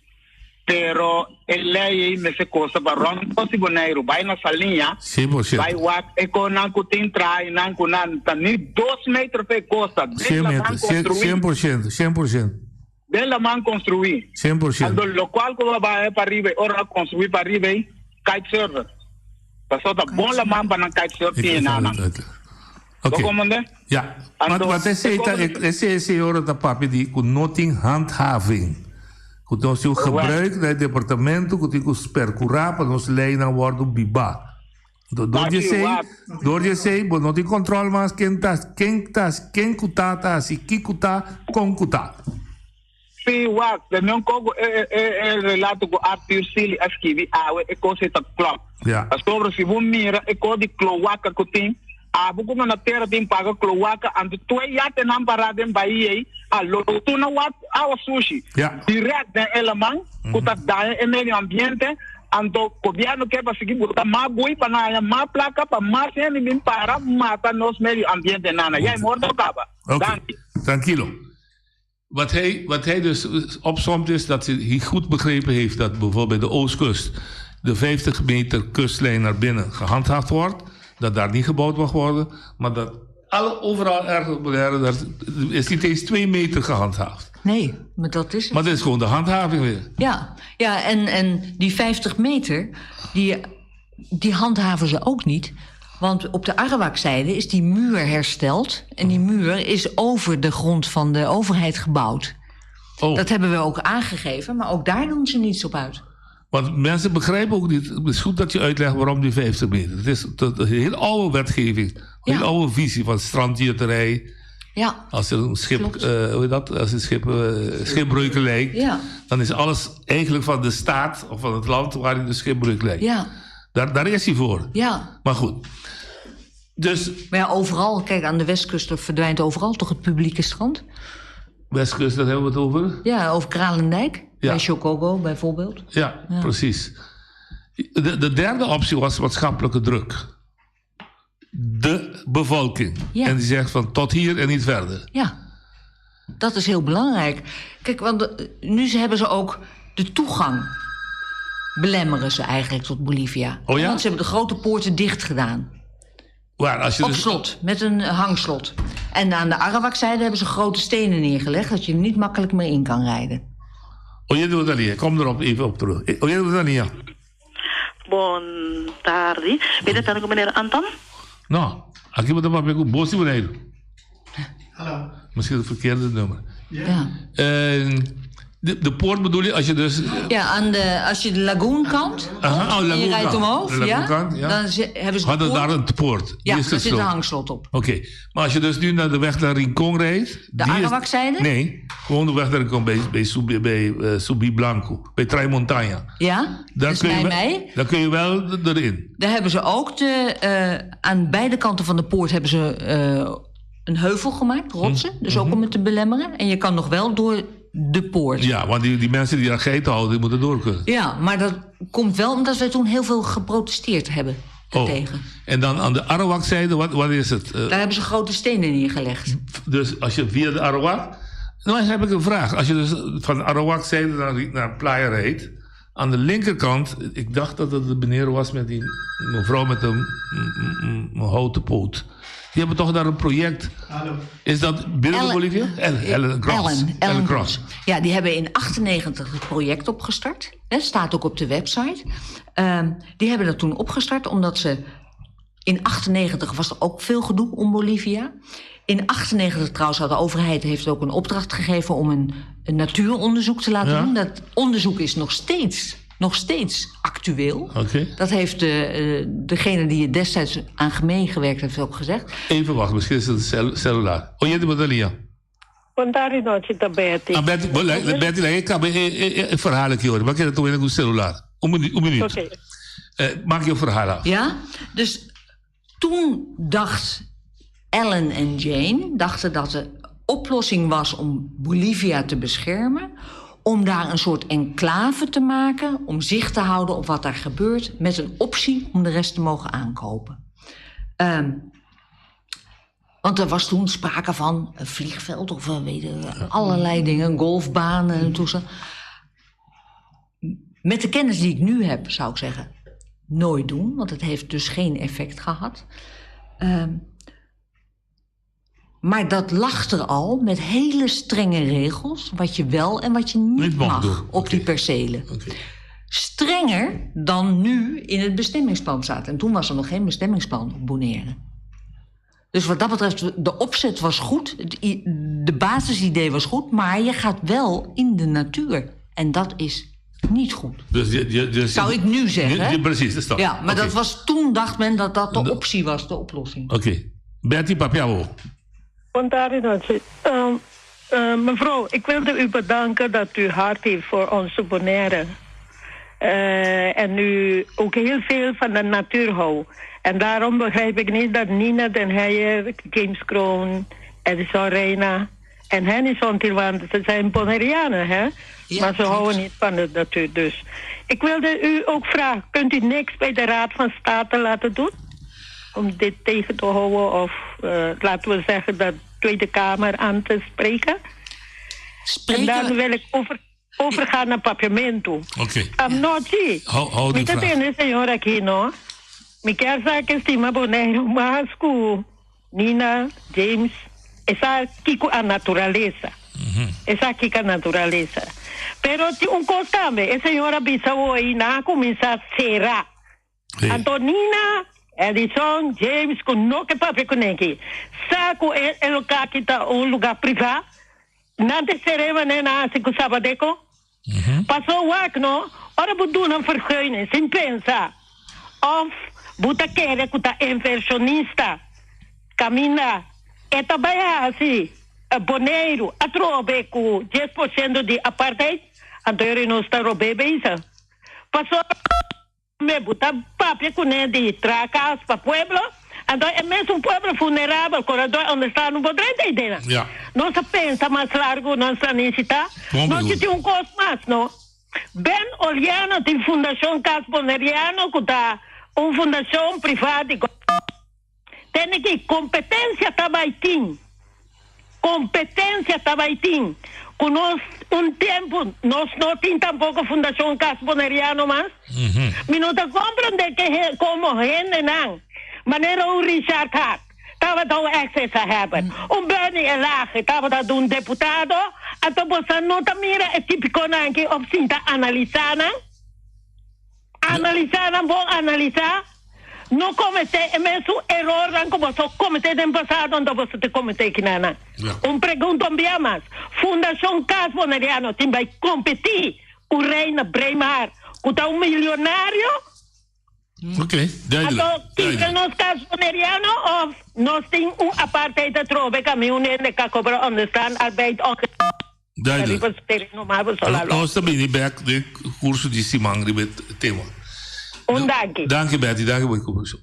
Pero e lei me se costa pa rond posi Bonaire, vai na salinha. 100%. Vai wat e kon nan ku tin trai nan ku nan ta ni 2 meter pe costa. 100 meter. 100%. 100%. Den la man construir. 100%. Ando lo cual ko va para arriba, ora construir para arriba, kitesurfer. Pasó ta bon la man pa nan kitesurf Ik- nana. Oké. Komende? Ja, want wat is het is ora da papi di ku noting handhaving. Ku nos o gebruik do departamento ku tem ku percurar para nos lei na worden biba. Door je sei, door je sei, bo não tem controle mas quem tá, quem kuta tá, si ki kuta, com kuta. Si wak, de non kogo e relato ku Arthur Sili a scrivi awe e cose ta klop. Ja. A sobre si bu mira e ko di cloaca ku tin, a bu kuma na terra tin paga cloaca ando tue yate nan parada in Bahia a lo tu na wat awa sushi. Ja. Direct den elemang ku ta daña e medio ambiente anto governo quer pa seguir botar má bui pa na má placa pa má sene min para mata nos medio ambiente nana. Ja, morto acaba. Oké, tranquilo. Wat hij dus opsomt is dat hij goed begrepen heeft dat bijvoorbeeld bij de Oostkust de 50 meter kustlijn naar binnen gehandhaafd wordt. Dat daar niet gebouwd mag worden. Maar dat alle, overal ergens op de aarde, daar is niet eens 2 meter gehandhaafd. Nee, maar dat is het. Maar dat is gewoon de handhaving weer. Ja, en die 50 meter, die handhaven ze ook niet. Want op de Arawakzijde is die muur hersteld. En die muur is over de grond van de overheid gebouwd. Oh. Dat hebben we ook aangegeven, maar ook daar doen ze niets op uit. Want mensen begrijpen ook niet. Het is goed dat je uitlegt waarom die 50 meter. Het is een heel oude wetgeving. Een heel oude visie van strandjutterij. Ja. Als er een schip, hoe heet dat? Als een schip, schipbreuken lijkt, Ja. dan is alles eigenlijk van de staat of van het land waarin de schipbreuk lijkt. Ja. Daar is hij voor. Ja. Maar goed. Dus. Maar ja, overal, kijk, aan de westkust er verdwijnt overal toch het publieke strand? Westkust, daar hebben we het over. Ja, over Kralendijk, Ja. bij Chocogo bijvoorbeeld. Ja, Ja. precies. De derde optie was maatschappelijke druk. De bevolking. Ja. En die zegt van tot hier en niet verder. Ja, dat is heel belangrijk. Kijk, want nu hebben ze ook de toegang. Belemmeren ze eigenlijk tot Bolivia. Oh ja? Want ze hebben de grote poorten dicht gedaan. Waar, als je Op dus- slot, met een hangslot. En aan de Arawakzijde hebben ze grote stenen neergelegd... dat je er niet makkelijk meer in kan rijden. Oh, je doet dat niet. Kom erop even op terug. Oh, je doet dat niet, ja. Bon tarde. Mira, tanto meneer Anton? Nou, aqui moet ik goed. Boos beneden. Hallo. Misschien het verkeerde nummer. Ja. De poort bedoel je als je dus... Ja, als je de lagoenkant Aha, oh, en je rijdt lagoenkant. omhoog, De lagoenkant, ja. dan hebben ze de Hadden poort. daar een poort. Die Ja, is daar zit een gesloten. hangslot op. Oké, maar als je dus nu naar de weg naar Rincon rijdt... De die is- Arawakzijde? Nee, gewoon de weg naar Rincon bij Subi Blanco, bij Traimontana. Ja, Daar dus kun je bij wel- mij. Daar kun je wel erin. Daar hebben ze ook aan beide kanten van de poort hebben ze een heuvel gemaakt, rotsen. Dus ook om het te belemmeren. En je kan nog wel door de poort. Mhm. Ja, want die mensen die daar geiten houden, die moeten door kunnen. Ja, maar dat komt wel omdat wij toen heel veel geprotesteerd hebben Oh. tegen. En dan aan de Arawakzijde, wat is het? Daar hebben ze grote stenen neergelegd. Dus als je via de Arawak... Nou, dan heb ik een vraag. Als je dus van de Arawakzijde naar Playa rijdt... Aan de linkerkant, ik dacht dat het de meneer was met die mevrouw met een, een, een houten poot. Die hebben toch daar een project. Is dat binnen de Bolivia? Ellen, Ellen Cross. Ellen, Ellen Cross. Ja, die hebben in 98 het project opgestart. Hè, staat ook op de website. Die hebben dat toen opgestart omdat ze... In 98 was er ook veel gedoe om Bolivia. In 98 trouwens had de overheid heeft ook een opdracht gegeven... om een natuuronderzoek te laten doen. Dat onderzoek is nog steeds actueel. Dat heeft degene die er destijds aan meegewerkt heeft ook gezegd. Even wachten, misschien is het een celular. Oh, jij bent Lia. Bon tardi nochi ta Betty. Ah, Betty, bo, Betty, ik kan een verhaal horen, maar ik heb het ook een celular. Un minuut. Un minuut. Oké. Maak je verhaal af. Ja, dus toen dacht Ellen en Jane dachten dat de oplossing was om Bolivia te beschermen, om daar een soort enclave te maken, om zicht te houden op wat daar gebeurt, met een optie om de rest te mogen aankopen. Want er was toen sprake van een vliegveld of weet je, allerlei dingen, golfbanen en toestand. Met de kennis die ik nu heb, zou ik zeggen, nooit doen, want het heeft dus geen effect gehad. Maar dat lag er al met hele strenge regels, wat je wel en wat je niet, Niet mag mag doen. op die percelen. Strenger dan nu in het bestemmingsplan staat. En toen was er nog geen bestemmingsplan op Bonaire. Dus wat dat betreft, de opzet was goed, de basisidee was goed, maar je gaat wel in de natuur. En dat is niet goed. Dus, je, Zou ik nu zeggen, hè? Precies, dat is dat. Ja, maar dat was, toen dacht men dat dat de optie was, de oplossing. Oké. Betty Papiavo. Bon tardi nochi. Mevrouw, ik wilde u bedanken dat u hart heeft voor onze Bonaire. En u ook heel veel van de natuur houdt. En daarom begrijp ik niet dat Nina den Heijer, James Kroon, Edison Reina en Hennyson Tilwan, ze zijn Bonaireanen, hè? Maar ze houden niet van de natuur. Dus ik wilde u ook vragen, kunt u niks bij de Raad van State laten doen? Om dit tegen te houden of laten we zeggen dat Tweede Kamer aan te spreken? Spreken En dan wil ik overgaan naar Papiamento. Oké. Anochi, Hou die mi vraag. tene señor aquí, no? Mi kier sa ku stima Boneiru mas ku Nina, James, e sa kiko a naturalesa. E sa kiko a naturalesa. Pero tin un kos tambe, e señora bisa hoy nan a kuminsá sera. Anto Nina, Edison, James, ku no ke papia kuné aki. Sa ku e lugá aki ta un lugá privá. Nan ta ser'é manera nan hasi ku Sabadeco. Pasó wak no, ora bo duna un vergunning sin pensa of bo ta kere ku ta inversionista kaminda e ta bai hasi Boneiru atrobe ku 10% di apartheid, anto yori nos ta rob'é bezig. Pasó me bo ta papia kuné di traha kas pa pueblo, anto e mesun pueblo vulnerabel, korador onderstaan no por drenta idea. Nos a pensa mas largu, nos a nisita. Bon Nos bedoeld. tin un kos mas, no? Ben Oliano tin Fundashon Kas Boneriano ku ta un fundashon privá di Tene ki kompetensia ta bai tin. Kompetensia ta bai tin. Ku nos un tempu nos no tin tampoko Fundashon Kas Boneriano mas. Mi no ta komprende ke komo hendenan manera un Richard Hart tabata un ex-gezaghebber, un Bernie Elhage tabata un deputado, anto boso no ta mira e tipikonan aki of sinta analisá nan? Analisá nan bon analisá. No kometé e mesun erornan ku boso kometé den pasado anto boso ta kometé kinanan. Un pregunta un bia mas, Fundashon Cas Boneriano tin bai kompetí ku Reina Breemhaar ku ta un milionario? Oké, duidelijk. Anto kiko nos Cas Boneriano of nos tin un apartheid atrobe kaminda un hende ka kobra onderstand arbeid onge- Duidelijk. Riba su tereno maar bo sola lo. Nos ta bini bek den curso di siman riba e tema. Un danki. Danki Betty, danki voor je komst.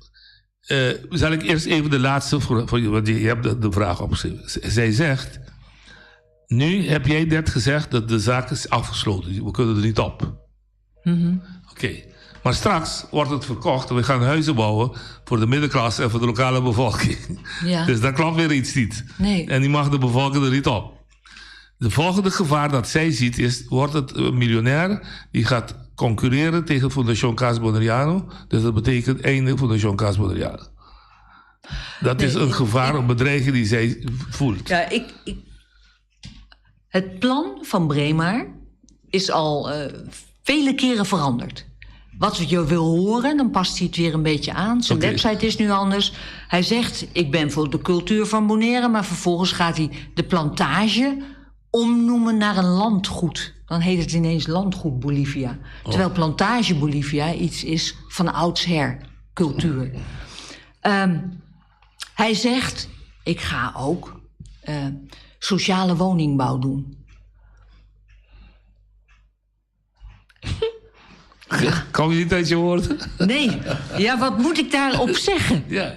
Zal ik eerst even de laatste, voor, want je hebt de vraag opgeschreven. Zij zegt, nu heb jij net gezegd dat de zaak is afgesloten. We kunnen er niet op. Oké. Maar straks wordt het verkocht en we gaan huizen bouwen voor de middenklasse en voor de lokale bevolking. Dus daar klopt weer iets niet. Nee. En die mag de bevolking er niet op. De volgende gevaar dat zij ziet is, wordt het een miljonair die gaat concurreren tegen Fundacion Cas Boneriano, dus dat betekent einde Fundacion Cas Boneriano. Dat is een gevaar, een bedreiging die zij voelt. Ja, ik, ik, het plan van Bremer is al eh, vele keren veranderd. Wat je wil horen, dan past hij het weer een beetje aan. Zijn website is nu anders. Hij zegt, ik ben voor de cultuur van Bonaire... maar vervolgens gaat hij de plantage omnoemen naar een landgoed. Dan heet het ineens landgoed Bolivia. Terwijl plantage Bolivia iets is van oudsher, cultuur. Hij zegt, ik ga ook sociale woningbouw doen. Kom je niet uit je woorden? Nee, ja, wat moet ik daarop zeggen? Ja.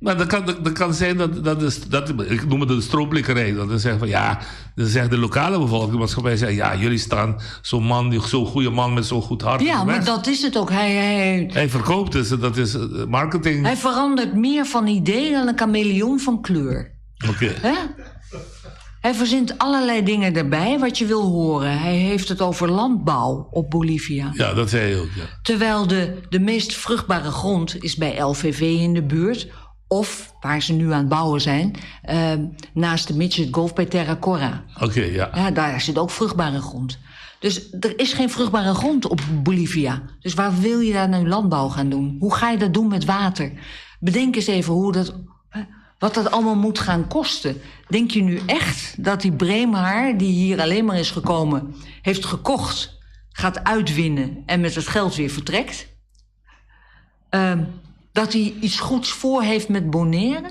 Maar dat kan zijn dat, ik noem het een strooplikkerij. Dat ze zeggen van ja, dan zegt de lokale bevolking, de maatschappij zegt ja, jullie staan zo'n man, zo'n goede man met zo'n goed hart. Ja, in de maar weg. dat is het ook. Hij, Hij verkoopt dus, dat is marketing. hij verandert meer van idee dan een chameleon van kleur. Oké. Hè? Hij verzint allerlei dingen erbij wat je wil horen. Hij heeft het over landbouw op Bolivia. Ja, dat zei hij ook, ja. Terwijl de meest vruchtbare grond is bij LVV in de buurt. Of, waar ze nu aan het bouwen zijn, naast de Midget Golf bij Terra Corra. Oké, ja. Ja, daar zit ook vruchtbare grond. Dus er is geen vruchtbare grond op Bolivia. Dus waar wil je daar nu landbouw gaan doen? Hoe ga je dat doen met water? Bedenk eens even hoe dat, wat dat allemaal moet gaan kosten. Denk je nu echt dat die Breemhaar, die hier alleen maar is gekomen, heeft gekocht, gaat uitwinnen en met het geld weer vertrekt? Dat hij iets goeds voor heeft met Bonaire?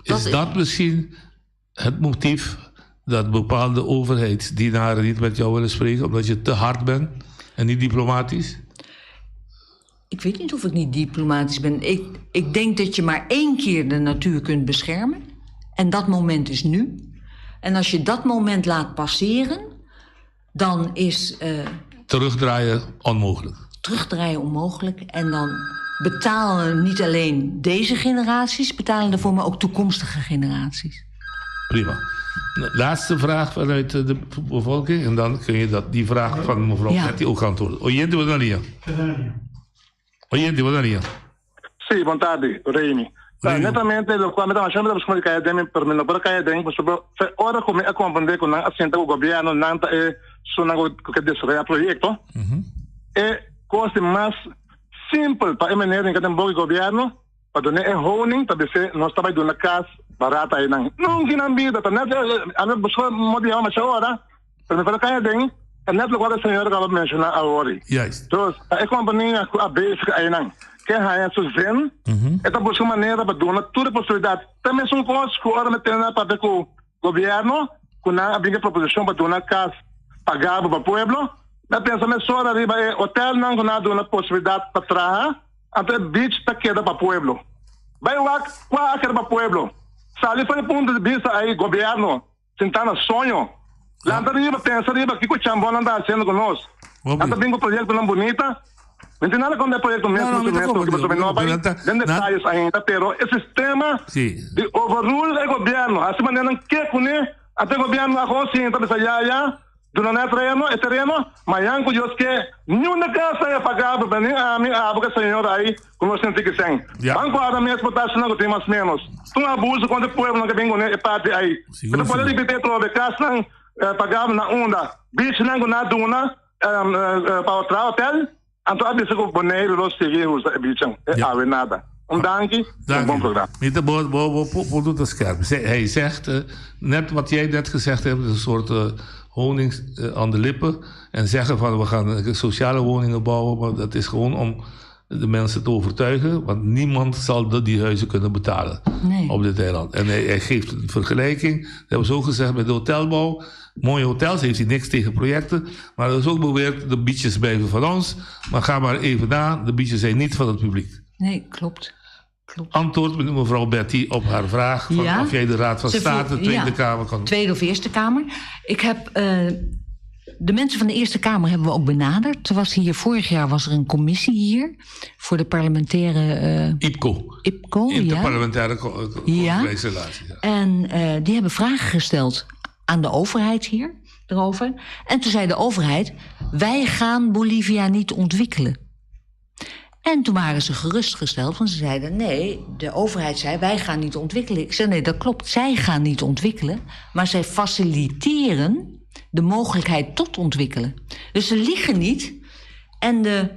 Is dat misschien het motief dat bepaalde overheidsdienaren niet met jou willen spreken, omdat je te hard bent en niet diplomatisch? Ik weet niet of ik niet diplomatisch ben. Ik denk dat je maar één keer de natuur kunt beschermen. En dat moment is nu. En als je dat moment laat passeren, dan is Terugdraaien onmogelijk. terugdraaien onmogelijk. En dan betalen niet alleen deze generaties betalen ervoor, maar ook toekomstige generaties. Prima. Laatste vraag vanuit de bevolking. En dan kun je die vraag van mevrouw Betty ook antwoorden. Oyente, wat dan hier? Oyente, wat dan hier? Sí, boa tarde, Reini. Netamente, lo cual me da más o menos que pero me no puedo caer den, pues ahora como a comprender con asiento o gobierno nanta e son algo que desarrolla proyecto. E cosa más simple para emener en que tem bom governo, para donar é honing, para ver nós estava indo na casa barata aí não. Nunca na vida, tá net a me buscar modiar mas agora, pero me puedo caer den, é net lo que a senhora acaba de mencionar agora. Juist. Dus, a companhia a basic aí não. Que raia Suzane, esta busca maneira para donar toda a possibilidade. Também são coisas que agora metendo para ver com o governo, com a abrir proposição para donar casa pagável para o pueblo. Mas pensa, mas só arriba é hotel não com nada uma possibilidade para trás, até beach tá queda para o pueblo. Vai lá, qual queda para o pueblo? Sali foi ponto de vista aí, governo, sentando sonho. Lá arriba, pensa arriba, que o chambão não está fazendo conosco. Até vem com o projeto não bonita. Não tem nada contra o projeto mesmo, Não, não, mesmo, não, que você não vai nem detalhes ainda, pero o sistema de overrule é governo. Assim maneira não quer com até governo agora sim, então pensa já já, durante o terreno, é terreno, mas com Deus que nenhuma casa é pagável para nem a minha a boca senhora aí, como você tem que ser. Banco agora mesmo tá achando que tem mais menos. Um abuso quando o povo não quer bem com é parte aí. Então pode repetir toda casa não pagável na onda, bicho não na duna, para outro hotel. Então, a pessoa que boneiro não se usa bicho, é a nada. Um dank, een bom programma. Niet bo, bo, bo, bo doet dat scherp. Hij zegt, net wat jij net gezegd hebt, een soort honing aan de lippen. En zeggen van we gaan sociale woningen bouwen, maar dat is gewoon om de mensen te overtuigen. Want niemand zal die huizen kunnen betalen op dit eiland. En hij geeft een vergelijking. Dat hebben ze ook gezegd bij de hotelbouw. Mooie hotels, heeft hij niks tegen projecten. Maar er is ook beweerd, de beaches blijven van ons. Maar ga maar even na, de beaches zijn niet van het publiek. Nee, klopt. Antwoord mevrouw Betty op haar vraag van Ja. of jij de Raad van Ze State, de vroeg- Tweede ja. Kamer kan. Tweede of Eerste Kamer. Ik heb de mensen van de Eerste Kamer hebben we ook benaderd. Er was hier, vorig jaar was er een commissie hier voor de parlementaire IPCO. IPCO, ja. Interparlementaire Ja. congresrelatie. Ja. En die hebben vragen gesteld aan de overheid hier erover. En toen zei de overheid: wij gaan Bolivia niet ontwikkelen. En toen waren ze gerustgesteld, want ze zeiden: nee, de overheid zei wij gaan niet ontwikkelen. Ik zei: nee, dat klopt, zij gaan niet ontwikkelen, maar zij faciliteren de mogelijkheid tot ontwikkelen. Dus ze liegen niet. En de,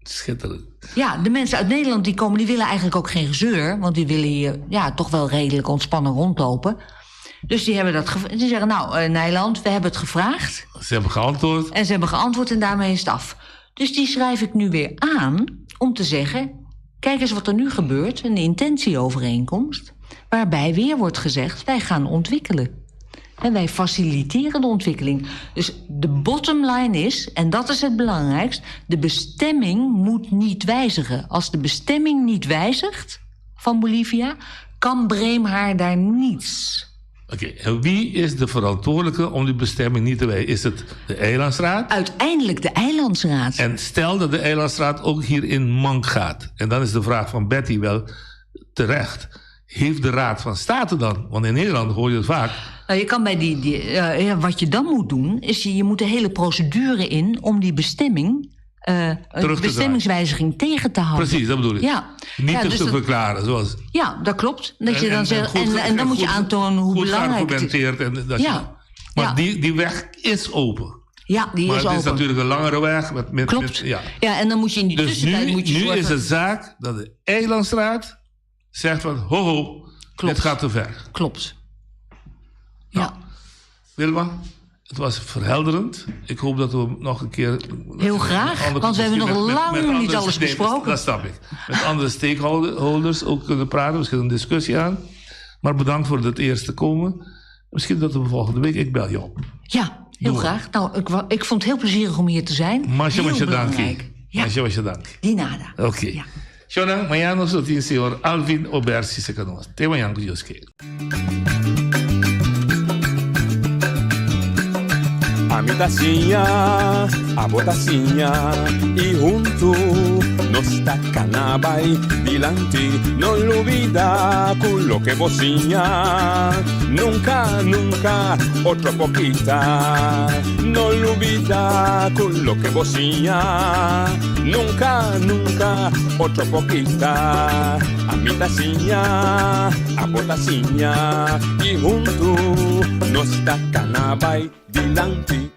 Schitterend. ja, de mensen uit Nederland die komen, die willen eigenlijk ook geen gezeur. Want die willen hier ja, toch wel redelijk ontspannen rondlopen. Dus die, hebben dat die zeggen, nou, eh, Nijland, we hebben het gevraagd. Ze hebben geantwoord. En ze hebben geantwoord en daarmee is het af. Dus die schrijf ik nu weer aan om te zeggen... kijk eens wat er nu gebeurt, een intentieovereenkomst... waarbij weer wordt gezegd, wij gaan ontwikkelen. En wij faciliteren de ontwikkeling. Dus de bottom line is, en dat is het belangrijkst... de bestemming moet niet wijzigen. Als de bestemming niet wijzigt van Bolivia... kan Breemhaar daar niets. Oké, en wie is de verantwoordelijke om die bestemming niet te wijzigen? Is het de Eilandsraad? Uiteindelijk de Eilandsraad. En stel dat de Eilandsraad ook hier in mank gaat. En dan is de vraag van Betty wel terecht. Heeft de Raad van State dan? Want in Nederland hoor je het vaak. Nou, je kan bij die, die, ja, wat je dan moet doen, is je moet de hele procedure in om die bestemming, te bestemmingswijziging tegen te houden. Precies, dat bedoel ik. Ja. Niet ja, te dus dat- verklaren. Zoals, ja, dat klopt. Dat je En- dan en- zegt, en goed en, en dan moet je goed- aantonen hoe goed belangrijk het is. geargumenteerd. En dat je- Ja. maar Ja. die weg is open. Ja, die maar is het is open. natuurlijk een langere weg. Met, Klopt. Met, ja. Ja, en dan moet je in die Dus tussentijd nu, moet je nu zorgen- is het zaak dat de Eilandsraad zegt van ho ho, dit gaat te ver. Klopt. Ja. Wilma, het was verhelderend. Ik hoop dat we nog een keer... Heel graag, andere- want we hebben nog met- met- lang met niet andere alles besproken. Dat snap ik. Met andere stakeholders ook kunnen praten, misschien een discussie aan. Maar bedankt voor het eerste komen. Misschien dat we volgende week, ik bel je op. Ja, heel Doe. graag. Nou, ik vond het heel plezierig om hier te zijn. Masha, Heel masha, belangrijk. dankie. Masha, masha, dankie. Die nada. Oké. Shona, mañana nos tin señor Alvin Obersi Secanos. Te mañana con Dios quiere. A mi tacinha, a botacinha E junto nos tacanabai Dilante, no olvida culo que bocinha Nunca, nunca, otro poquita No olvida culo que bocinha Nunca, nunca, otro poquita A mi tacinha, a botacinha E junto nos tacanabai Dilante.